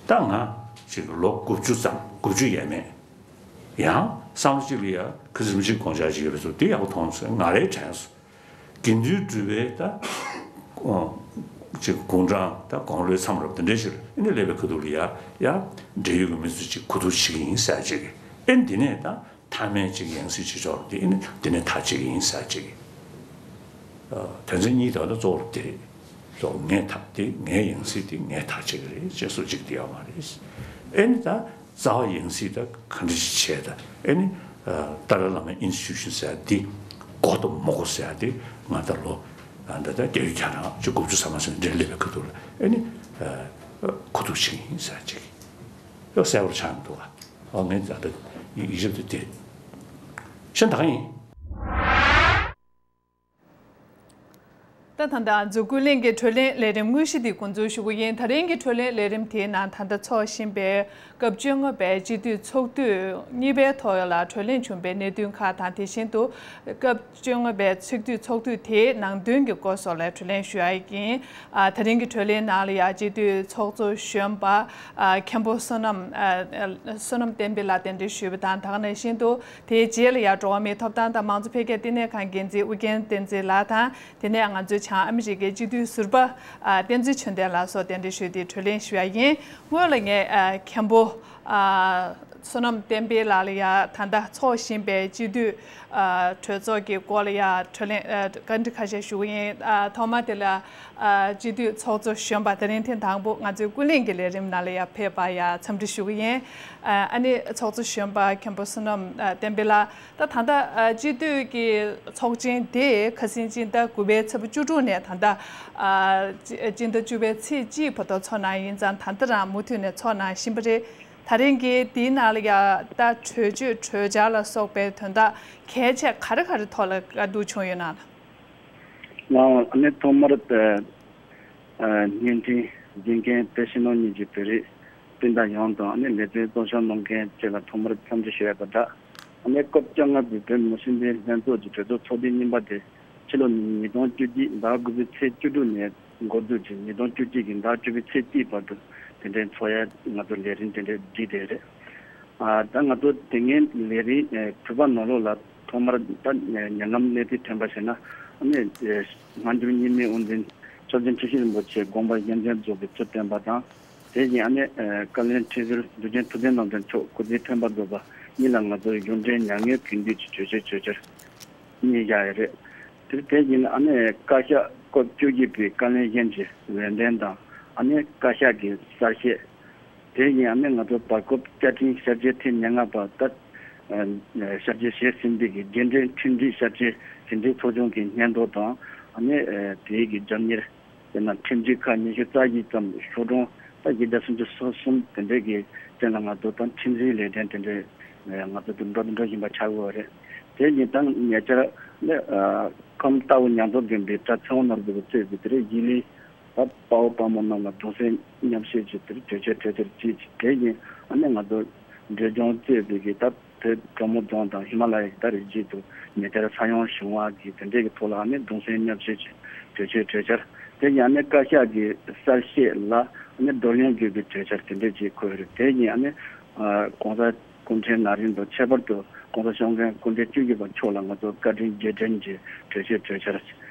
ད་ང་ཅིག་ལོ་དགུ་བཅུ་ཙམ་དགུ་བཅུ་ཡས་མས། ཡང་བསམ་བློ་གཅིག་ལ་ཡ་ཁ་སིམ་གཅིག་དགོངས་འཆར་གཅིག་ཡོད་པ་སོགས་དེ་ཡག་པོ་མཐོང་སོང་། ང་རའི་དྲན་སོང་། དགེ་འདུན་གྲུབ་པའི་ད། ཨོ། ཅིག་དགུང་གྲངས་ད་དགུང་ལོའི་མཚམས་རབ་དེ་འདྲའི་ཕྱིར་ཨེ་ནི་སླེབས་པའི་ཁ་ཐུག་ལ་ཡ་ཡ་འབྲེལ་ཡོད་ཀྱི་མི་ཚོས་ཅིག་གོ་བསྡུར་བྱེད་ཀྱི་ཡིན་ཟེར་ཅིག་ཨེ་འདི་ནས་ད་མཐའ་མའི་ཅིག་ཡང་སྲིད་ཅིག་ཆོག་དེ་ཨེ་ནི་འདི་ནས་ཐག་བཅད་ཀྱི་ཡིན་ཟེར་ཅིག་ཨ། དོན་ཚན་གཉིས་དང་ད་གཙོ་བོར་དེ་རེད། གཙོ་བོ་ངས་ཐག་དེ་ངའི་ཡང་སྲིད་དེ་ངས་ཐག་བཅད་ཀྱི་རེད་ཅེས་སོགས་ཅིག་དེ་ཡོད་མ་རེད། ཨེ་ནི་ད། རྩ་བ་ཡང་སྲིད་ད་ག་འདྲ་ཞིག་བྱས་ད་ཨེ་ནི། ཏཱ་ལའི་བླ་མའི་ཨིན་སི་ཊི་ཊུ་ཤན་ཟེར་ཡ་འདི་དགོས་དང་མི་དགོས་ཟེར་ཡ་འདི་ང་ད་ལོ་ད་ལྟ་བརྒྱད་ཅུ་གྱ་གྲངས་ཅིག་དགུ་བཅུ་ཙམ་མ་ཟིན་འདྲེ་སླེབས་པའི་ཁ་ཐུག་ལ་ཨེ་ནི། གོ་བསྡུར་བྱེད་ཀྱི་ཡིན་ཟེར་ཅིག་ཡང་གསལ་པོར་ཆགས་མི་འདུག་ག་ཨོ་ངས་ད་ལྟ་ཡིག་ཆ་འདི་དེ་ཤན་ད་ག་ཡིན། ད་ད་ལྟ་འཛུགས་སྐུན་གླེང་གི་བགྲོ་གླེང་ལས་རིམ་དངོས་གཞི་འདི་འགོ་འཛུགས་ཞུ་གི་ཡིན། ད་རིང་གི་བགྲོ་གླེང་ལས་རིམ་དེའི་ནང་ད་ལྟ་འཚོགས་བཞིན་པའི་སྐབས་བཅོ་ལྔ་པའི་སྤྱི་འཐུས་ཚོགས་དུས་གཉིས་པའི་ཐོག་ལ་བགྲོ་གླེང་བྱུང་པའི་གནད་དོན་ཁག་དང་། དེ་བཞིན་དུ་སྐབས་བཅོ་ལྔ་པའི་ཚོགས་དུས་ཚོགས་དུས་དེའི་ནང་དོན་གྱི་སྐོར་སོགས་ལ་བགྲོ་གླེང་ཞུ་ཡ་ཡིན། ཨ། ད་རིང་གི་བགྲོ་གླེང་ནང་ལ་ཡང་སྤྱི་འཐུས་ཚོགས་གཙོ་གཞོན་པ་ཨ་མཁན་པོ་བསོད་ནམས་ཨ་བསོད་ནམས་བསྟན་འཕེལ་ལགས་གདན་འདྲེན་ཞུས་པ་དང་། ད་ག་ནང་བཞིན་དུ་དེའི་རྗེས་ལ་ཡང་འགྲོ་བ་མིའི་ཐོབ་ཐང་དང་མང་གཙོ་འཕེལ་རྒྱས་བསྟི་གནས་ཁང་འགན་འཛིན་ཨུ་རྒྱན་བསྟན་འཛིན་ལགས་དང་། དེ་ནས་ང་ཚོའི་ ཨ་མི་རི་ཀའི་སྤྱི་འཐུས་ཟུར་པ་ཨ་བསྟན་འཛིན་ཆོས་ལྡན་ལགས་སོགས་གདན་འདྲེན་ཞུས་ཏེ་གྲོས་གླེང་ཞུ་ཡ་ཡིན། སྔོན་ལ་ངས་ཨ་མཁན་པོ་ཨ་བསོད་ནམས་བསྟན་འཕེལ་ལགས་ལ་ཡ་ད་ལྟ་འཚོགས་བཞིན་པའི་སྤྱི་འཐུས་ཨ་གྲོས་ཚོགས་ཀྱི་སྐོར་ལ་ཡ་གྲོས་གླེང་ཨ་བཀའ་འདྲི་ཁ་ཤས་ཞུ་གི་ཡིན། ཨ་ཐོག་མ་དེ་ལ་ཨ་སྤྱི་འཐུས་ཚོགས་གཙོ་གཞོན་པ་དེ་རིང་ཐེངས་དང་པོ་ང་ཚོའི་ཀུན་གླེང་གི་ལས་རིམ་ནང་ལ་ཡ་ཕེབས་པ་ཡ་འཚམས་འདྲི་ཞུ་གི་ཡིན། ཨ་ཨ་ནི་ཚོགས་གཙོ་གཞོན་པ་མཁན་པོ་བསོད་ནམས་ཨ་བསྟན་འཕེལ་ལགས། ད་ད་ལྟ་ཨ་སྤྱི་འཐུས་ཀྱི་ཚོགས་ཆེན་དེ་ཁ་སང་སྤྱི་ཟླ་དགུ་པའི་ཚེས་པ་བཅུ་དྲུག་ནས་ད་ལྟ་ཨ་སྤྱི་ཟླ་བཅུ་པའི་ཚེས་གཅིག་བར་དུ་འཚོགས་གནང་ཡིན་ཙང་ད་ལྟ་རང་མུ་མཐུད་ནས་འཚོགས་གནང་བཞིན་པ་རེད། ད་རིང་གི་དེའི་ནང་ལ་ཡ་ད་གྲོས་ཆོད་གྲོས་འཆར་ལ་སོགས་པའི་དོན་དག་གལ་ཆེ་ག་རེ་ག་རེ་ཐོག་ལ་བཀའ་བསྡུར་བྱུང་ཡོད་ན། ང་ཨ་ནི་ཐོག་མར་བརྙན་འཕྲིན་འཛིན་མཁན་བོད་ཕྱི་ནང་གཉིས་ཀྱི་བོད་རིགས་སྤུན་ཟླ་ཡོངས་དང་ཨ་ནི་ལེ་ཚན་གཙོ་སྐྱོང་གནང་མཁན་བཅས་ལ་ཐོག་མར་འཚམས་འདྲི་ཞུ་ཡ་དང་སྦྲགས། ཨ་ནི་སྐབས་བཅོ་ལྔ་པའི་བོད་མི་སྤྱི་འཐུས་ལྷན་ཚོགས་ཀྱི་གྲོས་ཚོགས་ཚོགས་དུས་གཉིས་པ་དེ་ཕྱི་ལོ་ཉིས་སྟོང་བཅུ་གཅིག་ཟླ་དགུ་པའི་ཚེས་བཅུ་དྲུག་ནས་འགོ་འཛུགས་ཀྱིས་ཉིས་སྟོང་བཅུ་གཅིག་གི་ཟླ་བཅུ་པའི་ཚེས་གཅིག་བར་དུ་དེ་འདྲའི་འཚོགས་ཡ་ང་ཚོ་ལས་རིམ་དེ་འདྲའི་བསྒྲིགས་བསྡད་རེད། ཨ་ད་ང་ཚོ་དེ་སྔའི་ལས་རིམ་ཨེ་གྲུབ་པ་ནང་ལོགས་ལ་ཐོག་མར་ད་ཉེ་ལམ་གནས་ཚུལ་ཐོན་པ་བྱས་ན་ཨ་ནི་ཨེ་སྔ་འགྱུར་རྙིང་མའི་དབུ་འཛིན་མཆོག་སྤྱི་ཁྲི་ཤེས་རིན་པོ་ཆེ་དགོངས་པ་བཞེས་མཛད་རྫོགས་པའི་ཚུལ་བསྟན་པ་དང་། དེ་བཞིན་ཨ་ནི་ཨེ་བཀའ་བློན་ཁྲི་ཟུར་འདུལ་བྱེད་ཐུབ་བསྟན་རྣམ་གྲོལ་མཆོག་སྐུ་ཚེ་འཕེན་པ་རྫོགས་པ་གཉིས་ལ་ང་ཚོ་གཞུང་འབྲེལ་མྱ་ངན་གུས་འདུད་ཀྱི་གྲོས་ཆོད་གྲོས་འཆར་གཉིས་བཞག་ཡོད་རེད། དེ་དེ་བཞིན་ཨ་ནི་བཀའ་ཤག་སྐབས་བཅུ་བཞི་པའི་བཀའ་བློན་གཞོན་གྱི་འོས་འདེམས་དང་ཨ་ནི་བཀའ་ཤག་གི་གསར་བཞེངས། དེ་བཞིན་ཨ་ནི་ང་ཚོ་བར་སྐབས་བཅའ་ཁྲིམས་ཞིབ་དཔྱད་ཐེངས་ཉེར་ལྔ་པ་ད་ཞིབ་དཔྱད་བྱས་ཟིན་པའི་གི་རྒྱུན་ལྡན་ཁྲིམས་སྒྲིག་ཞིབ་དཔྱད་ཟིན་བྲིས་ཚོགས་ཆུང་གི་སྙན་ཐོ་དང་ཨ་ནི་དེའི་གི་རྒྱབ་གཉེར། དེ་ན་ཁྲིམས་སྒྲིག་ཁག་ཉི་ཤུ་རྩ་བཞི་ཙམ་ཤོག་གྲངས་ད་བཞི་བརྒྱ་སུམ་ཅུ་སོ་གསུམ་དེ་འདྲའི་གི་སྟེང་ལ་ང་ཚོ་ད་ཁྲིམས་སྒྲིག་ལས་དོན་དེ་འདྲའི་ང་ཚོ་དུ་འགྲོ་དུ་འགྲོ་བཞིན་པ་ཆགས་ཡོད་རེད། དེ་བཞིན་ད་ཉེ་ཆར་ལ་ཁམས་རྟ་བོ་ཉ་མཚོ་དགོན་པའི་གྲྭ་ཚེ་དབང་ནོར་བུ་གིས་གཙོས་པའི་དེ་རིང་གཞིས་ལུས་ད་དཔའ་བོ་དཔའ་མོ་རྣམས་ལ་གདུང་སེམས་མཉམ་སྐྱེད་ཀྱི་དེ་རིང་གྲོས་ཆོད་གྲོས་ཆོད་ཅིག་དེ་བཞིན་ཨ་ནི་ང་ཚོ་འབྲས་ལྗོངས་གཙོས་པའི་གི་ད་བོད་གྲོ་མོ་རྫོང་དང་ཧི་མ་ལ་ཡའི་ད་རི་རྒྱུད་དུ་ཉེ་ཆར་ས་ཡོམ་བྱུང་བ་གི་དེ་འདྲའི་གི་ཐོག་ལ་ཨ་ནི་གདུང་སེམས་མཉམ་སྐྱེད་ཀྱི་གྲོས་ཆོད་གྲོས་འཆར། དེ་ཡང་ནི་བཀའ་ཤག་གི་གསར་བཞེངས་ལ་ནི་བགྲོ་གླེང་དགོས་པའི་གྲོས་འཆར་དེ་འདྲས་ཅིག་འཁོད་ཡོད་རེད། དེ་ཡིན་ཨ་ནི་༸གོང་ས་སྐུ་ཕྲེང་ན་རིམ་དང་ཁྱད་པར་དུ་༸གོང་ས་སྐྱབས་མགོན་སྐུ་ཕྲེང་བཅུ་བཞི་པ་མཆོག་ལ་ང་ཚོ་བཀའ་དྲིན་རྗེས་དྲན་གྱི་གྲོས་ཆོད་གྲོས་འཆར་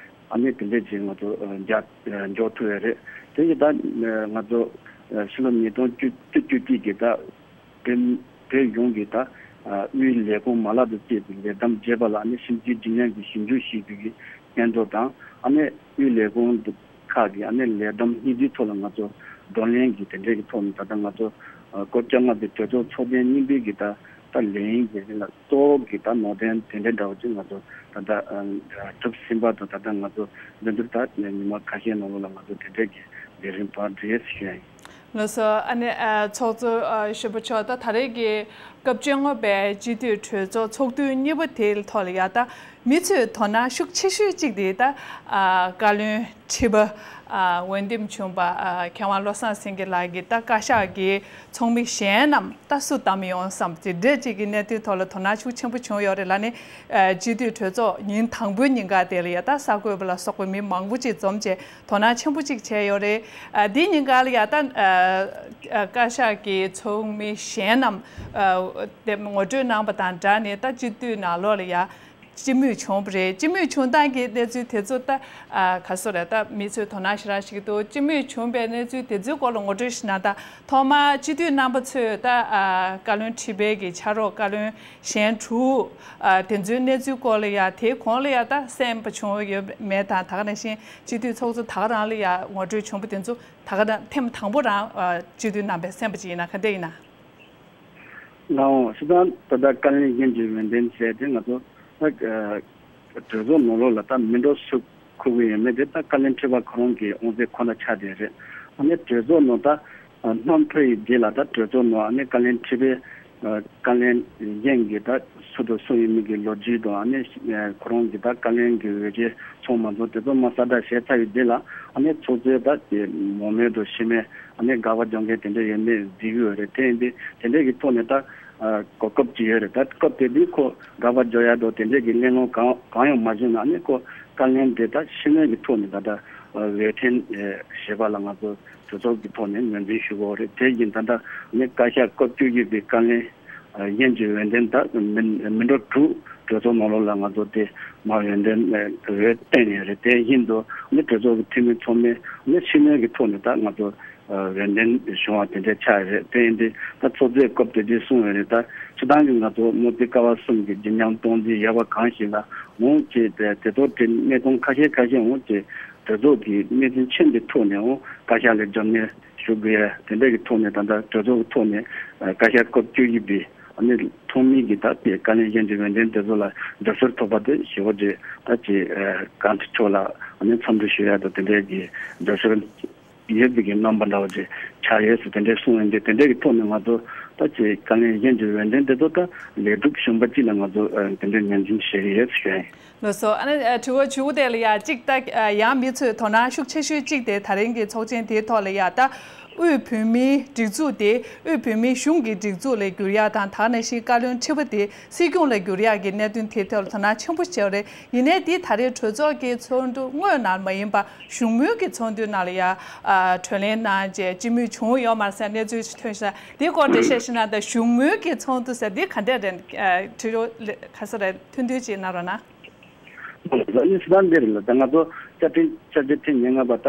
ཨ་ནི་དེ་འདྲས་ཅིག་ང་ཚོ་མཇལ་འཇོག་ཐུབ་ཡོད་རེད། དེ་ཡིན་ད་ང་ཚོ་ཕྱི་ལོ་ཉིས་སྟོང་བཅུ་བཅུ་གཅིག་གི་ད་བོད་བོད་གཞུང་གི་ད་དབུས་ལས་ཁུངས་མ་ལག་དང་བཅས་པའི་ལས་བསྡོམས་བརྗེས་པ་ལ་ཨ་ནི་ཞིབ་འཇུག་ལྗིད་སྙན་གྱི་ཞིབ་འཇུག་ཞུས་པའི་གི་སྙན་ཐོ་དང་ཨ་ནི་དབུས་ལས་ཁུངས་ཁག་གི་ཨ་ནི་ལས་བསྡོམས་སྙིང་བསྡུས་ཐོག་ལ་ང་ཚོ་བགྲོ་གླེང་གི་དེ་འདྲའི་གི་ཐོག་ནས་ད་ལྟ་ང་ཚོ་སྐབས་བཅོ་ལྔ་པའི་གྲོས་ཚོགས་ཚོགས་ཐེངས་གཉིས་པའི་གི་ད་ད་ལས་ཡུན་གྱི་རིང་ལ་གཙོ་བོ་གི་ད་ནང་དོན་དེ་འདྲའི་འདྲ་བོ་ཅིག་ང་ཚོ་ད་ལྟ་གྲུབ་ཟིན་པ་དང་ད་ལྟ་ང་ཚོ་འདི་འདིར་ད་ཉི་མ་ཁ་ཤས་ནང་ལོགས་ལ་ང་ཚོ་དེ་འདྲའི་གི་ལས་རིམ་པར་འགྲོ་ཡས་ཞུ་ཡ་ཡིན། ལགས་སོ། ཨ་ནི་ཨ་ཚོགས་གཙོ་ཨ་གཞོན་པ་མཆོག་ད་ད་རེས་ཀྱི་སྐབས་བཅོ་ལྔ་པའི་སྤྱི་འཐུས་གྲོས་ཚོགས་ཚོགས་དུས་གཉིས་པ་དེའི་ཐོག་ལ་ཡ་ད་མི་ཚོས་དོ་སྣང་ཤུགས་ཆེ་ཤོས་གཅིག་དེ་ད་ཨ་བཀའ་བློན་ཁྲི་པ་ཨ་འོས་འདེམས་བྱུང་བ་ཨ་མཁས་དབང་བློ་བཟང་སེང་གེ་ལགས་ཀྱིས་ད་བཀའ་ཤག་གི་ཚོགས་མི་གཞན་རྣམས་ད་སུ་བདམས་ཡོང་བསམ་དེ་འདྲས་གཅིག་གི་གནད་དོན་ཐོག་ལ་དོ་སྣང་ཤུགས་ཆེན་པོ་བྱུང་ཡོད་རེད་ལ་ནི། ཨ་སྤྱི་འཐུས་གྲོས་ཚོགས་ཉིན་དང་པོའི་ཉིན་ཀ་དེ་ལ་ཡ་ད་གསར་འགོད་པ་ལ་སོགས་པའི་མི་མང་པོ་ཅིག་འཛོམས་བྱས། དོ་སྣང་ཆེན་པོ་ཅིག་བྱས་ཡོད་རེད། ཨ་འདིའི་ཉིན་ཀ་ལ་ཡ་ད་ཨ་ཨ་བཀའ་ཤག་གི་ཚོགས་མི་གཞན་རྣམས་ཨ་དེ་ངོ་སྤྲོད་གནང་བ་དང་སྦྲགས་ནས་ད་སྤྱི་འཐུས་ནང་ལོགས་ལ་ཡ་སྤྱི་མོས་བྱུང་བ་རེད། སྤྱི་མོས་བྱུང་སྟངས་ཀྱི་གནས་ཚུལ་དེ་ཚོ་ད་ཨ་ག་སོ་རེད། ད་མི་ཚོས་དོ་སྣང་ཞེ་དྲག་བྱེད་ཀྱི་འདུག་སྤྱི་མོས་བྱུང་བའི་གནས་ཚུལ་དེ་ཚོའི་སྐོར་ལ་ངོ་སྤྲོད་ཞིག་གནང་དང་། ཐོག་མར་སྤྱི་འཐུས་རྣམ་པ་ཚོས་ད་ཨ་བཀའ་བློན་ཁྲི་པའི་གི་ཕྱག་རོགས་བཀའ་བློན་གཞན་དྲུག་ཨ་དེ་ཚོའི་གནས་ཚུལ་སྐོར་ལ་ཡ་དེའི་གོང་ལ་ཡ་ད་གསན་པ་བྱུང་ཡོད་མེད་དང་། ད་ག་ནང་བཞིན་སྤྱི་འཐུས་ཚོགས་གཙོ་ད་ག་རང་ལ་ཡ་ངོ་སྤྲོད་བྱུང་བ་དེ་ཚོ་ད་ག་རང་ཐེངས་དང་པོ་རང་ཨ་སྤྱི་འཐུས་རྣམ་པས་གསན་པ་ཅིག་ཡིན་ན་ག་འདྲ་ཡིན་ན། ལགས་འོང་། སྤྱིར་བཏང་ད་ལྟ་བཀའ་བློན་གཞོན་གྱི་འོས་འདེམས་བྱས་ཏེ་ང་ཚོ་ད་གྲོས་ཚོགས་ནང་ལོགས་ལ་ད་མི་འགྲོ་སུ་འཁུར་གི་ཡོད་མེད་དེ་ད་བཀའ་བློན་ཁྲི་པ་ཁོ་རང་གི་དབང་ཚད་ཁོ་ན་ཆགས་བསྡད་རེད། ཨ་ནི་གྲོས་ཚོགས་ནང་ད་སྣུམ་འཁོར་ཡི་རྗེས་ལ་ད་གྲོས་ཚོགས་ནང་ཨ་ནི་བཀའ་བློན་ཁྲི་པའི་བཀའ་བློན་གཞན་གྱི་ད་སུ་དང་སུ་ཡིན་མིན་གྱི་ལོ་རྒྱུས་དང་ཨ་ནི་ཁོ་རང་གི་ད་བཀའ་བློན་གྱི་འོས་ཆོས་ཚང་མ་ཚང་དེ་ཚོ་མ་གསལ་བསྒྲགས་བྱས་ཚར་བའི་རྗེས་ལ་ཨ་ནི་ཚོགས་གཙོས་ད་དེ་མང་མོས་དང་ཕྱི་མོས་ཨ་ནི་དགག་པ་རྒྱག་མཁན་དེ་འདྲ་ཡོད་མེད་གཟིགས་ཀྱི་ཡོད་རེད། དེ་ཡིན་དུས་དེ་འདྲ་གི་ཐོག་ནས་ད་གོ་སྐབས་ཅིག་ཡོད་རེད། ད་སྐབས་དེ་དུས་ཁོ་དགག་པ་རྒྱག་ཡ་དང་དེ་འདྲ་གི་གླེང་སློང་གང་གང་ཡང་མ་བྱུང་ན་ཨ་ནི་ཁོ་བཀའ་བློན་དེ་ད་ཕྱི་མོས་ཀྱི་ཐོག་ནས་ད་ལྟ་འོས་འཕེན་བྱེད་པ་ལ་ང་ཚོ་གྲོས་ཚོགས་ཀྱི་ཐོག་ནས་ངོས་འཛིན་ཞུ་དགོས་རེད། དེ་བཞིན་ད་ལྟ་ནི་བཀའ་ཤག་སྐབས་བཅུ་བཞི་པའི་བཀའ་བློན་གཞན་གྱི་འོས་འདེམས་ད་མི་མི་འགྲོ་དྲུག་ གྲོས་ཚོགས་ནང་ལོགས་ལ་ང་ཚོ་དེ་མ་འོས་འདེམས་འོས་བཏོན་ནས་རེད། དེ་བཞིན་དུ་ནི་གྲོས་ཚོགས་ཀྱི་འཐུས་མི་ཚང་མས་ནི་ཕྱི་སྣོད་ཀྱི་ཐོག་ནས་ད་ང་ཚོ་འོས་འདེམས་བྱུང་བ་དེ་འདྲ་ཆགས་རེད། དེ་ཡིན་དུས་ད་ཚོགས་གཙོས་སྐབས་དེ་དུས་གསུངས་ཡོད་རེད། ད་སྤྱི་བཏང་གི་ང་ཚོ་མུ་སྟེགས་ཀ་བ་གསུམ་གྱི་བརྗིད་ཉམས་གཏོང་རྩིས་ཡོད་པ་གང་ཞིག་ལ་འོང་བྱས་ཏེ་དེ་ཚོ་དེ་གནས་སྟངས་ཁ་ཤས་ཁ་ཤས་འོང་བྱས་གྲོས་ཚོགས་ཀྱི་གནས་ཚུལ་ཆེན་པོའི་ཐོག་ནས་འོང་བཀའ་ཤག་ལ་རྒྱབ་གནས་ཞུ་དགོས་ཡ་དེ་འདྲ་གི་ཐོག་ནས་ད་ལྟ་གྲོས་ཚོགས་ཀྱི་ཐོག་ནས་བཀའ་ཤག་སྐབས་བཅུ་བཞི་པའི་ཨ་ནི་ཐོག་མའི་གི་ད་ལྟའི་བཀའ་བློན་གཞན་གྱི་འོས་འདེམས་དེ་ཚོ་ལ་རྒྱབ་སྐྱོར་ཐོབ་པ་དེ་ཞེ་པོ་ཅིག་ད་ཅིག་གང་ཐུབ་ཕྱོགས་ལ་ཨ་ནི་འཚམས་འདྲི་ཞུ་ཡ་དང་དེ་འདྲའི་གི་རྒྱབ་སྐྱོར་ཡོད་པའི་གི་རྣམ་པ་འདྲ་བོ་ཅིག་ཆགས་ཡོད་ཟེར་དེ་འདྲའི་གསུངས་ཡོད་འདུག་དེ་འདྲའི་གི་ཐོག་ནས་ང་ཚོ་ད་ཅིག་བཀའ་བློན་གཞན་གྱི་འོས་འདེམས་དེ་ཚོ་ད་ལས་སྒྲུབ་གཞོན་པ་ཅིག་ལ་ང་ཚོ་དེ་འདྲའི་ངོས་འཛིན་བྱེད་ཀྱི་ཡོད་ཟེར་ཞུ་ཡ་ཡིན། ལགས་སོ། ཨ་ནི་ཨ་དྲི་བ་བཅུ་དེ་ལ་ཡ་གཅིག་ད་ཨ་ཡང་མི་ཚོས་དོ་སྣང་ཤུགས་ཆེ་ཤོས་གཅིག་དེ་ད་རིང་གི་ཚོགས་ཆེན་དེའི་ཐོག་ལ་ཡ་ད་དབུས་བོད་མིའི་སྒྲིག་འཛུགས་དེ་དབུས་བོད་མིའི་གཞུང་གི་སྒྲིག་འཛུགས་ལ་བསྒྱུར་ཡ་དང་ད་ག་ནང་བཞིན་བཀའ་བློན་ཁྲི་པ་དེ་སྲིད་སྐྱོང་ལ་བསྒྱུར་ཡ་གི་གནད་དོན་དེའི་ཐོག་ལ་དོ་སྣང་ཆེན་པོ་བྱས་པ་རེད། ཡིན་ནའི་དེ་ད་རེས་གྲོས་ཚོགས་ཀྱི་ཚོགས་འདུ་དངོས་ནང་མ་ཡིན་པ་བཞུགས་མོལ་གྱི་ཚོགས་འདུའི་ནང་ལ་ཡ་ཨ་གྲོས་གླེང་གནང་བྱས་སྤྱི་མོས་བྱུང་ཡོད་མ་རེད་ཟེར་གནས་ཚུལ་ཞིག་ཐོན་ཤག་དེའི་སྐོར་དེ་བཤད་ཤེས་ན་ད་བཞུགས་མོལ་གྱི་ཚོགས་འདུ་ཟེར་དེ་ག་འདྲས་རེད། ཨ་དྲི་བ་ག་ས་རེད། ཐུང་ཐུང་ཅིག་གནང་རོགས་གནང་། ཨ་ནི་སི་ཏན་འདིར་ལ་ད་ང་ཚོ་བཅའ་ཁྲིམས་བཅའ་ཁྲིམས་ཐེངས་ཉེར་ལྔ་པ་ད་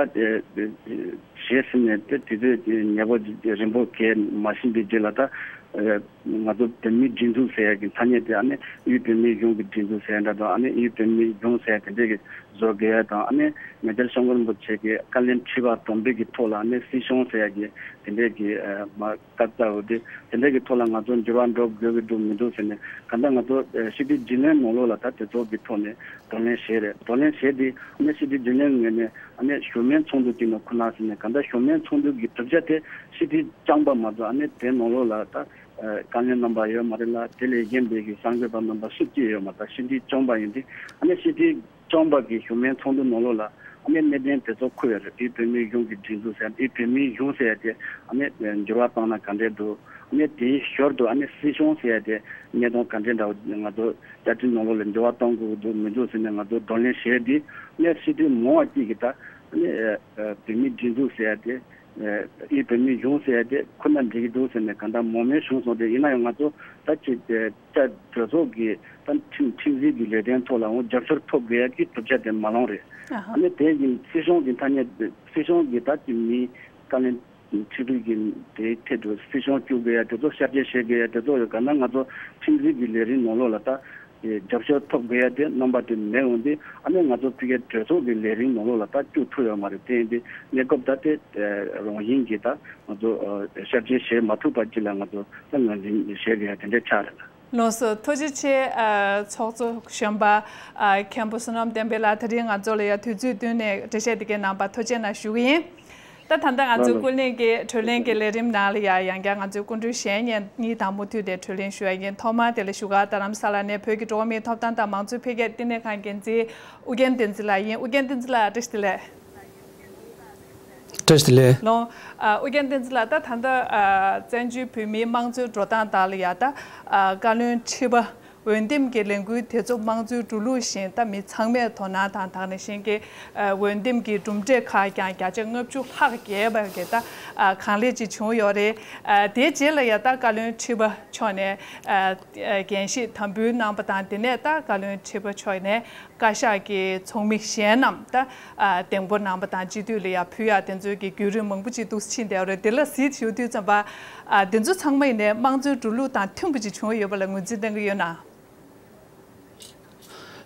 བཞེས་ཟིན་ནས་དེ་དུས་ཚོད་ཉེ་པོ་རིང་པོ་གས་མ་ཕྱིན་པའི་རྗེས་ལ་ད་ང་ཚོ་བོད་མིའི་སྒྲིག་འཛུགས་ཟེར་ཡ་གི་ཐ་སྙད་དེ་ཨ་ནི་དབུས་བོད་མིའི་གཞུང་གི་སྒྲིག་འཛུགས་ཟེར་ཡ་འདྲ་དང་ཨ་ནི་དབུས་བོད་མིའི་གཞུང་ཟེར་ཡ་དེ་འདྲས་ཀྱི་བཟོ་དགོས་ཡ་དང་ཨ་ནི་ཉེ་ཆར་སྐྱབས་མགོན་རིན་པོ་ཆེ་གི་བཀའ་བློན་ཁྲི་པ་བསྡོམས་པའི་གི་ཐོག་ལ་ཨ་ནི་སྲིད་གཞུང་ཟེར་ཡ་གི་དེ་འདྲས་ཀྱི་མ། སྐབས་ལྟ་བུ་དེ་དེ་འདྲ་གི་ཐོག་ལ་ང་ཚོ་འགྱུར་བ་འགྲོ་དགོས་ཀྱི་འདུག་མི་འདུག་ཟེར་ནས་གང་ལྟར་ང་ཚོ་ཨ་སྤྱི་འཐུས་རྒྱུན་ལས་ནང་ལོགས་ལ་ད་དེ་ཚོ་གི་ཐོག་ནས་གདོང་ལེན་བྱས་རེད། གདོང་ལེན་བྱས་ཏེ་ཨ་ནི་སྤྱི་འཐུས་རྒྱུན་ལས་ངོས་ནས་ཨ་ནི་ཞུ་མོལ་ཚོགས་འདུ་གཅིག་ནང་ཁུར་གནང་ཟེར་ནས་གང་ལྟར་ཞུ་མོལ་ཚོགས་འདུ་གི་གྲུབ་ཆ་དེ་སྤྱི་འཐུས་རྐྱང་པ་མ་གཏོགས་ཨ་ནི་དེ་ནང་ལོགས་ལ་ད་ཨ་བཀའ་བློན་རྣམ་པ་ཡོད་མ་རེད་ལ་དེ་ལས་གཞན་པའི་གི་གསར་འགོད་པ་རྣམ་པ་སུ་གཅིག་ཡོད་མ་རེད། སྤྱི་འཐུས་རྐྱང་པ་ཡིན་དུས་ཨ་ནི་སྤྱི་འཐུས་རྐྱང་པ་གི་ཞུ་མོལ་ཚོགས་འདུ་ནང་ལོགས་ལ་ཨ་ནི་གནད་དོན་དེ་ཚོ་འཁོད་ཡོད་རེད། དེ་བོད་མིའི་གཞུང་གི་སྒྲིག་འཛུགས་ཟེར་དེ་བོད་མིའི་གཞུང་ཟེར་ཡ་དེ་ཨ་ནི་འགྱུར་བ་བཏང་ན་ག་འདྲས་འདུག་ཨ་ནི་དེའི་ཞོར་དུ་ཨ་ནི་སྲིད་གཞུང་ཟེར་ཡ་དེ་གནས་སྟངས་ག་འདྲས་འདྲ་བོ་ང་ཚོ་བཅའ་ཁྲིམས་ནང་ལོགས་ལ་འགྱུར་བ་གཏོང་དགོས་ཀྱི་འདུག་མི་འདུག་ཟེར་ནས་ང་ཚོ་གདོང་ལེན་བྱས་དེ་ཨ་ནི་སྲིད་དོན་མང་བ་གཅིག་གིས་ད་ཨ་ནི་བོད་མིའི་སྒྲིག་འཛུགས་ཟེར་ཡ་དེ། ཨེ་བོད་མིའི་གཞུང་ཟེར་ཡ་དེ་ཁོ་ན་འགྲིག་གི་འདུག་ཟེར་ནས་གང་ལྟར་མང་མོས་བྱུང་སོང་སྟེ་ཡིན་ན་ཡང་ང་ཚོ་ད་ཅིག་ཨེ་ད་གྲོས་ཚོགས་ཀྱི་ད་ཁྲིམས་ཁྲིམས་འཛིན་གྱི་ལས་དོན་ཐོག་ལའང་རྒྱབ་སྐྱོར་ཐོབ་དགོས་ཡ་གི་གྲུབ་ཆ་དེ་མ་ལོངས་རེད། ཨ་ནི་དེ་བཞིན་སྲིད་གཞུང་གི་ཐ་སྙད་སྲིད་གཞུང་གི་ད་ཅིག་མི་བཀའ་བློན་ཁྲི་པའི་གི་དེའི་ཐད་དུ་སྲིད་གཞུང་བཅུག་དགོས་ཡ་དེ་ཚོ་ཤར་སྐྱེལ་བྱེད་དགོས་ཡ་དེ་ཚོ་ཡོད་ག་ན་ང་ཚོ་ཁྲིམས་འཛིན་གྱི་ལས་རིམ་ནང་ལོགས་ལ་ད། དེ་རྒྱབ་སྐྱོར་ཐོབ་དགོས་ཡ་དེ་རྣམ་པ་དེ་མེད་འོང་དུས་ཨ་ནི་ང་ཚོ་ཕ་གིའི་གྲོས་ཚོགས་ཀྱི་ལས་རིམ་ནང་ལོགས་ལ་ད་བཅུག་ཐུབ་ཡོད་མ་རེད། དེ་ཡིན་དུས་གནས་སྐབས་ད་དེ་རང་བཞིན་གྱིས་ད་ང་ཚོ་ཤར་སྐྱེལ་བྱེད་མ་ཐུབ་པ་ཅིག་ལ་ང་ཚོ་ད་ངོས་འཛིན་བྱེད་དགོས་ཡ་དེ་འདྲ་ཆགས་རེད། ལགས་སོ། ཐུགས་རྗེ་ཆེ། ཚོགས་གཙོ་གཞོན་པ་མཁན་པོ་བསོད་ནམས་བསྟན་འཕེལ་ལགས་ད་རིང་ང་ཚོ་ལ་ཡ་དུས་ཚོད་བསྟུན་ནས་འགྲེལ་བཤད་འདི་གའི་གནང་བར་ཐུགས་རྗེ་གནང་ཞུ་གི་ཡིན། ད་ད་ལྟ་ང་ཚོའི་ཀུན་གླེང་གི་གྲོས་གླེང་གི་ལས་རིམ་ནང་ལ་ཡང་ཡང་བསྐྱར་ང་ཚོའི་སྐུ་མགྲོན་གཞན་གཉིས་གཉིས་དང་མུ་མཐུད་དེ་གྲོས་གླེང་ཞུ་ཡ་ཡིན། ཐོག་མར་དེ་ལ་བཞུགས་སྒར་རྡ་རམ་ས་ལ་ནས་བོད་ཀྱི་འགྲོ་བ་མིའི་ཐོབ་ཐང་དང་མང་གཙོའི་འཕེལ་རྒྱས་བསྟི་གནས་ཁང་འགན་འཛིན་ཨུ་རྒྱན་བསྟན་འཛིན་ལགས་ཡིན། ཨུ་རྒྱན་བསྟན་འཛིན་ལགས་བཀྲ་ཤིས་བདེ་ལེགས། བཀྲ་ཤིས་བདེ་ལེགས། ལོ། ཨ་ཨུ་རྒྱན་བསྟན་འཛིན་ལགས་ད་ད་ལྟ་ཨ་བཙན་བྱོལ་བོད་མིའི་དམངས་གཙོའི་འགྲོ་སྟངས་དག་ལ་ཡ་ད་ཨ་བཀའ་བློན་ཁྲི་པ། འོས་འདེམས་ཀྱི་ལས་འགུལ་དེ་ཚོ་དམངས་གཙོའི་འགྲོ་ལུགས་བཞིན་ད་མི་ཚང་མས་དོ་སྣང་དང་དེ་ནང་བཞིན་གྱི་འོས་འདེམས་ཀྱི་གྲུབ་འབྲས་ཁག་ཀྱང་བརྒྱ་ཆ་ལྔ་བཅུ་ལྷག་བརྒལ་བ་གི་ད་གང་ལེགས་ཅིག་བྱུང་ཡོད་རེད། དེའི་རྗེས་ལ་ཡ་ད་བཀའ་བློན་ཁྲི་པ་མཆོག་ནས་འགན་བཞེས་དམ་འབུལ་གནང་བ་དང་དེ་ནས་ད་བཀའ་བློན་ཁྲི་པ་མཆོག་ནས་བཀའ་ཤག་གི་ཚོགས་མི་གཞན་རྣམས་ད་གདེང་པོ་གནང་བ་དང་སྤྱི་འཐུས་ལ་ཡ་ཕུལ་ཡ་དེ་ཚོའི་གི་བརྒྱུད་རིམ་མང་པོ་ཅིག་འདུག་སེ་ཕྱིན་བསྡད་ཡོད་རེད། དེ་ལ་གཟིགས་ཞུ་དུས་ཙམ་པ་དེ་ཚོ་ཚང་མ་ཡིན་ནའི་དམངས་གཙོའི་འགྲོ་ལུགས་དང་མཐུན་པ་ཅིག་བྱུང་ཡོད་པ་ལ་ངོས་འཛིན་གནང་གི་ཡོད་ན།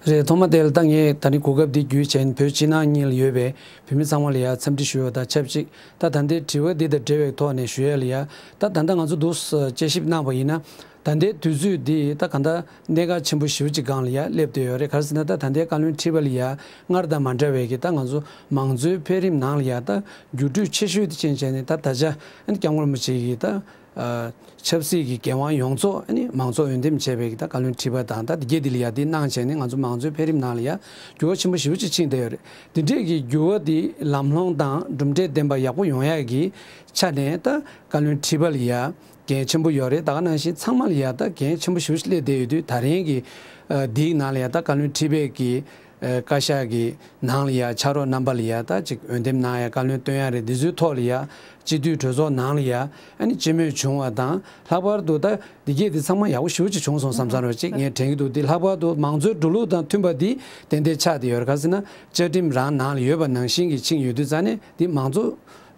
རེད། ཐོག་མ་དེ་ལ་ད་ངས་ད་ནི་གོ་སྐབས་འདི་བརྒྱུད་བྱས་ནས་བོད་ཕྱི་ནང་གཉིས་ལ་ཡོད་པའི་བོད་མི་ཚང་མ་ལ་ཡ་འཚམས་འདྲི་ཞུ་ཡ་དང་ཆབས་ཅིག་ད་ད་ལྟའི་དྲི་བ་འདི་དང་འབྲེལ་བའི་ཐོག་ནས་ཞུ་ཡ་ལ་ཡ་ད་ད་ལྟ་ང་ཚོ་འདུག་སེ་དཔྱད་ཞིབ་གནང་བ་ཡིན་ན་ད་ལྟའི་དུས་ཚོད་འདི་ད་ག་ད་གནད་འགག་ཆེན་པོ་ཞེ་པོ་ཅིག་སྒང་ལ་ཡ་སླེབས་བསྡད་ཡོད་རེད། ག་རེ་ཟེར་ན་ད་ད་ལྟའི་བཀའ་བློན་ཁྲི་པ་ལ་ཡ་སྔར་དང་མ་འདྲ་བའི་གི་ད་ང་ཚོ་མང་གཙོའི་འཕེལ་རིམ་ནང་ལ་ཡ་ད་འགྱུར་འགྲོས་ཆེ་ཤོས་དེ་ཅན་བྱས་ནས་ད་ད་ཆ་སྐྱབས་མགོན་རིན་པོ་ཆེ་གི་ད། ཆབ་སྲིད་ཀྱི་འགན་དབང་ཡོངས་རྫོགས་ནི་མང་ཚོགས་འོས་འདེམས་བྱས་པའི་ད་བཀའ་བློན་ཁྲི་པ་དང་ད་དེ་གྱད་དེ་ལ་ཡ་དེ་གནང་བྱས་ནས་ང་ཚོ་མང་གཙོའི་འཕེལ་རིམ་ནང་ལ་ཡ་འགྱུར་བ་ཆེན་པོ་ཞེ་པོ་ཅིག་ཕྱིན་བསྡད་ཡོད་རེད། དེ་འདྲས་ཀྱི་འགྱུར་བ་དེ་ལམ་ལྷོང་དང་གྲུབ་འབྲས་ལྡན་པ་ཡག་པོ་ཡོང་ཡ་གི་ཆ་ནས་ད་བཀའ་བློན་ཁྲི་པ་ལ་ཡ་འགན་ཆེན་པོ་ཡོད་རེད། ད་ག་ནང་བཞིན་ཚང་མ་ལ་ཡ་ད་འགན་ཆེན་པོ་ཞེ་པོ་ཅིག་སླེབས་བསྡད་ཡོད་དུས་ད་རིང་གི་འདིའི་ནང་ལ་ཡ་ད་བཀའ་བློན་ཁྲི་པའི་གི་ཨ་བཀའ་ཤག་གི་ནང་ལ་ཡ་ཕྱག་རོགས་རྣམ་པ་ལ་ཡ་ད་ཅིག་འོས་འདེམས་གནང་ཡ་བཀའ་བློན་བཏོན་ཡ་རེད། འདི་ཚོའི་ཐོག་ལ་ཡ་སྤྱི་འཐུས་གྲོས་ཚོགས་ནང་ལ་ཡ་ཨ་ནི་སྤྱི་མོས་བྱུང་བ་དང་། ལྷག་པར་དུ་ད་འདི་གས་འདི་ཚང་མ་ཡག་པོ་ཞེ་པོ་ཅིག་བྱུང་སོང་བསམ་ས་རོགས་ཅིག་ངས་དྲན་གྱི་འདུག་འདི་ལྷག་པར་དུ་མང་གཙོའི་འགྲོ་ལུགས་དང་མཐུན་པ་འདི་ཏན་ཏན་ཆགས་བསྡད་ཡོད་རེད། ག་ཟེར་ན་བཅའ་ཁྲིམས་རང་ནང་ལ་ཡོད་པ་ནང་བཞིན་གྱི་ཕྱིན་ཡོད་དུས་ཙང་ནས་འདི་མང་གཙོ་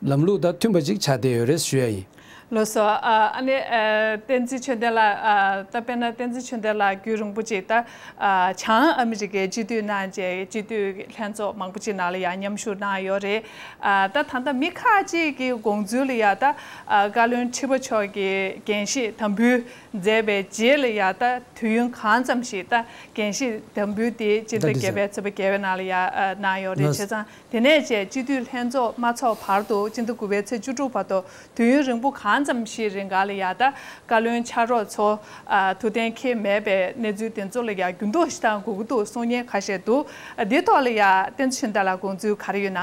ལམ་ལུགས་དང་མཐུན་པ་ཅིག་ཆགས་བསྡད་ཡོད་རེད་ཞུ་ཡ་ཡིན། ལགས་སོ། ཨ་ཨ་ནི་ཨ་བསྟན་འཛིན་ཆོས་ལྡན་ལགས། ཨ་ད་དཔེར་ན་བསྟན་འཛིན་ཆོས་ལྡན་ལགས་རྒྱུན་རིང་པོ་ཅིག་ད་ཨ་བྱང་ཨ་མི་རི་ཀའི་སྤྱི་འཐུས་གནང་བྱས་སྤྱི་འཐུས་ལྷན་ཚོགས་མང་པོ་ཅིག་ནང་ལ་ཡང་མཉམ་ཞུགས་གནང་ཡོད་རེད། ཨ་ད་ད་ལྟ་མི་ཁག་ཅིག་གི་དགོངས་ཚུལ་ལ་ཡ་ད་ཨ་བཀའ་བློན་ཁྲི་པ་མཆོག་གིས་འགན་བཞེས་དམ་འབུལ་མཛད་པའི་རྗེས་ལ་ཡ་ད་དུས་ཡུན་གང་ཙམ་ཞིག་ད་འགན་བཞེས་དམ་འབུལ་དེ་སྤྱི་ཟླ་ད་བརྒྱད་པའི་ཚེས་པ་བརྒྱད་པའི་ནང་ལ་ཡ་ཨ་གནང་ཡོད་རེད། ལགས། བྱས་ཙང་། དེ་ནས་བཅས་སྤྱི་འཐུས་ལྷན་ཚོགས་མ་ཚོགས་བར་དུ་སྤྱི་ཟླ་དགུ་པའི་ཚེས་བཅུ་དྲུག་བར་དུ་དུས་ཡུན་རིང་པོ་གང་ཙམ་ཞིག་རིང་ག་ལ་ཡ་ད་བཀའ་བློན་ཕྱག་རོགས་ཚོ་ཨ་ཐུགས་གཏན་འཁེལ་མེད་པའི་གནས་ཚུལ་དེ་ཚོ་ལ་ཡ་རྒྱུན་འཁྱོངས་ཤིག་གཏང་དགོས་ཀྱི་འདུག་གསུང་མཁན་ཁ་ཤས་འདུག་ཨ་འདི་ཐོག་ལ་ཡ་བསྟན་འཛིན་ཆོས་ལྡན་ལགས་དགོངས་ཚུལ་ག་རེ་ཡོད་ན།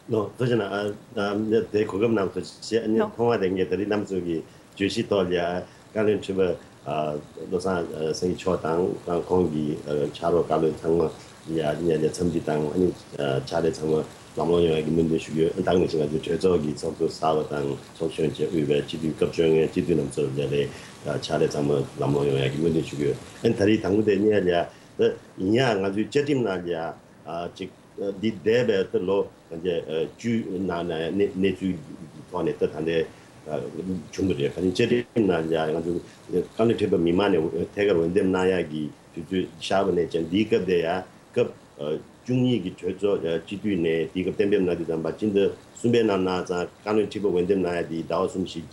ལགས་སོ། ཐུགས་རྗེ་གནང་། ཨ་ཨ་དེ་གོ་སྐབས་གནང་བ་ཐུགས་རྗེ་ཆེ། ཨ་ནི་ལགས། ཐོག་མ་དེ་ངས་ད་རེས་རྣམ་ཚོ་གི་བརྗོད་གཞི་ཐོག་ལ་ཡ་བཀའ་བློན་ཁྲི་པ་ཨ་བློ་བཟང་ཨ་སེང་གེ་མཆོག་དང་ཁོང་གི་ཨ་ཕྱག་རོགས་བཀའ་བློན་ཚང་མ་ཡ་ཡ་ཡ་འཚམས་འདྲི་དང་། ཨ་ནི་ཨ་ཕྱག་ལས་ཚང་མ་ལམ་ལྷོང་ཡོང་ཡ་གི་སྨོན་འདུན་ཞུ་གི་ཡོད། ཨ་ནི་ད་ག་ནང་བཞིན་ང་ཚོའི་གྲོས་ཚོགས་ཀྱི་ཚོགས་གཙོ་གསར་པ་དང་ཚོགས་གཞོན་བཅས་དབུས་པའི་སྤྱི་འཐུས་སྐབས་བཅོ་ལྔའི་སྤྱི་འཐུས་རྣམ་ཚོར་ལ་ལས་ཨ་ཕྱག་ལས་ཚང་མ་ལམ་ལྷོང་ཡོང་ཡ་གི་སྨོན་འདུན་ཞུ་གི་ཡོད། ཨ་ནི་ད་རེས་དང་པོ་དེ་གཉེར་ཡ་ད་ཡིན་ཡ་ང་ཚོའི་བཅའ་ཁྲིམས་ནང་ལ་ཡ་ཨ་ཅིག་འདི་འདས་པའི་ད་ལོ་ག་ཚོད་བཅུ་ནང་ནས་གནས་གནས་ཚུལ་གྱི་ཐོག་ནས་ད་ད་ལྟའི་བྱུང་བ་རེད། ག་ཚོད་བཅའ་ཁྲིམས་ནང་ཡང་ང་ཚོ་བཀའ་བློན་ཁྲི་པ་མི་མང་ནས་ཐད་ཀར་འོས་འདེམས་གནང་ཡག་གི་དུས་ཚོད་བཞག་པ་ནས་བྱས་འདིའི་སྐབས་དེ་ཡང་སྐབས་བཅུ་གཉིས་ཀྱི་གྲོས་ཚོགས་སྤྱི་འཐུས་ནས་དེའི་སྐབས་གཏན་འབེབས་གནང་དུས་ཙམ་པ་སྤྱི་ཟླ་གསུམ་པའི་ནང་གནང་ཙང་བཀའ་བློན་ཁྲི་པ་འོས་འདེམས་གནང་ཡག་དེ་ཟླ་བ་གསུམ་ཞིག་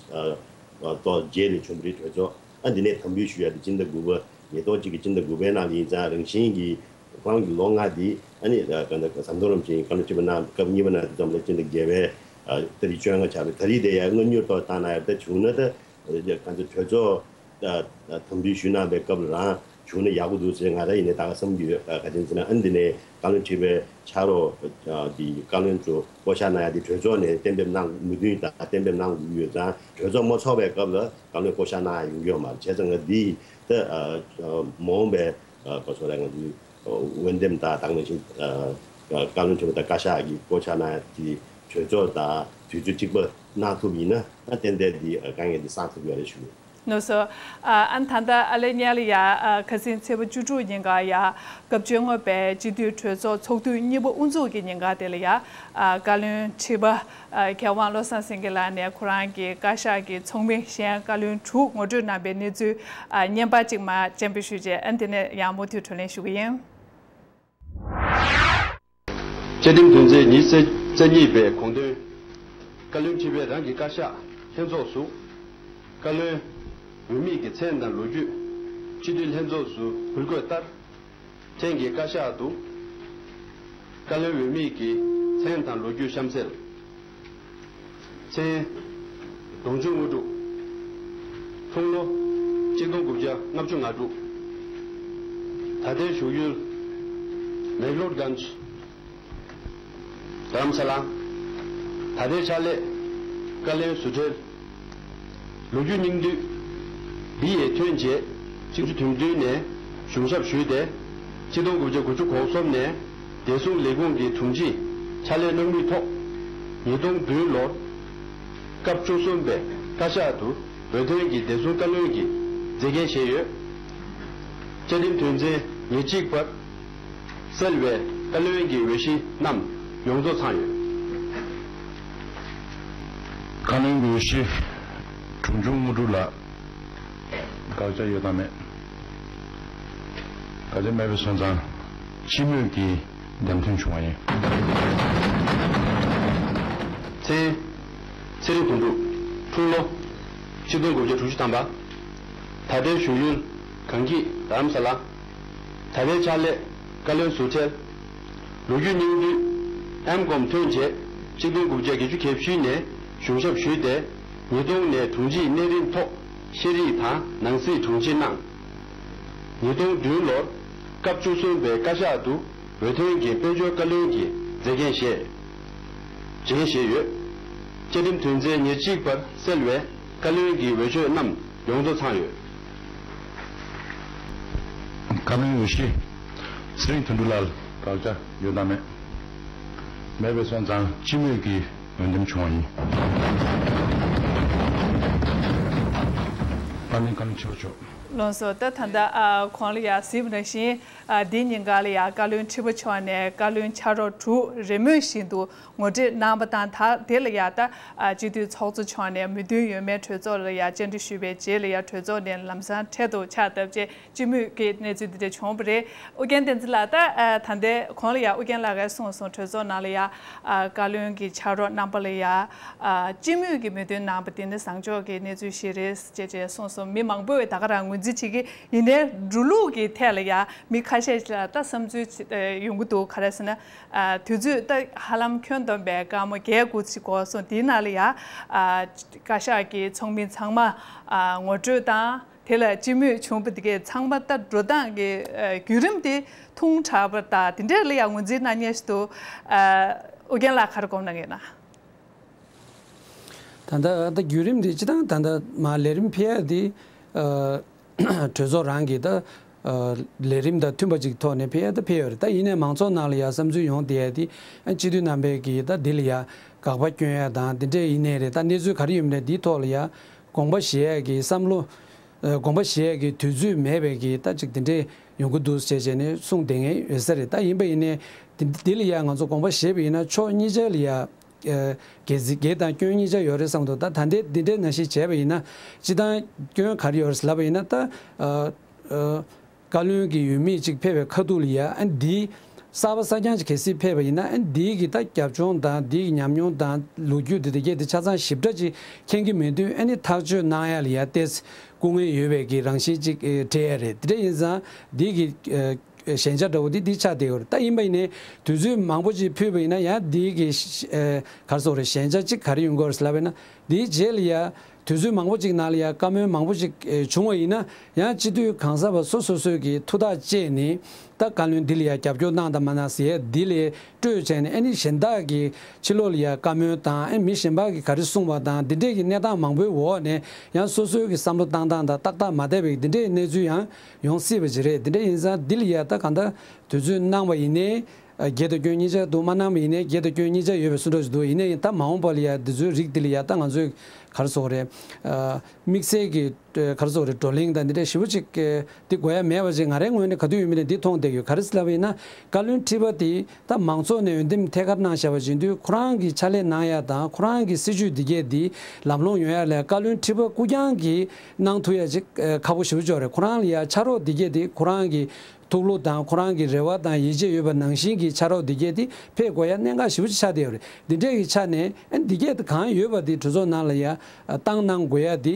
ཏོག་རྗེས་ལ་བྱུང་བ་རེད། གྲོས་ཚོགས་ཨ་འདི་ནས་དམ་འབུལ་ཞུ་ཡག་དེ་སྤྱི་ཟླ་དགུ་པ། ཉིས་སྟོང་གཅིག་གི་སྤྱི་ཟླ་དགུ་པའི་ནང་ལ་ཡིན་ཙང་རང་བཞིན་གྱིས་ཁོ་རང་གི་ལོ་ལྔ་འདི་ཨ་ནི་ག་འདྲ་ཟམ་གདོང་རིན་པོ་ཆེ་བཀའ་བློན་ཁྲི་པ་གནང་སྐབས་གཉིས་པ་གནང་དུས་ཙམ་ལ་སྤྱི་ཟླ་བརྒྱད་པའི་ཏ་རིག་བཅོ་ལྔ་ཆགས་པའི་ད་རེས་དེ་ཡང་སྔ་འགྱུར་ཐོག་བཏང་ན་ཡང་ད་བྱུང་ན་ད་ག་འདྲ་གྲོས་ཚོགས་དམ་འབུལ་ཞུས་གནང་བའི་སྐབས་ལ་རང་བྱུང་ན་ཡག་པོ་འདུག་ཟེར་ང་རང་ཡིན་ནའི་ད་ག་བསམ་གྱི་ཡོད། ག་ཅི་ཟེར་ན་ཨ་ནི་འདི་ནས་བཀའ་བློན་ཁྲི་པའི་ཕྱག་རོགས་ཀྱི་བཀའ་བློན་ཚོ་བསྐོ་བཞག་གནང་ཡ་དེ་གྲོས་ཚོགས་ནས་གཏན་འབེབས་གནང་མོས་མཐུན་དང་གཏན་འབེབས་གནང་དགོས་ཀྱི་ཡོད་ཙང་གྲོས་ཚོགས་མ་ཚོགས་པའི་སྐབས་ལ་བཀའ་བློན་བསྐོ་བཞག་གནང་ཡ་ཡོང་གི་ཡོད་མ་རེད། བྱས་ཙང་ང་འདི་ད་མ་འོངས་པའི་ག་ཚོད་རེད་ང་ཚོའི་འོས་འདེམས་དང་ད་ག་ནང་བཞིན་བཀའ་བློན་ཁྲི་པ་དང་བཀའ་ཤག་གི་བསྐོ་བཞག་གནང་ཡ་དེ་གྲོས་ཚོགས་དང་དུས་ཚོད་གཅིག་པ་གནང་ཐུབ་ཡིན་ན་ད་ཏན་ཏན་འདི་དཀའ་ངལ་འདི་སངས་ཐུབ་ཡོད་རེད་ཞུ། ལགས་སོ། ཨ་ཨ་ད་ལྟ་ཨ་ལེ་ཉལ་ཡ་ཨ་ཁ་སང་ཚེས་པ་བཅུ་དྲུག་ཉིན་ཀ་ཡ་སྐབས་བཅོ་ལྔ་པའི་སྤྱི་འཐུས་གྲོས་ཚོགས་ཚོགས་དུས་གཉིས་པ་དབུ་འཛུགས་ཀྱི་ཉིན་ཀ་དེ་ལ་ཡ་ཨ་བཀའ་བློན་ཁྲི་པ་ཨ་མཁས་དབང་བློ་བཟང་སེང་གེ་ལགས་ནས་ཁོ་རང་གི་བཀའ་ཤག་གི་ཚོགས་མི་གཞན་བཀའ་བློན་དྲུག་ངོ་སྤྲོད་གནང་པའི་གནས་ཚུལ་ཨ་བརྙན་པར་གཅིག་མར་སྤྱན་འབུལ་ཞུས་རྗེས་ཨ་དེ་ནས་ཡང་མུ་མཐུད་བགྲོ་གླེང་ཞུ་གི་ཡིན། བཅའ་ཁྲིམས་དོན་ཚན་ཉི་ཤུ་རྩ་གཉིས་པའི་དགོངས་དོན། བཀའ་བློན་ཁྲི་པས་རང་གི་བཀའ་ཤག་ལྷན་ཚོགས་སུ་བཀའ་བློན་འོས་མི་གི་མཚན་དང་ལོ་རྒྱུས་སྤྱི་འཐུས་ལྷན་ཚོགས་སུ་འབུལ་དགོས་ལྟར། ཁྱེད་ཀྱི་བཀའ་ཤག་ཏུ་བཀའ་བློན་འོས་མི་གི་མཚན་དང་ལོ་རྒྱུས་གཤམ་གསལ། མཚན། ལྡོང་ཆུང་དངོས་གྲུབ། འཁྲུངས་ལོ། གཅིག་སྟོང་དགུ་བརྒྱ་ལྔ་བཅུ་ང་དྲུག་ད་ལྟའི་བཞུགས་ཡུལ། མེག་ལོར་གྷན། རྡ་རམ་ས་ལ། ད་ལྟའི་ཕྱག་ལས། བཀའ་བློན་ཟུར་ཁྲལ། ལོ་རྒྱུས་སྙིང་བསྡུས། བི་ཨེ་ཐོན་རྗེས་སྤྱི་ཚོགས་འདུམ་འགྲིག་ནས་གཞུང་ཞབས་ཞུས་ཏེ། གཅིག་སྟོང་དགུ་བརྒྱ་དགུ་བཅུ་གོ་གསུམ་ནས་བདེ་སྲུང་ལས་ཁུངས་ཀྱི་དྲུང་ཆེ་ཕྱག་ལས་གནང་མུས་ཐོག་ཉིས་སྟོང་བདུན་ལོར་སྐབས་བཅུ་གསུམ་པའི་བཀའ་ཤག་ཏུ་འོས་ཐོན་གྱི་བདེ་སྲུང་བཀའ་བློན་གྱི་མཛད་འགན་བཞེས་ཡོད། བཅའ་ཁྲིམས་དོན་ཚན་ཉེར་གཅིག་པར་གསལ་བའི་བཀའ་བློན་གྱི་འོས་གཞི་རྣམས་ཡོངས་རྫོགས་ཚང་ཡོད། བཀའ་བློན་གྱི་འོས་གཞི་དྲུང་ཆུང་དངོས་གྲུབ་ལགས། དགག་བྱ་ཡོད་དམ་མེད། དགག་བྱ་མེད་པ་སོང་ཙང་སྤྱི་མོས་ཀྱིས་འདེམས་ཐོན་བྱུང་བ་ཡིན། མཚན། ཚེ་རིང་དོན་གྲུབ། འཁྲུངས་ལོ། གཅིག་སྟོང་དགུ་བརྒྱ་དྲུག་ཅུ་ཐམ་པ། ད་ལྟའི་བཞུགས་ཡུལ། གངས་སྐྱིད་རྡ་རམ་ས་ལ། ད་ལྟའི་ཕྱག་ལས། བཀའ་བློན་ཟུར་ཁྲལ། ལོ་རྒྱུས་སྙིང་བསྡུས། ཨེམ་ཀོམ་ཐོན་རྗེས་གཅིག་སྟོང་དགུ་བརྒྱ་བརྒྱད་ཅུ་གྱ་བཞི་ནས་གཞུང་ཞབས་ཞུས་ཏེ། ཉིས་སྟོང་ནས་དྲུང་ཆེའི་གནས་རིམ་ཐོག་ཤེས་རིག་དང་ནང་སྲིད་དྲུང་ཆེ་གནང་། ཉིས་སྟོང་བདུན་ལོར་སྐབས་བཅུ་གསུམ་པའི་བཀའ་ཤག་ཏུ་འོས་ཐོན་གྱི་དཔལ་འབྱོར་བཀའ་བློན་གྱི་མཛད་འགན་བཞེས། འགན་བཞེས་ཡོད། བཅའ་ཁྲིམས་དོན་ཚན་ཉེར་གཅིག་པར་གསལ་བའི་བཀའ་བློན་གྱི་འོས་ཆོས་རྣམས་ཡོངས་རྫོགས་ཚང་ཡོད། བཀའ་བློན་འོས་གཞི། ཚེ་རིང་དོན་གྲུབ་ལགས་དགག་བྱ་ཡོད་དམ་མེད། མེད་པ་སོང་ཙང་སྤྱི་མོས་ཀྱིས་འོས་འདེམས་བྱུང་བ་ཡིན། དཔལ་ལྡན་བཀའ་བློན་ཁྲི་པ་མཆོག་ལགས་སོ། ད་ད་ལྟ་ཨ་གོང་ལ་ཡང་གཟིགས་པ་ནང་བཞིན་ཨ་འདི་ཉིན་གང་ལ་ཡང་བཀའ་བློན་ཁྲི་པ་མཆོག་ནས་བཀའ་བློན་ཕྱག་རོགས་དྲུག་རེས་མོས་བཞིན་དུ་ངོ་སྤྲོད་གནང་བ་དང་། ད་དེ་ལ་ཡང་ད་ཨ་སྤྱི་འཐུས་ཚོགས་གཙོ་མཆོག་ནས་མོས་མཐུན་ཡོད་མེད་གྲོས་ཚོགས་ལ་ཡང་བཅར་འདྲི་ཞུས་པའི་རྗེས་ལ་ཡང་གྲོས་ཚོགས་ནས་ལམ་སང་འཕྲལ་དུ་ཕྱག་བཏབ་རྗེས། སྤྱི་མོས་ཀྱི་གནས་ཚུལ་འདི་འདྲ་བྱུང་བ་རེད། ཨོ་རྒྱན་བསྟན་འཛིན་ལགས། ད་ཨ་ད་ལྟའི་གོང་ལ་ཡང་ཨོ་རྒྱན་ལགས་ཀྱིས་གསུངས་སོང་། གྲོས་ཚོགས་ནང་ལ་ཡང་ཨ་བཀའ་བློན་གྱི་ཕྱག་རོགས་རྣམ་པ་ལ་ཡང་ཨ་སྤྱི་མོས་ཀྱི་མོས་མཐུན་གནང་བ་དེ་ནི་བཟང་ཕྱོགས་ཀྱི་གནས་ཚུལ་ཞིག་རེད་ཅེས་ཅེས་གསུངས་སོང་། མི་མང་པོས་ད་ག་རང་ངོས་འཛིན་བྱེད་ཀྱི་ཡིན་ནའི་འགྲོ་ལུགས་ཀྱི་ཐད་ལ་ཡང་མི་ཁ་ཤས་ཤིག་ལ་ད་བསམ་ཚུལ་ཅིག་ཨ་ཡོང་གི་འདུག་ག་རེ་ཟེར་ན་ཨ་དུས་ཚོད་ད་ཧ་ལམ་ཁྱོན་བསྡོམས་པའི་སྐར་མ་བརྒྱད་དགུ་ཅིག་འགོར་སོང་། དེའི་ནང་ལ་ཡང་ཨ་བཀའ་ཤག་གི་ཚོགས་མི་ཚང་མ་ཨ་ངོ་སྤྲོད་དང་། དེ་ལ་སྤྱི་མོས་བྱུང་བ་དེ་གས་ཚང་མ་ད་འགྲོ་སྟངས་ཀྱི་ཨ་བརྒྱུད་རིམ་དེ་ཐུང་དྲགས་པ་དང་དེ་འདྲས་ལ་ཡང་ངོས་འཛིན་གནང་མཁན་ཞིག་འདུག་ཨ་ཨོ་རྒྱན་ལགས་ག་རེ་དགོངས་གནང་གི་ཡོད་ན། ད་ལྟ་ད་བརྒྱུད་རིམ་དེ་སྤྱི་བཏང་ད་ལྟ་མ་ལས་རིམ་ཕེབས་ཡ་དེ་ཨ་གྲོས་ཚོགས་རང་གི་ད་ཨ་ལས་རིམ་དང་མཐུན་པ་ཅིག་ཐོག་ནས་ཕེབས་ཡ་ད་ཕེབས་ཡོད་རེད། ད་ཡིན་ནའི་མང་ཚོགས་ནང་ལ་ཡ་བསམ་ཚུལ་ཡོང་བསྡད་ཡ་དེ་ཨ་སྤྱི་འཐུས་རྣམ་པས་ཀྱི་ད་འདི་ལ་ཡ་དགག་པ་སྐྱོན་ཡ་དང་དེ་འདྲས་ཡིན་ནའི་རེད། ད་གནས་ཚུལ་ག་རེ་ཡོད་མེད་འདིའི་ཐོག་ལ་ཡ་དགོངས་པ་བཞེས་ཡས་ཀྱི་བསམ་བློ། ཨ་དགོངས་པ་བཞེས་ཡས་ཀྱི་དུས་ཚོད་མེད་པའི་གི་ད་ཅིག་དེ་འདྲས་ཡོང་གི་འདུག་ཅེས་བྱས་ནས་གསུངས་བསྡད་མཁན་ཡོད་ས་རེད། ད་ཡིན་པ་ཡིན་ནའི་དེ་འདི་ལ་ཡ་ང་ཚོ་དགོངས་པ་བཞེས་པ་ཡིན་ན་ཕྱོགས་གཉིས་ཆ་ལ་ཡ་ཨ་དགེ་སྡིག་དང་སྐྱོན་གཉིས་ཆ་ཡོད་རེད་བསམ་འདུག་ད་ད་ལྟའི་འདི་འདྲའི་ནང་བཞིན་བྱས་པ་ཡིན་ན་སྤྱི་བཏང་སྐྱོན་ག་རེ་ཡོད་རེད་ལབ་པ་ཡིན་ན། ད་ཨ་ཨ་བཀའ་བློན་གྱི་འོས་མི་གཅིག་ཕེབས་པའི་ཁ་ཐུག་ལ་ཡ་ཨ་འདི་གསར་པ་གསར་རྐྱང་ཅིག་གལ་སྲིད་ཕེབས་པ་ཡིན་ན། ཨ་འདིའི་གི་ད་རྒྱབ་ལྗོངས་དང་འདིའི་གི་ཉམས་མྱོང་དང་ལོ་རྒྱུས་འདི་དེ་གས་དེ་ཆ་ཚང་ཞིབ་ཕྲ་ཅིག་མཁྱེན་གྱི་མེད་དུས། ཨ་ནི་ཐག་གཅོད་གནང་ཡ་ལ་ཡ་ཏོག་ཙམ་སྐུ་ངལ་ཡོད་པའི་གི་རང་བཞིན་ཅིག་ཨེ་འཕྲད་ཡ་རེད། དེ་འདྲ་ཡིན་ཙང་འདིའི་གི་ཨེ་ཞན་ཆ་འདྲ་བོ་དེ་འདི་ཆགས་བསྡད་ཡོད་རེད། ད་ཡིན་པ་ཡིན་ནའི་དུས་ཚོད་མང་པོ་ཅིག་ཕུལ་བ་ཡིན་ན་ཡང་འདིའི་གི་ཨེ་ག་རེ་ཟེར་དགོས་རེད། ཞན་ཆ་ཅིག་ག་རེ་ཡོང་གི་ཡོད་རེད་ལབ་པ་ཡིན་ན། དེའི་རྗེས་ལ་ཡ་དུས་ཚོད་མང་པོ་ཅིག་ནང་ལ་ཡ་བཀའ་མོལ་མང་པོ་ཅིག་ཨེ་བྱུང་བ་ཡིན་ན། ཡང་སྤྱི་འཐུས་གང་ཟག་པ་སོ་སོ་སོས་ཀྱི་ཐུགས་ཐག་བཅད་ནས་ད་བཀའ་བློན་འདི་ལ་ཡ་རྒྱབ་སྐྱོར་གནང་དང་མ་གནང་ཟེར་ཡ་འདི་ལས་སྤྲོས་བྱས་ནས། ཨ་ནི་གཞན་དག་གི་ཕྱི་ལོགས་ལ་ཡ་བཀའ་མོལ་དང་། ཨ་མི་གཞན་པ་གིས་ག་རེ་གསུངས་པ་དང་། འདི་འདྲས་ཀྱི་གནས་སྟངས་མང་པོའི་འོག་ནས་ཡང་སོ་སོའི་གི་བསམ་བློ་བཏང་སྟངས་དང་ཏག་ཏག་མ་བསྡད་པའི་འདི་འདྲས་གནས་ཚུལ་ཡང་ཡོང་སྲིད་པ་ཅིག་རེད། འདི་འདྲས་ཡིན་ཙང་འདི་ལ་ཡ་ད་གང་ལྟར་དུས་ཚོད་གནང་བ་ཡིན་ནའི། ཨ་དགེ་དང་སྐྱོན་གཉིས་ཆ་འདུག་མ་གནང་བ་ཡིན་ནའི་དགེ་དང་སྐྱོན་གཉིས་ཆ་ཡོད་པའི་བཟོ་འདྲ་ཞིག་འདུག་ཡིན་ནའི་ད་མ་འོངས་པ་ལ་ཡ་འདི་ཚོའི་རིགས་འདི་ལ་ཡ་ད་ང་ཚོས་ག་རེ་ཟེར་དགོས་རེད། ཨ་དམིགས་བསལ་གྱི་ག་རེ་ཟེར་དགོས་རེད། བགྲོ་གླེང་དང་འདི་འདྲ་ཞེ་པོ་ཅིག་འདི་དགོས་ཡ་མེད་པ་ཅིག་ང་རའི་ངོས་ནས་ག་དུས་ཡོད་མེད་ནས་འདི་མཐོང་བསྡད་ཡོད། ག་རེ་ཟེར་ལབ་པ་ཡིན་ན། བཀའ་བློན་ཁྲི་པ་དེ་ད་མང་ཚོགས་ནས་འོས་འདེམས་ཐད་ཀར་གནང་བཞག་པ་ཡིན་དུས། ཁོ་རང་གིས་ཕྱག་ལས་གནང་ཡ་དང་ཁོ་རང་གི་སྲིད་བྱུས་འདི་གས་འདི་ལམ་ལྷོང་ཡོང་ཡ་ལ་བཀའ་བློན་ཁྲི་པ་སྐུ་རྐྱང་གིས་གནང་ཐུབ་ཡ་ཅིག་ཨ་ཁག་པོ་ཞེ་པོ་ཅིག་རེད། ཁོ་རང་ལ་ཡ་ཕྱག་རོགས་འདི་གས་འདི་ཁོ་རང་གི་ཐུགས་བློ་དང་ཁོ་རང་གི་རེ་བ་དང་ཡིད་ཆེས་ཡོད་པ་ནང་བཞིན་གྱི་ཕྱག་རོགས་འདི་གས་དེ་ཕེབས་དགོས་ཡ་གནད་འགག་ཞེ་པོ་ཅིག་ཆགས་བསྡད་ཡོད་རེད། འདི་འདྲས་ཀྱི་ཆ་ནས་ཨ་འདི་གས་དེ་གང་ཡོད་པ་དེ་གྲོས་ཚོགས་ནང་ལ་ཡ་བཏང་གནང་དགོས་ཡ་དེ་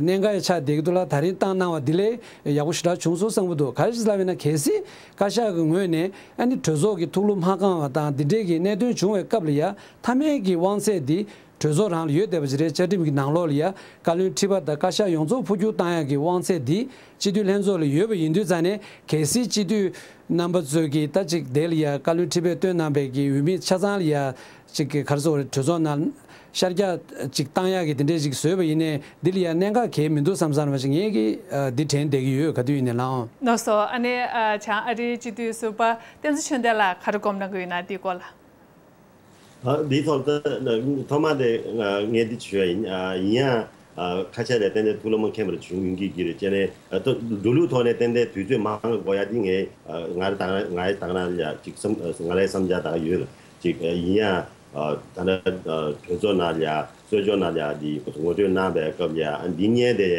གནད་འགག་ཡ་ཆགས་བསྡད་ཀྱི་འདུག་ལ། ད་རིང་བཏང་གནང་བ་འདི་ལས་ཡག་པོ་ཞེ་དྲག་བྱུང་སོང་བསམ་གྱི་འདུག་ག་རེ་ཟེར་ལབ་ཡིན་ན། གལ་སྲིད་བཀའ་ཤག་གི་ངོས་ནས་ཨ་ནི་གྲོས་ཚོགས་ཀྱི་ཐུགས་བློ་མ་བསྐངས་པ་དང་འདི་འདྲས་ཀྱི་གནད་དོན་བྱུང་བའི་སྐབས་ལ་ཡ་མཐའ་མའི་གི་དབང་ཚད་འདི་གྲོས་ཚོགས་རང་ལ་ཡོད་བསྡད་པ་ཅིག་རེད། བཅའ་ཁྲིམས་ཀྱི་ནང་ལོགས་ལ་ཡ་བཀའ་བློན་ཁྲི་པ་དང་བཀའ་ཤག་ཡོངས་རྫོགས་འཕོ་འགྱུར་བཏང་ཡག་གི་དབང་ཚད་འདི་སྤྱི་འཐུས་ལྷན་ཚོགས་ལ་ཡོད་པ་ཡིན་དུས་ཙང་ནས། གལ་སྲིད་སྤྱི་འཐུས་རྣམ་པ་ཚོས་ཀྱིས་ད་ཅིག་དེ་ལ་ཡ་བཀའ་བློན་ཁྲི་པས་བཏོན་གནང་པའི་གི་འོས་མི་ཆ་ཚང་ལ་ཡ་ཅིག་གི་ག་རེ་ཟེར་དགོས་རེད། གྲོས་ཚོགས་ནང་ཤར་རྒྱག་ཅིག་བཏང་ཡག་གི་དེ་འདྲས་ཅིག་བཟོས་པ་ཡིན་ནའི་འདི་ལ་ཡ་གནད་འགག་གང་ཡང་མི་འདུག་བསམ་བསམ་པ་ཞིག་ངས་ཀྱིས་ཨ་འདི་དྲན་བསྡད་ཀྱི་ཡོད། ག་དུས་ཡིན་ནའི་ལགས། ལགས་སོ། ཨ་ནི་ཨ་བྱང་ཨ་རིའི་སྤྱི་འཐུས་ཟུར་པ་བསྟན་འཛིན་ཆོས་ལྡན་ལགས་ག་རེ་དགོངས་གནང་གི་ཡོད་ན་འདིའི་སྐོར་ལ། ཨ་འདིའི་ཐོག་ཏུ་ཐོག་མ་དེ་ངས་འདི་ཞུ་ཡ་ཡིན། ཨ་ཡིན་ཡང་ཨ་ཁ་ཤས་ལ་ཏན་ཏན་ཐུགས་ལ་མ་མཁྱེན་པར་བྱུང་ཡོང་གི་གི་རེད། བྱས་ནས་ཨ་ཐོ་འགྲོ་ལུགས་ཐོག་ནས་ཏན་ཏན་དུས་ཚོད་མང་དགོས་ཡ་འདི་ངས་ཨ་ང་རང་དང་ང་ཡི་དང་རང་ལ་ཅིག་བསམ་ང་རའི་བསམ་འཆར་དག་ཡོད་ལ། ཅིག་ཡིན་ཡང་ཨ་ད་ལྟ་གྲོས་ཚོགས་ནང་ལ་ཡ་གསོལ་ལྕོག་ནང་ལ་ཡ་འདི་ངོ་སྤྲོད་གནང་པའི་སྐབས་ལ་ཡ་ཨ་འདི་གཉིས་དེ་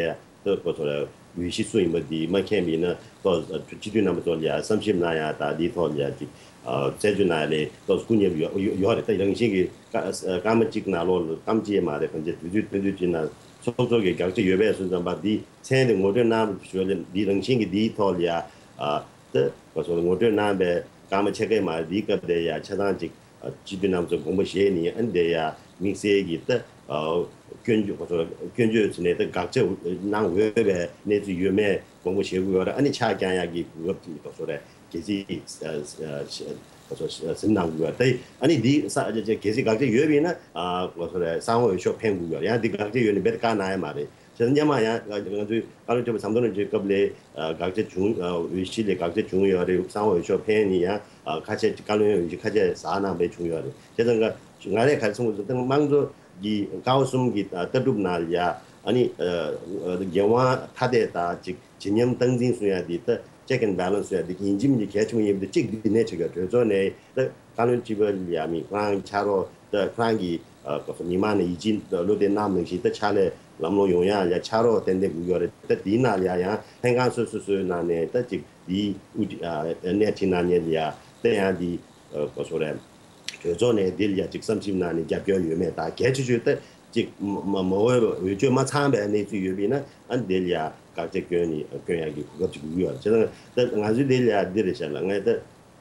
ཏོག་ཙམ་ཁོ་ཚོ་ལ་འོས་གཞི་སུ་ཡིན་པ་འདི་མ་མཁྱེན་པ་ཡིན་ན་ཏོག་ཙམ་སྤྱི་འཐུས་རྣམ་པ་ཚོ་ལ་ཡ་བསམ་ཞིབ་གནང་ཡ་དང་འདིའི་ཐོག་ལ་ཡ་ཅིག་ཨ་རྩད་གཅོད་གནང་ཡ་ལས་ཏོག་ཙམ་སྐུ་ཉེ་པོ་ཡོད་ཡོད་རེད། ད་རང་བཞིན་གྱི་སྐར་སྐར་མ་གཅིག་ནང་ལོགས་ལ་ཐམས་ཅད་མ་རེད། གང་ཅི་དུས་ཚོད་ཐུང་ཐུང་ཅིག་ནང་ཚོགས་གཙོ་གི་དགག་བྱ་ཡོད་པས་སོང་ཙམ་པ་འདི་མཚན་དེ་ངོ་སྤྲོད་གནང་ཞུ་ལས་འདི་རང་བཞིན་གྱི་འདིའི་ཐོག་ལ་ཡ་ཨ་ད་ཁོ་ཚོ་ལ་ངོ་སྤྲོད་གནང་པའི་སྐར་མ་ཕྱེད་ཀའི་མ་རེད། འདིའི་སྐབས་དེ་ཡ་ཆ་ཚང་ཅིག་སྤྱི་འཐུས་རྣམ་ཚོ་དགོངས་པ་བཞེས་ནས་ཨ་ནི་དེ་ཡ་དམིགས་བསལ་གྱི་ད་སྐྱོན་བརྗོད་ཁོ་ཚོ་སྐྱོན་བརྗོད་བྱས་ནས་ད་དགག་བྱ་གནང་འོས་པའི་གནས་ཚུལ་ཡོད་མེད་དགོངས་པ་བཞེས་དགོས་ཡོད་རེད། ཨ་ནི་ཕྱག་བརྐྱང་ཡག་གི་གོ་སྐབས་དེ་ཁོ་ཚོ་རེད། གལ་སྲིད་ཁོ་ཚོ་ཟིན་གནང་དགོས་ཡོད་རེད། ཨ་ནི་འདི་ས་གལ་སྲིད་དགག་བྱ་ཡོད་པ་ཡིན་ན་ཁོ་ཚོ་རེད་གསང་བ་འོས་ཤོག་འཕེན་དགོས་ཡོད་རེད། ཡང་འདི་དགག་བྱ་ཡོད་ན་རྦད་དེ་བཀག་གནང་ཡ་མ་རེད། བྱས་ཙང་སྔོན་མ་ཡང་ང་ཚོའི་བཀའ་བློན་ཁྲི་པ་ཟམ་གདོང་རིན་པོ་ཆེའི་སྐབས་ལ་བཀའ་ཆ་བྱུང་། འོས་གཞི་ལ་བཀའ་ཆ་བྱུང་ཡོད་རེད། གསང་བ་འོས་ཤོག་འཕེན་ནས་ཡང་ཁ་ཆད། བཀའ་བློན་འོས་གཞི་ཁ་ཆད་བཞག་གནང་བ་བྱུང་ཡོད་རེད། བྱས་ཙང་ང་རས་ག་རེ་གསུང་དགོས་ཟེར་ན། དམངས་གཙོ་གི་ཀ་བ་གསུམ་གྱི་ལྟ་གྲུབ་ནང་ལ་ཡ་ཨ་ནི་འགན་དབང་ཐ་དད་དང་ཅིག་ཇི་སྙམ་སྟངས་འཛིན་གསུང་ཡ་འདི་ད་check and balance གསུང་ཡ་འདི་ཡིན་གཅིག་མིན་གཅིག་གལ་ཆེན་པོ་ཡིན་པ་འདི་གཅིག་འདི་ནས་བྱེད་དགོས། གྲོས་ཚོགས་ནས་ད་བཀའ་བློན་ཁྲི་པ་ལ་ཡ་མི་ཁོ་རང་ཕྱག་རོགས་ད་ཁོ་རང་གི་ཨ་མི་མང་ནས་ཡིད་ཆེས་བློ་གཏད་གནང་ནང་བཞིན་ད་ཕྱག་ལས་ལམ་ལྷོང་ཡོང་ཡ་ལ་ཡ་ཕྱག་རོགས་ཏན་ཏན་དགོས་ཀྱི་ཡོད་རེད། ད་འདིའི་ནང་ལ་ཡ་ཡང་ལྷན་ཁང་སོ་སོ་སོའི་ནང་ནས་ད་ཅིག་འདིའི་དབུ་ཁྲིད་ཨ་སྣེ་ཁྲིད་གནང་མཁན་ལ་ཡ་ད་ཡང་འདི་ཨ་ག་རེ་ཟེར་དགོས་རེད། གྲོས་ཚོགས་ནས་འདི་ལ་ཡ་ཅིག་བསམ་ཞིབ་གནང་ནས་རྒྱབ་སྐྱོར་ཡོད་མེད་དང་། གལ་ཆེ་ཤོས་ད་ཅིག་མ་མ་འོས་པ་འོས་ཆོས་མ་ཚང་བའི་གནས་ཚུལ་ཡོད་པ་ཡིན་ན་ཨ་འདི་ལ་ཡ་དགག་བྱ་བསྐྱོན་ནས་བསྐྱོན་ཡག་གི་གོ་སྐབས་ཅིག་དགོས་ཀྱི་ཡོད་རེད། བྱས་ཙང་ད་ང་ཚོའི་འདི་ལ་ཡ་འདི་རེད་ཤག་ལ། ངས་ད་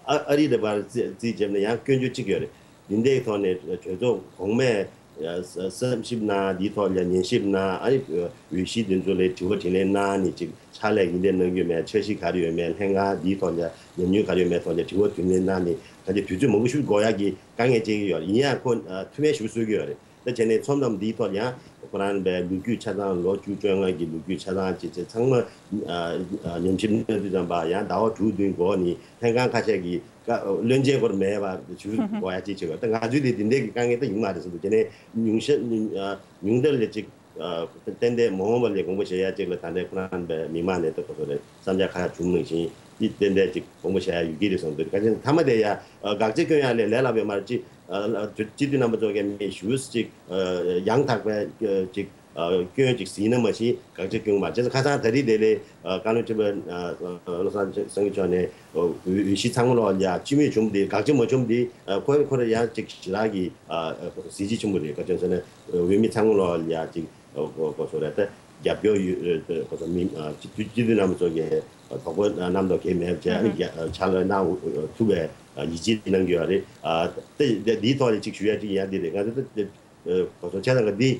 ཨ་ཨ་རི་འདྲ་པར་རྩིས་རྩིས་བྱས་ན་ཡང་སྐྱོན་བརྗོད་གཅིག་ཡོད་རེད། འདི་འདྲའི་ཐོག་ནས་གྲོས་ཚོགས་གོང་མས་ཡ་ས་བསམ་ཞིབ་གནང་། འདིའི་ཐོག་ལ་ཉན་ཞིབ་གནང་། ཨ་ནི་འོས་གཞི་འདི་ཚོ་ལ་དྲི་བ་དྲིས་ལན་གནང་ནས་ཅིག་ཕྱག་ལས་ཡིན་དེ་གནང་རྒྱུ་མེད། འཆར་གཞི་ག་རེ་ཡོད་མེད། ལྷན་ཁང་འདིའི་ཐོག་ལ་ཉམས་མྱོང་ག་རེ་ཡོད་མེད་ཐོག་ལ་དྲི་བ་དྲིས་ལན་གནང་ནས་ད་ཆ་དུས་ཚོད་མང་པོ་ཞིག་འགོར་ཡག་གི་དཀའ་ངལ་འཕྲད་ཀྱི་ཡོད་རེད། ཡིན་ཡང་ཁོ་ཨ་ཐུགས་ཕན་ཞེ་པོ་གསོས་ཀྱི་ཡོད་རེད། ད་བྱས་ནས་ཚོགས་འདུ་འདིའི་ཐོག་ཡང་ཁོ་རང་པའི་ལོ་རྒྱུས་ཆ་ཚང་། ལོ་བཅུ་བཅོ་ལྔ་གི་ལོ་རྒྱུས་ཆ་ཚང་བྱས་བྱས་ཚང་མ་ཨ་ཨ་ཉམས་ཞིབ་གནང་དུས་ཙམ་པ་ཡང་ཟླ་བ་དྲུག་བདུན་འགོར་ནས་ལྷན་ཁང་ཁ་ཤས་ཀྱིས་བཀའ་བློན་ཆེན་སྐོར་མེད་པ་ཞུ་དགོས་ཡ་ཅིག་བྱེད་དགོས། ད་ང་ཚོའི་དེ་འདི་འདྲའི་གི་དཀའ་ངལ་ད་ཡོང་མ་རེད་བསམ་འདུག་དེ་ནས་ཉུང་ཤས་ཉུང་ཨ་ཉུང་མཐར་ལ་ཅིག་ཨ་ཏན་ཏན་མ་འོངས་པ་ལ་དགོངས་པ་བཞེས་ཡ་ཅིག་ལ་ད་ལྟའི་ཁོ་རང་པའི་མི་མང་ནས་ད་ག་རེ་ཟེར་དགོས་རེད། བསམ་འཆར་ཁ་ཤས་བྱུང་ནང་བཞིན་འདི་ཏན་ཏན་ཅིག་དགོངས་པ་བཞེས་ཡ་ཡོད་ཀྱི་རེད་བསམ་འདུག་བཀའ་ཆེན་མཐའ་མ་དེ་ཡ་ཨ་དགག་བྱ་བསྐྱོན་ཡ་ལས་ལས་སླ་པོ་ཡོད་མ་རེད། ཅིག་ཨ་ཨ་སྤྱི་འཐུས་རྣམ་པ་ཚོ་གི་མི་ཞུ་ཅིག་ཨ་ཡང་དག་པའི་ཨ་ཅིག་ཨ་སྐྱོན་ཅིག་ཟིན་ན་མ་གཞི་དགག་བྱ་བསྐྱོན་མ། བྱས་ཙང་ཁ་སང་ད་རེས་དེ་ལས་ཨ་བཀའ་བློན་ཁྲི་པ་ཨ་བློ་བཟང་སེང་གེ་མཆོག་ནས་ཨ་འོས་འོས་གཞི་ཚང་མ་ལོག་ལ་ཡ་སྤྱི་མོས་བྱུང་བ་དེ། དགག་བྱ་མ་བྱུང་བ་དེ་ཨ་ཁོ་ཁོ་རང་ཡང་ཅིག་ཞེ་དྲག་གི་ཨ་གཟི་བརྗིད་ཆེན་པོ་རེད། ག་ཅུང་ཟེར་ན་འོས་མི་ཚང་མ་ལོག་ལ་ཡ་ཅིག་ཨ་གོ་གོ་སོ་རེད། ད་རྒྱབ་སྐྱོར་ཡོད་གོ་སོ་མི་ཨ་སྤྱི་འཐུས་སྤྱི་འཐུས་རྣམ་པ་ཚོ་གི་དོགས་པ་རྣམ་རྟོག་གི་མེད་བྱས། ཨ་ནི་ཕྱག་ལས་གནང་ཐུབ་པའི་ཡིད་ཆེས་གནང་གི་ཡོད་རེད། ཨ་དེ་དེ་འདིའི་ཐོག་ནས་ཅིག་ཞུ་ཡ་ཅིག་ཡང་འདི་རེད། ང་ཚོ་ད་གོ་སོང་ཆ་ཚང་གི་འདི་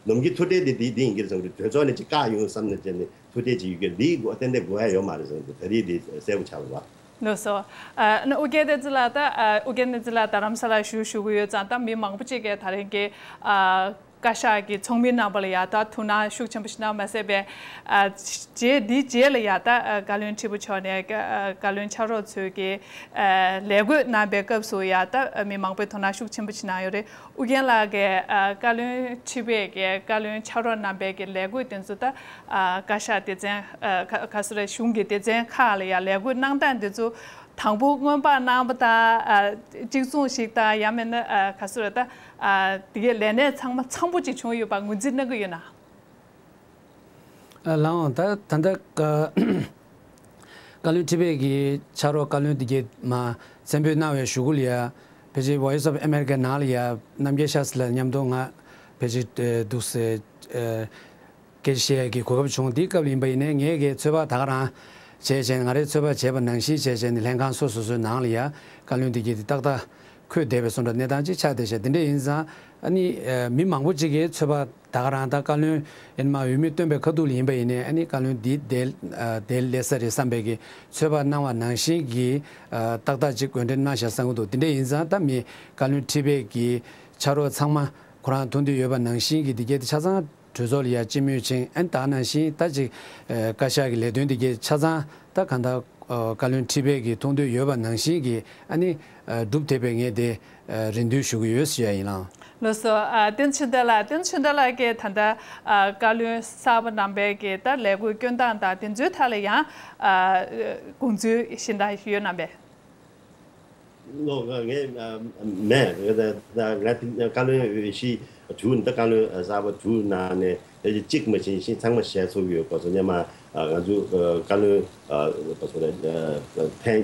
ནམ་རྒྱུན་ཐུགས་ཁྲལ་འདི་འདི་འདི་ཡིན་གྱི་རེད་བསམ་གྱི་འདུག་གྲོས་ཚོགས་ནས་ཅིག་བཀག་ཡོང་བསམ་ནས་བྱས་ནས་ཐུགས་ཁྲལ་ཅིག་ཡོད་ཀྱི་རེད། འདི་ཏན་ཏན་དགོས་ཡ་ཡོད་མ་རེད་བསམ་གྱི་འདུག་ད་རེས་འདི་གསལ་པོ་ཆགས་པ། ལགས་སོ། ཨ་ནི་ཨོ་རྒྱན་བསྟན་འཛིན་ལགས། ད་ཨ་ཨོ་རྒྱན་བསྟན་འཛིན་ལགས་རྡ་རམ་ས་ལར་བཞུགས་བཞུགས་ཀྱི་ཡོད་ཙང་། ད་མི་མང་པོ་ཅིག་གིས་ད་རིང་གི་ཨ་བཀའ་ཤག་གི་ཚོགས་མི་རྣམ་པ་ལ་ཡ་ད་ཐུགས་སྣང་ཤུགས་ཆེན་པོ་ཞིག་གནང་མ་ཟད་པའི་ཨ་རྗེས་འདིའི་རྗེས་ལ་ཡ་ད་ཨ་བཀའ་བློན་ཁྲི་པ་མཆོག་ནས་ཨ་བཀའ་བློན་ཕྱག་རོགས་ཚོས་ཀྱི་ཨ་ལས་བགོས་གནང་པའི་སྐབས་སུ་ཡ་ད་ཨ་མི་མང་པོས་དོ་སྣང་ཤུགས་ཆེན་པོ་ཞིག་གནང་ཡོད་རེད། ཨུ་རྒྱན་ལགས་ཀྱིས་ཨ་བཀའ་བློན་ཁྲི་པས་ཀྱི་བཀའ་བློན་ཕྱག་རོགས་རྣམ་པས་ཀྱི་ལས་བགོས་དེ་ཚོ་ད་ཨ་བཀའ་ཤག་སྡེ་ཚན་ཨ་ག་ག་སུ་རེད། གཞུང་གི་སྡེ་ཚན་ཁག་ལ་ཡ་ལས་བགོས་གནང་སྟངས་དེ་ཚོ་དང་པོ་སྔོན་དཔག་གནང་བ་དང་ཨ་གཅིག་མཚུངས་ཤིག་དང་། ཡང་མིན་ན་ཨ་ག་སུ་རེད། ད་ཨ་དེ་གའི་ལས་གནས་ཚང་མ་འཚམ་པོ་ཅིག་བྱུང་ཡོད་པ་ངོས་འཛིན་གནང་གི་ཡོད་ན། ཨ་ལགས་འོང་། ད་ད་ལྟ་བཀའ་བཀའ་བློན་ཁྲི་པའི་གི་ཕྱག་རོགས་བཀའ་བློན་དེ་གའི་མ་མཚན་འབོད་གནང་བའི་གཞུག་གུ་ལ་ཡ་ཕལ་ཆེར་Voice of America ནང་ལ་ཡ་རྣམ་རྒྱལ་ཤཱསྟྲི་ལགས་མཉམ་དུ་ང་ཕལ་ཆེར་ཨ་འདུག་སེ་ཨ་སྐད་ཆ་བཤད་ཡས་ཀྱི་གོ་སྐབས་བྱུང་། དེའི་སྐབས་ཡིན་པ་ཡིན་ནའི་ངས་ཀྱི་ཚོད་དཔག་ད་ག་རང་བྱས་བྱས། ང་རས་ཚོད་དཔག་བྱས་པ་ནང་བཞིན་བྱས་བྱས་ནས་ལྷན་ཁང་སོ་སོ་སོའི་ནང་ལ་ཡ་བཀའ་བློན་དེ་གའི་དེ་ཏག་ཏག་འཁོད་བསྡད་པའི་བཟོ་འདྲ་གནས་སྟངས་ཅིག་ཆགས་བསྡད་བྱས། དེ་འདྲ་ཡིན་ཙང་ཨ་ནི་ཨ་མི་མང་པོ་ཅིག་གིས་ཚོད་དཔག་ད་ག་རང་ད་བཀའ་བློན་ཡིན་མ་འོས་མི་བཏོན་པའི་ཁ་ཐུག་ལ་ཡིན་པ་ཡིན་ནའི་ཨ་ནི་བཀའ་བློན་འདི་དེ་ཨ་དེ་སླེབས་ས་རེད་བསམ་པའི་གི་ཚོད་དཔག་གནང་བ་ནང་བཞིན་གྱི་ཨ་ཏག་ཏག་ཅིག་འོས་འདེམས་གནང་བཞག་བསམ་གྱི་འདུག་དེ་འདྲ་ཡིན་ཙང་ད་མི་བཀའ་བློན་ཁྲི་པའི་གི་ཕྱག་རོགས་ཚང་མ་ཁོ་རང་མཐོང་འདོད་ཡོད་པ་ནང་བཞིན་གྱི་འདི་གའི་དེ་ཆ་ཚང་གྲོས་ཚོགས་ལ་ཡ་སྤྱི་མོས་ཕྱིན། ཨན་ད་ནང་བཞིན་ད་ཅིག་ཨ་བཀའ་ཤག་གི་ལས་དོན་འདི་གའི་ཆ་ཚང་ད་གང་ལྟར་ཨ་བཀའ་བློན་ཁྲི་པའི་གི་མཐོང་འདོད་ཡོད་པ་ནང་བཞིན་གྱི་ཨ་ནི་ཨ་སྒྲུབ་ཐེབས་པའི་ངས་དེ་ཨ་རེ་འདུན་ཞུ་གི་ཡོད་ཟེར་ཡ་ཡིན་ལགས། ལགས་སོ། ཨ་བསྟན་ཆོས་ཟླ་ལགས། བསྟན་ཆོས་ཟླ་ལགས་ཀྱིས་ད་ལྟ་ཨ་བཀའ་བློན་གསར་པ་རྣམ་པའི་གི་ད་ལས་བགོས་སྐྱོན་སྟངས་དང་དེ་ཚོའི་ཐད་ལ་ཡང་ཨ་དགོངས་ཚུལ་གཞན་དག་ཡོད་རྣམ་པས། ལོ་ང་ངས་ཨ་མེད། ང་ད་ད་ང་དེ་བཀའ་བློན་འོས་གཞི་དྲུག་ད་བཀའ་བློན་གསར་པ་དྲུག་ནང་ནས་ཕལ་ཆེར་གཅིག་མ་ཕྱིན་ཕྱིན་ཚང་མ་ཞལ་ཚོགས་ཡོད་གོ་སོང་། སྔོན་མ་ཨ་ང་ཚོ་ཨ་བཀའ་བློན་ཨ་ག་ཚོད་རེད། ཨ་ཕན་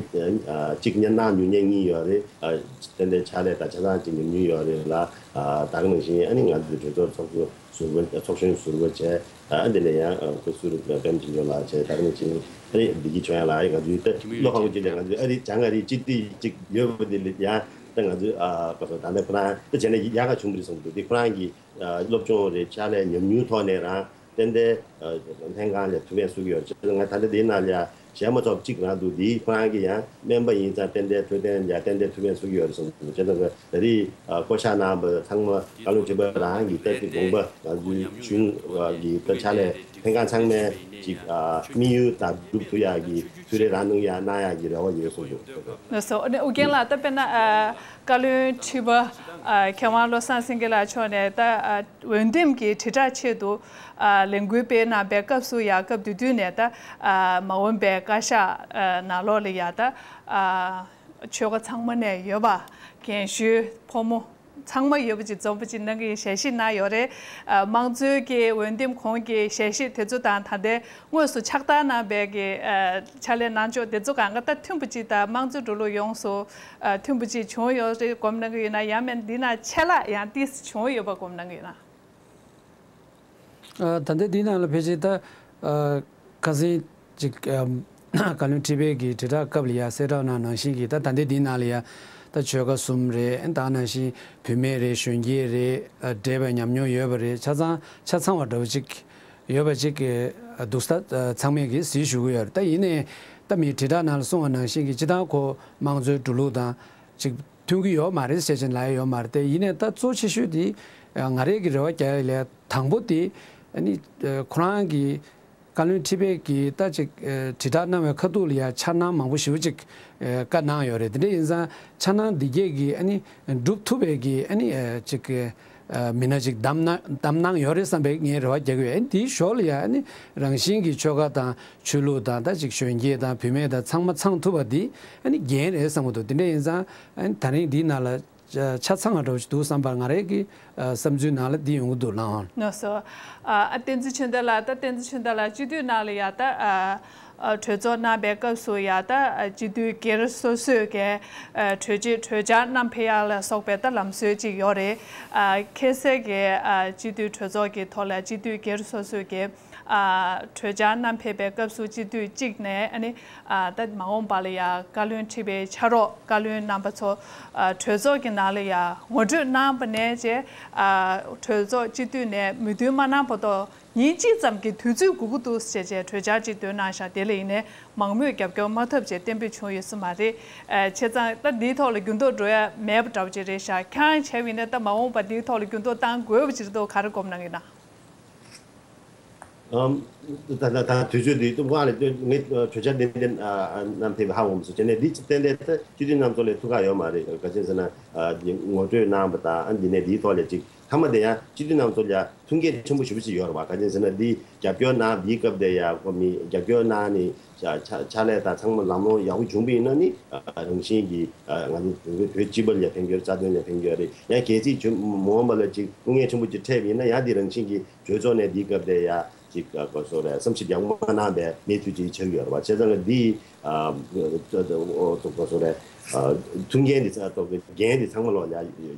ཨ་གཅིག་ཉར་གནང་མྱོང་མཁན་གཉིས་ཡོད་རེད། ཨ་ཏན་ཏན་ཕྱག་ལས་དང་ཆ་ཚང་གཅིག་ཉམས་མྱོང་ཡོད་རེད་ལ། ཨ་ད་ག་ནང་བཞིན་ཨ་ནི་ང་ཚོའི་གྲོས་ཚོགས་ཚོགས་གཙོ་ཟུར་པ་ཚོགས་གཞོན་ཟུར་པ་བྱས། ཨ་འདི་ནས་ཡང་ཨ་སྐུ་ཟུར་པད་མ་ཆོས་འབྱོར་ལགས་བྱས། ད་ག་ནང་བཞིན་ཨ་ནི་བདེ་སྐྱིད་ཆོས་དབྱངས་ལགས། ང་ཚོའི་ད་བློ་ཁག་པོ་ཅིག་ལས་ང་ཚོའི་ཨ་རི་བྱང་ཨ་རི་སྤྱི་འཐུས་ཅིག་ཡོད་པ་འདི་ལ་ཡང་ད་ང་ཚོའི་ཨ་ག་ཚོད་ད་ལྟ་ཁོ་རང་ད་བྱས་ན་ཡག་ག་བྱུང་བ་རེད་བསམ་གྱི་འདུག་དེ་ཁོ་རང་གི་ཨ་སློབ་སྦྱོང་རེད། ཕྱག་ལས་ཉམས་མྱོང་ཐོག་ནས་རང་ཏན་ཏན་ཨ་ལྷན་ཁང་ལ་ཐུགས་ཕན་གསོས་ཀྱི་ཡོད་རེད། ང་ད་ལྟ་འདིའི་ནང་ལ་ཡ་ བྱས་མ་ཆོག་གཅིག་རང་འདུག་འདི་ཁོ་རང་གིས་ཡང་སྨན་པ་ཡིན་ཙང་ཏན་ཏན་འཕྲོད་བསྟེན་ཡང་ཏན་ཏན་ཐུགས་ཕན་གསོས་ཀྱི་ཡོད་རེད་གསུངས་འདུག་བྱས་ཙང་ད་རེས་བསྐོ་བཞག་གནང་བ་ཚང་མ་བཀའ་བློན་ཁྲི་པ་རང་གི་ལྟ་ཚུལ་དགོངས་པ་ང་ཚོའི་གཞུང་གི་ད་ཕྱག་ལས་ལྷན་ཁང་ཚང་མའི་ཅིག་དམིགས་ཡུལ་དང་སྒྲུབ་ཐུབ་ཡག་གི་ཐུགས་རེ་རང་གནང་ཡག་གནང་ཡག་གི་རེ་བ་ཡོད་གསུངས་འདུག་ལགས་སོ། ཨ་ནི་ཨུ་རྒྱན་ལགས་ད་དཔེར་ན་ཨ་བཀའ་བློན་ཁྲི་པ་ཨ་མཁས་དབང་བློ་བཟང་སེང་གེ་ལགས་མཆོག་ནས་ད་ཨ་འོས་འདེམས་ཀྱི་དྲིལ་བསྒྲགས་ཆེད་དུ་ཨ་ལས་འགུལ་སྤེལ་གནང་པའི་སྐབས་སུ་ཡང་སྐབས་དེ་དུས་ནས་ད་ཨ་མ་འོངས་པའི་བཀའ་ཤག་ཨ་ནང་ལོགས་ལ་ཡང་ད་ཨ་ཆོལ་ཁ་ཚང་མ་ནས་ཡོད་པ་རྒན་གཞོན་ཕོ་མོ་ཚང་མ་ཡོད་པ་ཅིག་འཛོམས་པ་ཅིག་གནང་གི་ཡིན་ཞལ་བཞེས་གནང་ཡོད་རེད། ཨ་དམངས་གཙོའི་གི་འོས་འདེམས་གོང་གི་ཞལ་བཞེས་དེ་ཚོ་དང་ད་ལྟའི་དངོས་སུ་ཕྱག་བསྟར་གནང་པའི་གི་ཨ་ཕྱག་ལས་གནང་ཕྱོགས་དེ་ཚོ་གང་ག་ད་མཐུན་པ་ཅིག་དང་དམངས་གཙོའི་འགྲོ་ལུགས་ཡོངས་སུ་ཨ་མཐུན་པ་ཅིག་བྱུང་ཡོད་རེད་སྒོམ་གནང་གི་ཡོད་ན། ཡང་མིན་འདི་ན་ཆད་ལྷག་ཡང་ཏིས་བྱུང་ཡོད་པ་སྒོམ་གནང་གི་ཡོད་ན། ཨ་ད་ལྟ་འདི་ནང་ལ་ཕལ་ཆེར་ད་ཨ་ཁ་སང་ཅིག་ཨམ་བཀའ་བློན་ཁྲི་པའི་གི་དྲིལ་བསྒྲགས་སྐབས་ལ་ཡ་གསལ་བསྒྲགས་གནང་ནང་བཞིན་གྱི་ད་ད་ལྟའི་འདི་ནང་ལ་ཡ་ད་ཆོལ་ཁ་གསུམ་རེད། ད་ནང་བཞིན་བུད་མེད་རེད། གཞོན་སྐྱེས་རེད། ཨ་འདྲེས་པའི་ཉམས་མྱོང་ཡོད་པ་རེད། ཆ་ཚང་ཆ་ཚང་བ་འདྲ་བོ་ཅིག་ཡོད་པ་ཅིག་གི་འདུག་ས་ད་ཚང་མས་གི་གཟིགས་ཞུ་གི་ཡོད་རེད། ད་ཡིན་ནའི་ད་མིའི་དྲིལ་བསྒྲགས་ནང་ལ་གསུངས་པ་ནང་བཞིན་གྱི་སྤྱིར་བཏང་ཁོ་དམངས་གཙོའི་འགྲོ་ལུགས་དང་ཅིག་མཐུན་གྱི་ཡོད་མ་རེད་ཟེར་བཞིན་ལབ་ཡ་ཡོད་མ་རེད། དེ་ཡིན་ནའི་ད་གཙོ་ཆེ་ཤོས་དེ་ང་རང་གི་རེ་བ་རྒྱག་ཡ་ལས་དང་པོ་དེ་ཨ་ནི་ཁོ་རང་གི་བཀའ་བློན་ཁྲི་པས་ཀྱི་ད་ཅིག་དྲིལ་བསྒྲགས་གནང་བའི་ཁ་ཐུག་ལ་ཡ་འཆར་སྣང་མང་པོ་ཞེ་པོ་ཅིག་བཀའ་གནང་ཡོད་རེད། དེ་འདྲ་ཡིན་ཙང་འཆར་སྣང་འདི་གས་ཀྱི་ཨ་ནི་འགྲུབ་ཐུབ་པའི་གི་ཨ་ནི་ཅིག་མི་སྣ་ཅིག་བདམས་གནང་བདམས་གནང་ཡོད་རེད་བསམ་པའི་ངས་རེ་བ་རྒྱག་གི་ཡོད། ཨ་ནི་དེའི་ཞོར་ལ་ཡ་ཨ་ནི་རང་བཞིན་གྱི་ཆོལ་ཁ་དང་ཆོས་ལུགས་དང་ད་ཅིག་གཞོན་སྐྱེས་དང་བུད་མེད་དང་ཚང་མ་ཚང་ཐུབ་པ་འདི་ཨ་ནི་འགན་རེད་བསམ་གྱི་འདུག་དེ་འདྲ་ཡིན་ཙང་ཨ་ནི་ད་རིང་འདིའི་ནང་ལ་ཆ་ཚང་བ་འདྲ་བོ་ཞིག་འདུག་བསམ་པར་ང་རང་གི་བསམ་ཚུལ་ནང་ལ་འདི་ཡོང་གི་འདུག་ལགས། ལགས་སོ། ཨ་བསྟན་འཛིན་ཆོས་ལྡན་ལགས། ད་བསྟན་འཛིན་ཆོས་ལྡན་ལགས་སྤྱི་འཐུས་ནང་ལ་ཡ་ད་ཨ་ཨ་གྲོས་ཚོགས་གནང་པའི་སྐབས་སུ་ཡ་ད་ཨ་སྤྱི་འཐུས་སྒེར་སོ་སོས་ཀྱི་ཨ་གྲོས་ཆོད་གྲོས་འཆར་བསྣམས་ཕེབས་ཡག་ལ་སོགས་པའི་ད་ལམ་སྲོལ་ཅིག་ཡོད་རེད། ཨ་ཁ་སང་གི་ཨ་སྤྱི་འཐུས་གྲོས་ཚོགས་ཀྱི་ཐོག་ལ་སྤྱི་འཐུས་སྒེར་སོ་སོས་ཀྱི་ཨ་གྲོས་འཆར་བསྣམས་ཕེབས་པའི་སྐབས་སུ་སྤྱི་འཐུས་གཅིག་ནས་ཨ་ནི་ཨ་ད་མ་འོངས་པ་ལ་ཡ་བཀའ་བློན་ཁྲི་པའི་ཕྱག་རོགས་བཀའ་བློན་རྣམ་པ་ཚོ་ཨ་གྲོས་ཚོགས་ཀྱི་ནང་ལ་ཡ་ངོ་སྤྲོད་གནང་བ་ནས་བྱས་ཨ་གྲོས་ཚོགས་སྤྱི་འཐུས་ནས་མོས་མཐུན་མ་གནང་བར་དུ་ཉིན་གཅིག་ཙམ་གྱི་དུས་ཚོད་དགོས་ཀྱི་འདུག་ཅེས་བྱས་གྲོས་འཆར་ཅིག་བཏོན་གནང་ཤག་དེ་ལ་ཡིན་ནའི་མང་མོས་རྒྱབ་སྐྱོར་མ་ཐོབ་བྱས་གཏན་འབེབས་བྱུང་ཡོད་ས་མ་རེད། ཨ་བྱས་ཙང་ད་འདིའི་ཐོག་ལ་འགྱུར་ལྡོག་འགྲོ་ཡ་མེད་པ་འདྲ་བོ་ཅིག་རེད་ཤག་ཁྱེད་རང་བྱས་པ་ཡིན་ན་ད་མ་འོངས་པ་འདིའི་ཐོག་ལ་འགྱུར་ལྡོག་གཏང་དགོས་པ་ཅིག་རེད་འདུག་ག་རེ་སྒོམ་གནང་གི་ཡིན་ན། ཨམ། ད་ད་ད་དུས་ཚོད་འདི་ཏུ་ཝང་ལས་ཏུ་ངས་གྲོས་འཆར་ཏན་ཏན་ཨ་ཨ་བསྣམས་ཕེབས་ཧ་འོང་མི་སོང་། བྱས་ནས་འདི་ཏན་ཏན་ད་སྤྱི་འཐུས་རྣམ་ཚོ་ལས་ཐུགས་ཁག་ཡོད་མ་རེད། ག་ཅི་ཟེར་ན་ཨ་འདི་ངོ་སྤྲོད་གནང་བ་དང་ཨ་འདི་ནས་འདིའི་ཐོག་ལས་ཅིག་མཐའ་མ་དེ་ཡང་སྤྱི་འཐུས་རྣམ་ཚོ་ལ་ཐུགས་འགན་ཆེན་པོ་ཞེ་པོ་ཅིག་ཡོད་རེད་བ། ག་ཅི་ཟེར་ན་འདི་རྒྱབ་སྐྱོར་གནང་འདིའི་སྐབས་དེ་ཡང་ཁོ་མི་རྒྱབ་སྐྱོར་གནང་ནི་ཕྱག་ཕྱག་ཕྱག་ལས་དང་ཚང་མ་ལམ་ལྷོང་ཡག་པོ་བྱུང་བ་ཡིན་ན་ནི་ཨ་རང་བཞིན་གྱིས་ཨ་ང་ཚོ་བོད་སྤྱི་པ་ལ་ཕན་གྱི་ཡོད་རེད། རྩ་དོན་ལ་ཕན་གྱི་ཡོད་རེད། ཡང་གལ་སྲིད་བྱུང་མ་འོངས་པ་ལ་ཅིག་དཀའ་ངལ་ཆེན་པོ་ཅིག་འཕྲད་པ་ཡིན་ན་ཡང་འདི་རང་བཞིན་གྱིས་གྲོས་ཚོགས་ནས་འདིའི་སྐབས་དེ་ཡང་ཅིག་ཨ་གོ་སོ་རེད། བསམ་ཞིབ་ཡག་པོ་མ་གནང་པའི་གནས་ཚུལ་ཅིག་ཆགས་ཀྱི་ཡོད་རེད་བ། བྱས་ཙང་ལ་འདི་ཨ་གོ་སོ་རེད། ཨ་ཐུགས་འགན་འདི་ཚ་ཐོག་གི་འགན་འདི་ཚང་མ་ལོག་ཡ་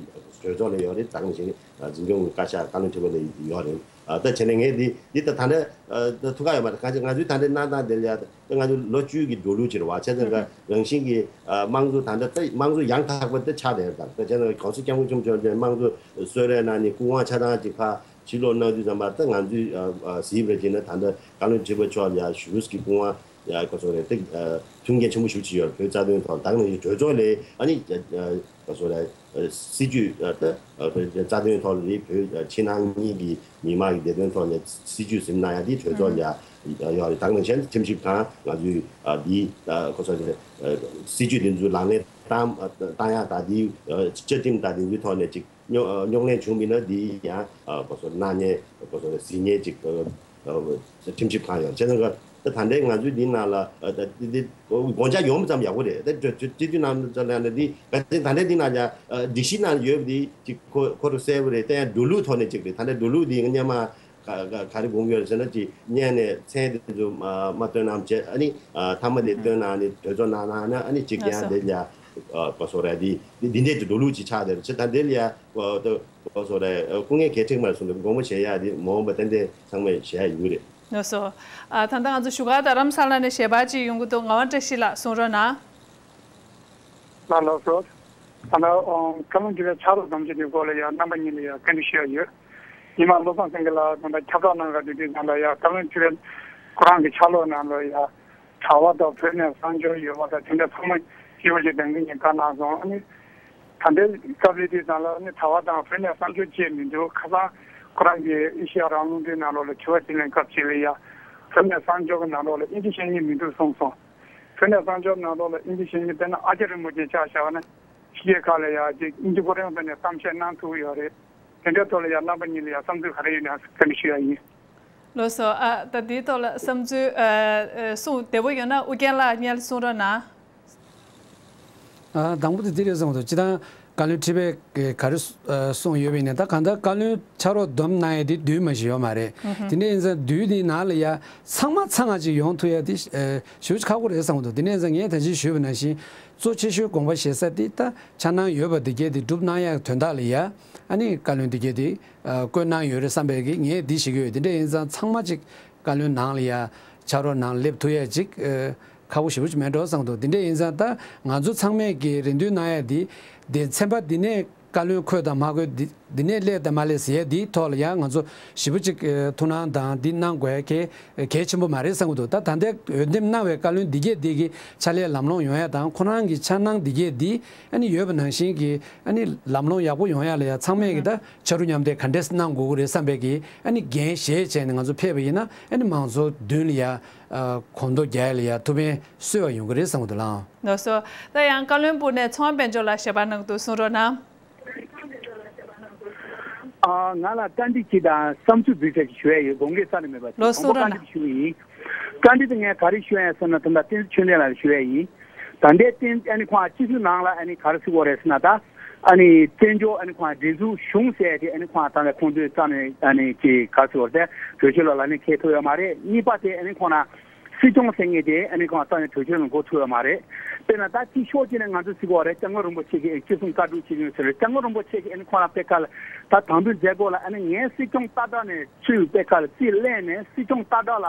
གྲོས་ཚོགས་ལ་ཡོད་རེད། ད་ག་ནང་བཞིན་འཛིན་སྐྱོང་གི་བཀའ་ཤག་བཀའ་བློན་ཁྲི་པ་ལ་ཡོད་རེད། ཨ་ད་བྱས་ནས་ངས་འདི་འདི་ད་ད་ལྟ་ཨ་ད་ཐུགས་ཁག་ཡོད་མ་རེད། གང་ཅི་ང་ཚོའི་ད་ལྟའི་གནང་སྟངས་དེ་ལ་ཡ་ད་ང་ཚོའི་ལོ་བཅུ་གི་འགྲོ་ལུགས་ཅིག་རེད་བ། བྱས་ཙང་ཀ་རང་བཞིན་གྱི་ཨ་དམངས་གཙོ་ད་ལྟ་ད་དམངས་གཙོ་ཡང་དག་པ་ད་ཆགས་བསྡད་ཡོད། ད་ད་བྱས་ཙང་གོང་ས་སྐྱབས་མགོན་ཆེན་པོ་མཆོག་ནས་དམངས་གཙོ་གསོལ་རས་གནང་ནས་སྐུ་དབང་ཆ་ཚང་ཅིག་ཕར་ཕྱིར་ལོག་གནང་དུས་ཙམ་པ་ད་ང་ཚོས་ཨ་ཨ་གཟིགས་པ་བྱས་ན་ད་ལྟ་བཀའ་བློན་ཁྲི་པ་མཆོག་ལ་ཡ་ཞུས་ཀྱི་སྐུ་དབང་ཡ་ག་ཚོད་རེད། ཏིག་ཨ་མཐུན་རྐྱེན་ཆེན་པོ་ཞིག་ཅིག་ཡོད་རེད། བོད་རྩ་དོན་ཐོག་ད་ག་ནང་བཞིན་གྲོས་ཚོགས་ལས་ཨ་ནི་ཨ་ག་ཚོད་རེད། ཨ་སྲིད་ཇུས་ཨ་ད་ཨ་རྩ་དོན་ཐོག་ལ་རེད། བོད་ཕྱི་ནང་གཉིས་ཀྱི་མི་མང་གི་བདེ་དོན་ཐོག་ནས་སྲིད་ཇུས་ཟིན་གནང་ཡ་དེ་གྲོས་ཚོགས་ལ་ཡ་ཡོད་རེད། ད་ག་ནང་བཞིན་ཁྲིམས་ཞིབ་ཁང་ང་ཚོས་ཨ་འདི་ཨ་ག་ཚོད་རེད། ཨ་སྲིད་ཇུས་དེ་ཚོ་ལག་ལེན་བསྟར་བསྟར་ཡ་ད་འདི་ཨ་བཅའ་ཁྲིམས་ད་དེ་ཚོའི་ཐོག་ནས་ཅིག་རྙོག་རྙོག་གླེང་བྱུང་མིན་ན་འདི་ཡང་གོ་སོ་གནང་མཁན་གོ་སོ་གཟིགས་མཁན་ཅིག་ཁྲིམས་ཞིབ་ཁང་ཡོད། བྱས་ཙང་ད་ད་ལྟའི་ང་ཚོའི་འདི་ནང་ལ་ད་འདི་འདི་དགོངས་འཆར་ཡོང་བ་ཙམ་ཡག་པོ་རེད། ད་སྤྱི་འཐུས་རྣམས་ཚོ་ལ་ནི་འདི་ག་ཚོད་ད་ལྟའི་འདི་ནང་ལ་སྒྲིག་གཞི་ནང་ཡོད་པ་འདི་ཅིག་ཁོ་ཁོ་རང་གསལ་པོ་རེད། ད་ཡང་འགྲོ་ལུགས་ཐོག་ནས་ཅིག་རེད། ད་ལྟའི་འགྲོ་ལུགས་འདི་སྔོན་མ། ག་ག་ག་རེ་དགོངས་ཡོད་ཟེར་ན་ཅིག་སྔོན་ནས་མཚན་དེ་ཚོ་མ་མ་བཏོན་ནམ་བྱས། ཨ་ནི་ཨ་མཐའ་མ་དེ་བཏོན་ན་ཨ་ནི་གྲོས་ཚོགས་ནང་ནང་ན་ཨ་ནི་ཅིག་ཡང་དེ་ལ་གོ་སོ་ར་དེ་འདི་འདྲའི་ཅིག་འགྲོ་ལུགས་ཅིག་ཆགས་དེ་རེད། ད་དེ་ལ་གོ་སོ་ར་སྐུ་ངལ་གལ་ཆེ་མ་རེད་གསུངས་ཏེ་དགོངས་པ་བཞེས་ཡ་དེ་མ་འོངས་པ་ཏན་ཏན་ཚང་མས་བཞེས་ཡ་ཡོད་རེད། ལགས་སོ། ཨ་ད་ལྟ་ང་ཚོ་བཞུགས་སྒར་རྡ་རམ་ས་ལ་ནས་ཞལ་པར་ཅིག་ཡོང་གི་འདུག་ངག་དབང་བཀྲ་ཤིས་ལགས་གསུང་རོགས་གནང་། ལགས་ལགས་སོ། ད་ལྟ་བཀའ་བློན་ཁྲི་པའི་ཕྱག་རོགས་དམ་བཅའ་དེའི་སྐོར་ལ་ཡང་རྣམ་པ་གཉིས་ལ་ཡང་བཀའ་འདྲི་ཞུ་ཡ་ཡོད། ཉི་མ་བློ་བཟང་སེང་གེ་ལགས་དང་ད་ཁྱབ་བསྒྲགས་གནང་ག་དུས་དུས་ནང་ལ་ཡང་བཀའ་བློན་ཁྲི་པའི་ཁོ་རང་གི་ཕྱག་ལོག་ནང་ལ་ཡང་ གྲྭ་པ་དང་བོད་ནས་གསར་འབྱོར་ཡོད་པ་དང་དེ་འདྲ་ཚང་མ་ཞེ་པོ་ཅིག་ལྡང་གི་ཡིན་བཀའ་གནང་སོང་། ཨ་ནི་ད་ལྟའི་སྐབས་རེ་དེ་ཙམ་ལ་ཨ་ནི་གྲྭ་པ་དང་བོད་ནས་གསར་འབྱོར་ཅིག་མི་འདུག་ཁ་སང་ཁོ་རང་གིས་ཨེ་ཤེ་ཡ་རང་དབང་རླུང་འཕྲིན་ནང་ལོགས་ལ་དྲི་བ་དྲིས་ལན་སྐབས་ཅིག་ལ་ཡ་བོད་ནས་གསར་འབྱོར་གྱི་ནང་ལོགས་ལ་ཨིན་ཇི་ཤེས་མཁན་མི་འདུག་གསུངས་སོང་། བོད་ནས་གསར་འབྱོར་ནང་ལོགས་ལ་ཨིན་ཇི་ཤེས་མཁན་དཔེར་ན་ཨ་ཅག་རིན་པོ་ཆེ་ཆ་བཞག་ན་ཕྱི་རྒྱལ་ཁག་ལ་ཡ་ཅིག་ཨིན་ཇི་ཁོ་རང་ངོས་ནས་གཏམ་བཤད་གནང་ཐུབ་ཀྱི་ཡོད་རེད། དེ་འདྲའི་ཐོག་ལ་ཡང་རྣམ་པ་གཉིས་ལ་ཡང་བསམ་ཚུལ་ག་རེ་ཡོད་ན་བཀའ་འདྲི་ཞུ་ཡ་ཡིན། ལགས་སོ། ཨ་ད་འདིའི་ཐོག་ལ་བསམ་ཚུལ་ཨ་ཨ་གསུང་བདེ་པོ་ཡོད་ན་ཨུ་རྒྱན་ལགས་སྔོན་ལ་གསུང་རོགས་གནང་། ཨ་དང་པོ་དེ་འདི་རེད་བསམ་གྱི་འདུག་སྤྱིར་བཏང་བཀའ་བློན་ཁྲི་པས་ག་རེ་གསུངས་ཡོད་པ་ཡིན་ན། ད་གང་ལྟར་བཀའ་བློན་ཕྱག་རོགས་བསྡོམས་གནང་ཡ་དེ་བདུན་མ་ཞིག་ཡོད་མ་རེད། དེ་འདྲ་ཡིན་ཙང་བདུན་དེའི་ནང་ལ་ཡ་ཚང་མ་ཚང་ང་ཅིག་ཡོང་ཐུབ་ཡ་དེ་ཞེ་པོ་ཅིག་ཁག་པོ་རེད་བསམ་གྱི་འདུག་དེ་འདྲ་ཡིན་ཙང་ངས་ད་གིན་ཞུས་པ་ནང་བཞིན་གཙོ་ཆེ་ཤོས་དགོངས་པ་བཞེས་ས་དེ་ད་འཆར་སྣང་ཡོད་པ་དེ་གས་དེ་སྒྲུབ་གནང་ཡ་དོན་དག་ལ་ཡ། ཨ་ནི་བཀའ་བློན་དེ་གས་དེ་ཨ་བསྐོས་གནང་ཡོད་རེད་བསམ་པའི་གི་ངས་འདི་ཞུ་གི་ཡོད། དེ་འདྲ་ཡིན་ཙང་ཚང་མ་ཅིག་བཀའ་བློན་ནང་ལ་ཡ་ཕྱག་རོགས་ནང་སླེབས་ཐུབ་ཡ་ཅིག་ཨ་ཁག་པོ་ཞེ་པོ་ཅིག་མེད་འགྲོ་བསམ་འདུག་དེ་འདྲ་ཡིན་ཙང་ད་ང་ཚོ་ཚང་མས་གི་རེ་འདུན་གནང་ཡ་འདི་དེ་ཚན་པ་འདི་ནས་བཀའ་བློན་བསྐོས་དང་མ་བསྐོས་འདི་འདི་ནས་སླེབས་དང་མ་སླེབས་ཟེར་ཡ་འདིའི་ཐོག་ལ་ཡ་ང་ཚོ་ཞེ་པོ་ཅིག་ཨ་ཐུགས་སྣང་དང་འདི་གནང་དགོས་ཡ་གལ་གལ་ཆེན་པོ་མ་རེད་བསམ་གི་འདུག་ད་ད་ལྟའི་འོས་འདེམས་གནང་བའི་བཀའ་བློན་འདི་གས་འདི་གི་ཕྱག་ལས་ལམ་ལྷོང་ཡོང་ཡ་དང་ཁོ་རང་གི་འཆར་སྣང་འདི་གས་འདི་ཨ་ནི་ཡོད་པ་ནང་བཞིན་གྱི་ཨ་ནི་ལམ་ལྷོང་ཡག་པོ་ཡོང་ཡ་ལ་ཡ་ཚང་མས་གི་ད་ཕྱ་རུ་མཉམ་འདེགས་ག་འདྲས་གནང་དགོས་ཀྱི་རེད་བསམ་པའི་གི་ཨ་ནི་འགན་བཞེས་བྱས་ནས་ང་ཚོ་ཕེབས་པ་ཡིན་ན་ཨ་ནི་མང་ཚོགས་མདུན་ལ་ཡ་ཨ་གོམ་བགྲོད་རྒྱག་ཡ་ལ་ཡ་ཐུགས་ཕན་གསོས་པ་ཡོང་གི་རེད་བསམ་གི་འདུག་ལགས། ལགས་སོ། ད་ཡང་བཀའ་བློན་སྦུག་ནས་ཚོང་དཔལ་འབྱོར་ལགས་ཞལ་པར་གནང་གི་འདུག་གསུང་རོགས་གནང་། ཨ་ང་ལ་བཀའ་འདྲི་གཅིག་དང་བསམ་ཚུལ་འབུལ་ས་ཅིག་ཞུ་ཡ་ཡོད། དགོངས་འགལ་རྩ་ནས་མེད་པ་ཅིག་ལགས་སོ། དང་པོ་བཀའ་འདྲི་ཞུ་གི་ཡིན། བཀའ་འདྲི་དེ་ངས་ག་རེ་ཞུ་ཡ་ཡིན་ཟེར་ན་ད་ལྟ་བསྟན་འཛིན་ཆོས་ལྡན་ལགས་ལ་ཞུ་ཡ་ཡིན། ད་ལྟའི་བསྟན་ཨ་ནི་ཁོང་སྤྱི་འཐུས་ནང་ལ་ཨ་ནི་ག་རེ་ཟེར་དགོས་རེད་ཟེར་ན་ད་ཨ་ནི་བཙན་བྱོལ་ཨ་ནི་ཁོང་སྒྲིག་འཛུགས་གཞུང་ཟེར་ཡ་དེ་ཨ་ནི་ཁོང་ད་ལྟ་ཁོང་ཚོའི་རྩ་ནས་ཨ་ནི་ཅིག་ག་རེ་ཟེར་དགོས་རེད། དེ་གྲོས་ཆོད་ལ་ལག་ལེན་འཁེལ་ཐུབ་ཡོད་མ་རེད། གཉིས་པ་དེ་ཨ་ནི་ཁོང་ན་སྲིད་སྐྱོང་ཟེར་མཁན་དེ་ཨ་ནི་ཁོང་རྩ་ནས་གྲོས་ཆོད་ལ་འགོད་ཐུབ་ཡོད་མ་རེད། དཔེར་ན་ད་སྤྱི་ཕྱོགས་ཀྱི་ནས་ང་ཚོ་ཟེར་གྱི་ཡོད་རེད། སྐྱབས་མགོན་རིན་པོ་ཆེ་གིས་ཅི་གསུང་བཀའ་སྒྲུབ་བྱེད་ཀྱི་ཡོད་ཟེར་རེད། སྐྱབས་མགོན་རིན་པོ་ཆེ་གིས་ཨ་ནི་ཁོང་ལ་དཔེ་ཁ་ལ་ད་དམ་འབུལ་མཛད་སྒོ་ལ་ཨ་ནི་ངས་སྲིད་སྐྱོང་ལྟ་གྲ་ནས་ཚུར་དཔེ་ཁ་ལ་རྩིས་ལེན་ནས་སྲིད་སྐྱོང་ལྟ་གྲ་ལ་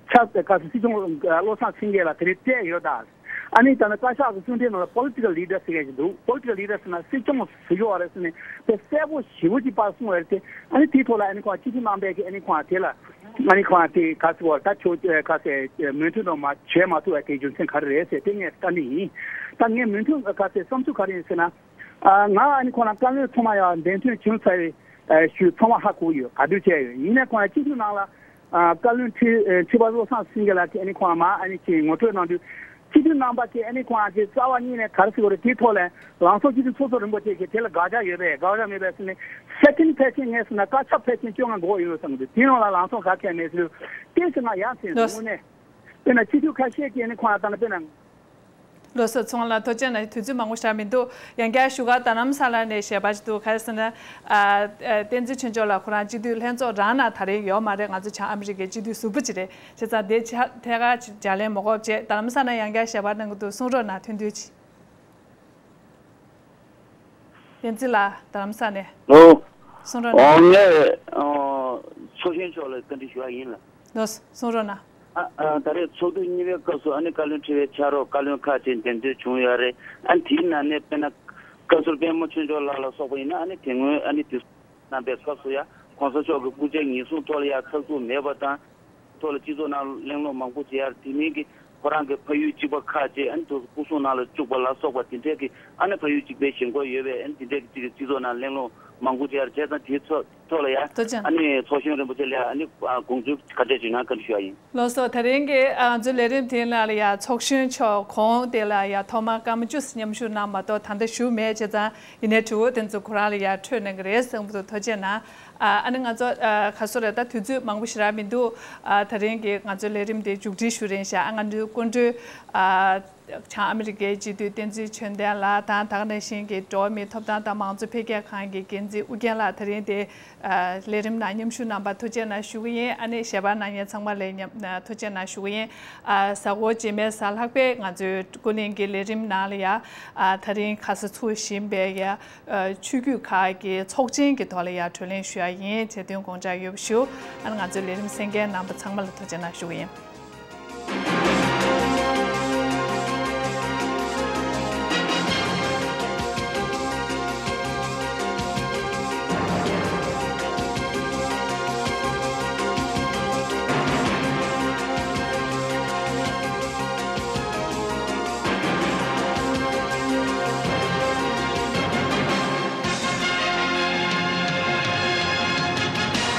ཆ་དཔེ་ཁ་སྲིད་སྐྱོང་བློ་བཟང་སེང་གེ་ལ་དེ་རིང་སྤྲད་ཡོད་ད། ཨ་ནི་ད་ནི་བཀའ་ཤག་གི་གསུང་འཕྲིན་ནང་ལ་political leader་ཟེར་མཁན་ཞིག་འདུག political leader་ཟེར་ན་སྲིད་སྐྱོང་ཟེར་གྱི་ཡོད་རེད་ཟེར་ནས་དཔེ་གསལ་པོ་ཞེ་པོ་ཅིག་ཕར་གསུངས་ཡོད་རེད་དེ། ཨ་ནི་དེའི་ཐོག་ལ་ཨ་ནི་ཁོང་སྤྱི་འཐུས་རྣམ་པས་ཀྱི་ཨ་ནི་ཁོང་དེ་ལ་ཨ་ནི་ཁོང་དེ་ག་ཟེར་བ་ད་ཁྱོད་ག་ཟེར་མོས་མཐུན་དང་མ་བྱས་མ་ཐུབ་པ་དེའི་རྒྱུ་མཚན་ག་རེ་རེད་ཟེར་དེ་ངས་བཀའ་འདྲི་ཡིན། ད་ངས་མོས་མཐུན་ག་ཟེར་བསམ་ཚུལ་ག་རེ་ཡིན་ཟེར་ན། ང་ཨ་ནི་ཁོང་ལ་བཀའ་བློན་ཚང་མ་ཡང་འདེམས་ཐོན་བྱུང་ཚར་བའི་ཞུ་ཚང་མ་ཧ་གོ་ཡོད། ག་དུས་བྱས་ཡོད། ཡིན་ནའི་ཁོང་ལ་སྤྱི་འཐུས་ནང་ལ་བཀའ་བློན་ཁྲི་ཁྲི་པ་བློ་བཟང་སེང་གེ་ལགས་ཀྱིས་ཨ་ནི་ཁོང་མ་ཨ་ནི་ཅིག་ངོ་སྤྲོད་གནང་དུས་སྤྱི་འཐུས་རྣམ་པ་ཀྱིས་ཨ་ནི་ཁོང་ཅིག་རྩ་བ་ཉིད་ནས་ག་རེ་ཟེར་དགོས་རེད། དེའི་ཐོག་ལ་ལངས་ཕྱོགས་སྤྱི་འཐུས་ཚོགས་གཙོ་རིན་པོ་ཆེ་གིས་དེ་ལ་དགག་བྱ་ཡོད་པས་དགག་བྱ་མེད་པས་ཟེར་ནས་second་ཕལ་ཆེར་ངས་ཟེར་ན་བཀའ་ཁྱབ་ཕལ་ཆེར་བཅོ་ལྔ་འགོར་ཡོད་བསམ་གི་འདུག་དེའི་ནང་ལ་ལངས་ཕྱོགས་ག་གལ་མེད་ཟེར་དུས་དེ་ཟེར་ང་ཡང་ཟེར་དངོས་གནས་དཔེར་ན་སྤྱི་འཐུས་ཁ་ཤས་ཀྱིས་ཨ་ནི་ཁོང་ལ་ད་ནི་དཔེར་ན། ལགས་སོ། ཚོང་ལ་ཐུགས་རྗེ་གནང་། དུས་ཚོད་མང་པོ་ཞིག་རག་མི་འདུག་ཡང་བསྐྱར་བཞུགས་སྒར་རྡ་རམ་ས་ལ་ནས་ཞལ་པར་ཅིག་འདུག་ག་རེ་ཟེར་ན། ཨ་ཨ་བསྟན་འཛིན་ཆོས་འབྱོར་ལགས་ཁོ་རང་སྤྱི་འཐུས་ལྷན་ཚོགས་རང་ནང་ད་རེས་ཡོད་མ་རེད། ང་ཚོ་བྱང་ཨ་མི་རི་ཀའི་སྤྱི་འཐུས་ཟུར་པ་ཅིག་རེད། བྱས་ཙང་དེ་ཆ་ཐད་ཀར་ཅིག་ལྗགས་ལན་མ་དགོས་བྱས་རྡ་རམ་ས་ལ་ནས་ཡང་བསྐྱར་ཞལ་པར་གནང་གི་འདུག་གསུང་རོགས་གནང་། ཐུང་ཐུང་ཅིག་བསྟན་འཛིན་ལགས་རྡ་རམ་ས་ནས། ལོ། གསུང་རོགས་གནང་། ཨོ་ངས་ཨོ་ཚོགས་གཞོན་མཆོག་ལ་བཀའ་འདྲི་ཞུ་བ་ཡིན་ལ། ལགས་སོ། གསུང་རོགས་གནང་། ཨ་ཨ་ད་རེས་ཚོགས་དུས་གཉིས་པའི་སྐབས་སུ་ཨ་ནི་བཀའ་བློན་ཁྲི་པའི་ཕྱག་རོགས་བཀའ་བློན་ཁག་ཅིག་འདེམས་ཐོན་བྱུང་ཡོད་རེད། ཨ་ནི་དེའི་ནང་ནས་དཔེར་ན་བཀའ་ཟུར་པད་མ་ཆོས་འབྱོར་ལགས་ལ་སོགས་པ་ཡིན་ན་ཨ་ནི་དེ་སྔོན་ཨ་ནི་དེ་རྣམ་པའི་སྐབས་སུ་ཡང་གོང་ས་མཆོག་གི་སྐུ་ཕྱྭའི་ཉེན་སྲུང་ཐོག་ལ་ཡང་ཚགས་ཚུད་མེད་པ་དང་། ཐོག་ལ་སྤྱི་ཚོགས་ནང་གླེང་སློང་མང་པོ་བྱེད་ཡ་དེ་མིན་གྱི་ཁོ་རང་གི་ཕ་ཡུལ་གཅིག་པ་ཁག་ཅིག་ཨ་ནི་དུ་སྐུ་སྲུང་ནང་ལ་བཅུག་པ་ལ་སོགས་པ་དེ་འདྲས་ཀྱི་ཨ་ནི་ཕ་ཡུལ་གཅིག་པའི་ཞེན་ཁོག་ཡོད་པས་ཨ་ནི་དེ་འདྲས་ཀྱི་སྤྱི་ཚོགས་ནང་གླེང་སློང་མང་པོ་བྱེད་ཡ་བྱས་ཙང་དེའི་ཐོག་ཐོག་ལ་ཡ་ཐུགས་རྗེ་ཆེ། ཨ་ནི་ཚོགས་གཞོན་རིན་པོ་ཆེ་ལ་ཡ་ཨ་ནི་དགོངས་ཚུལ་ག་འདྲས་བྱུང་ན་བཀའ་འདྲི་ཞུ་བ་ཡིན། ལགས་སོ། ད་རིང་གི་ང་ཚོའི་ལས་རིམ་དེའི་ནང་ལ་ཡ་ཚོགས་གཞོན་མཆོག་གོང་དེ་ལ་ཡ་ཐོག་མར་སྐར་མ་བཅུ་མཉམ་ཞུགས་གནང་མ་གཏོགས་ད་ལྟ་ཞུགས་མེད་བྱས་ཙང་ཡིན་ནའི་དྲི་བ་དེ་ཚོ་ཁོ་རང་ལ་ཡ་འཕྲོད་གནང་གི་རེད་བསམ་གྱི་འདུག་ཐུགས་རྗེ་གནང་། ཨ་ཨ་ནི་ང་ཚོ་ཨ་ག་སོ་རེད། ད་དུས་ཚོད་མང་པོ་ཞིག་རག་མི་འདུག་ཨ་ད་རིང་གི་ང་ཚོའི་ལས་རིམ་དེ་མཇུག་སྒྲིལ་ཞུ་རན་ཤག་ཨ་ང་ཚོའི་སྐུ་མགྲོན་ཨ་བྱང་ཨ་མི་རི་ཀའི་སྤྱི་འཐུས་བསྟན་འཛིན་ཆོས་ལྡན་ལགས་དང་ད་ག་ནང་བཞིན་གྱི་འགྲོ་བ་མིའི་ཐོབ་ཐང་དང་མང་གཙོ་འཕེལ་རྒྱས་ཁང་གི་འགན་འཛིན་ཨུ་རྒྱན་ལགས་ད་རིང་དེ་ཨ་ལས་རིམ་ནང་མཉམ་ཞུགས་གནང་བར་ཐུགས་རྗེ་གནང་ཞུ་གི་ཡིན། ཨ་ནི་ཞལ་པར་གནང་མཁན་ཚང་མ་ལ་མཉམ་ཐུགས་རྗེ་གནང་ཞུ་གི་ཡིན། ཨ་གཟའ་འཁོར་རྗེས་མའི་གཟའ་ལྷག་པའི་ང་ཚོའི་ཀུན་གླེང་གི་ལས་རིམ་ནང་ལ་ཡ་ཨ་ད་རིང་ཁ་ས་ཚུགས་བཞིན་པའི་ཡ། ཨ་ཆོས་བརྒྱུད་ཁག་གི་ཚོགས་ཆེན་གྱི་ཐོག་ལ་ཡང་གྲོས་གླེང་ཞུ་ཡ་ཡིན། དེ་དོན་དགོངས་འཇགས་ཡོད་པ་ཞུ། ཨ་ནི་ང་ཚོའི་ལས་རིམ་གསན་མཁན་རྣམ་པ་ཚང་མ་ལ་ཐུགས་རྗེ་གནང་ཞུ་གི་ཡིན།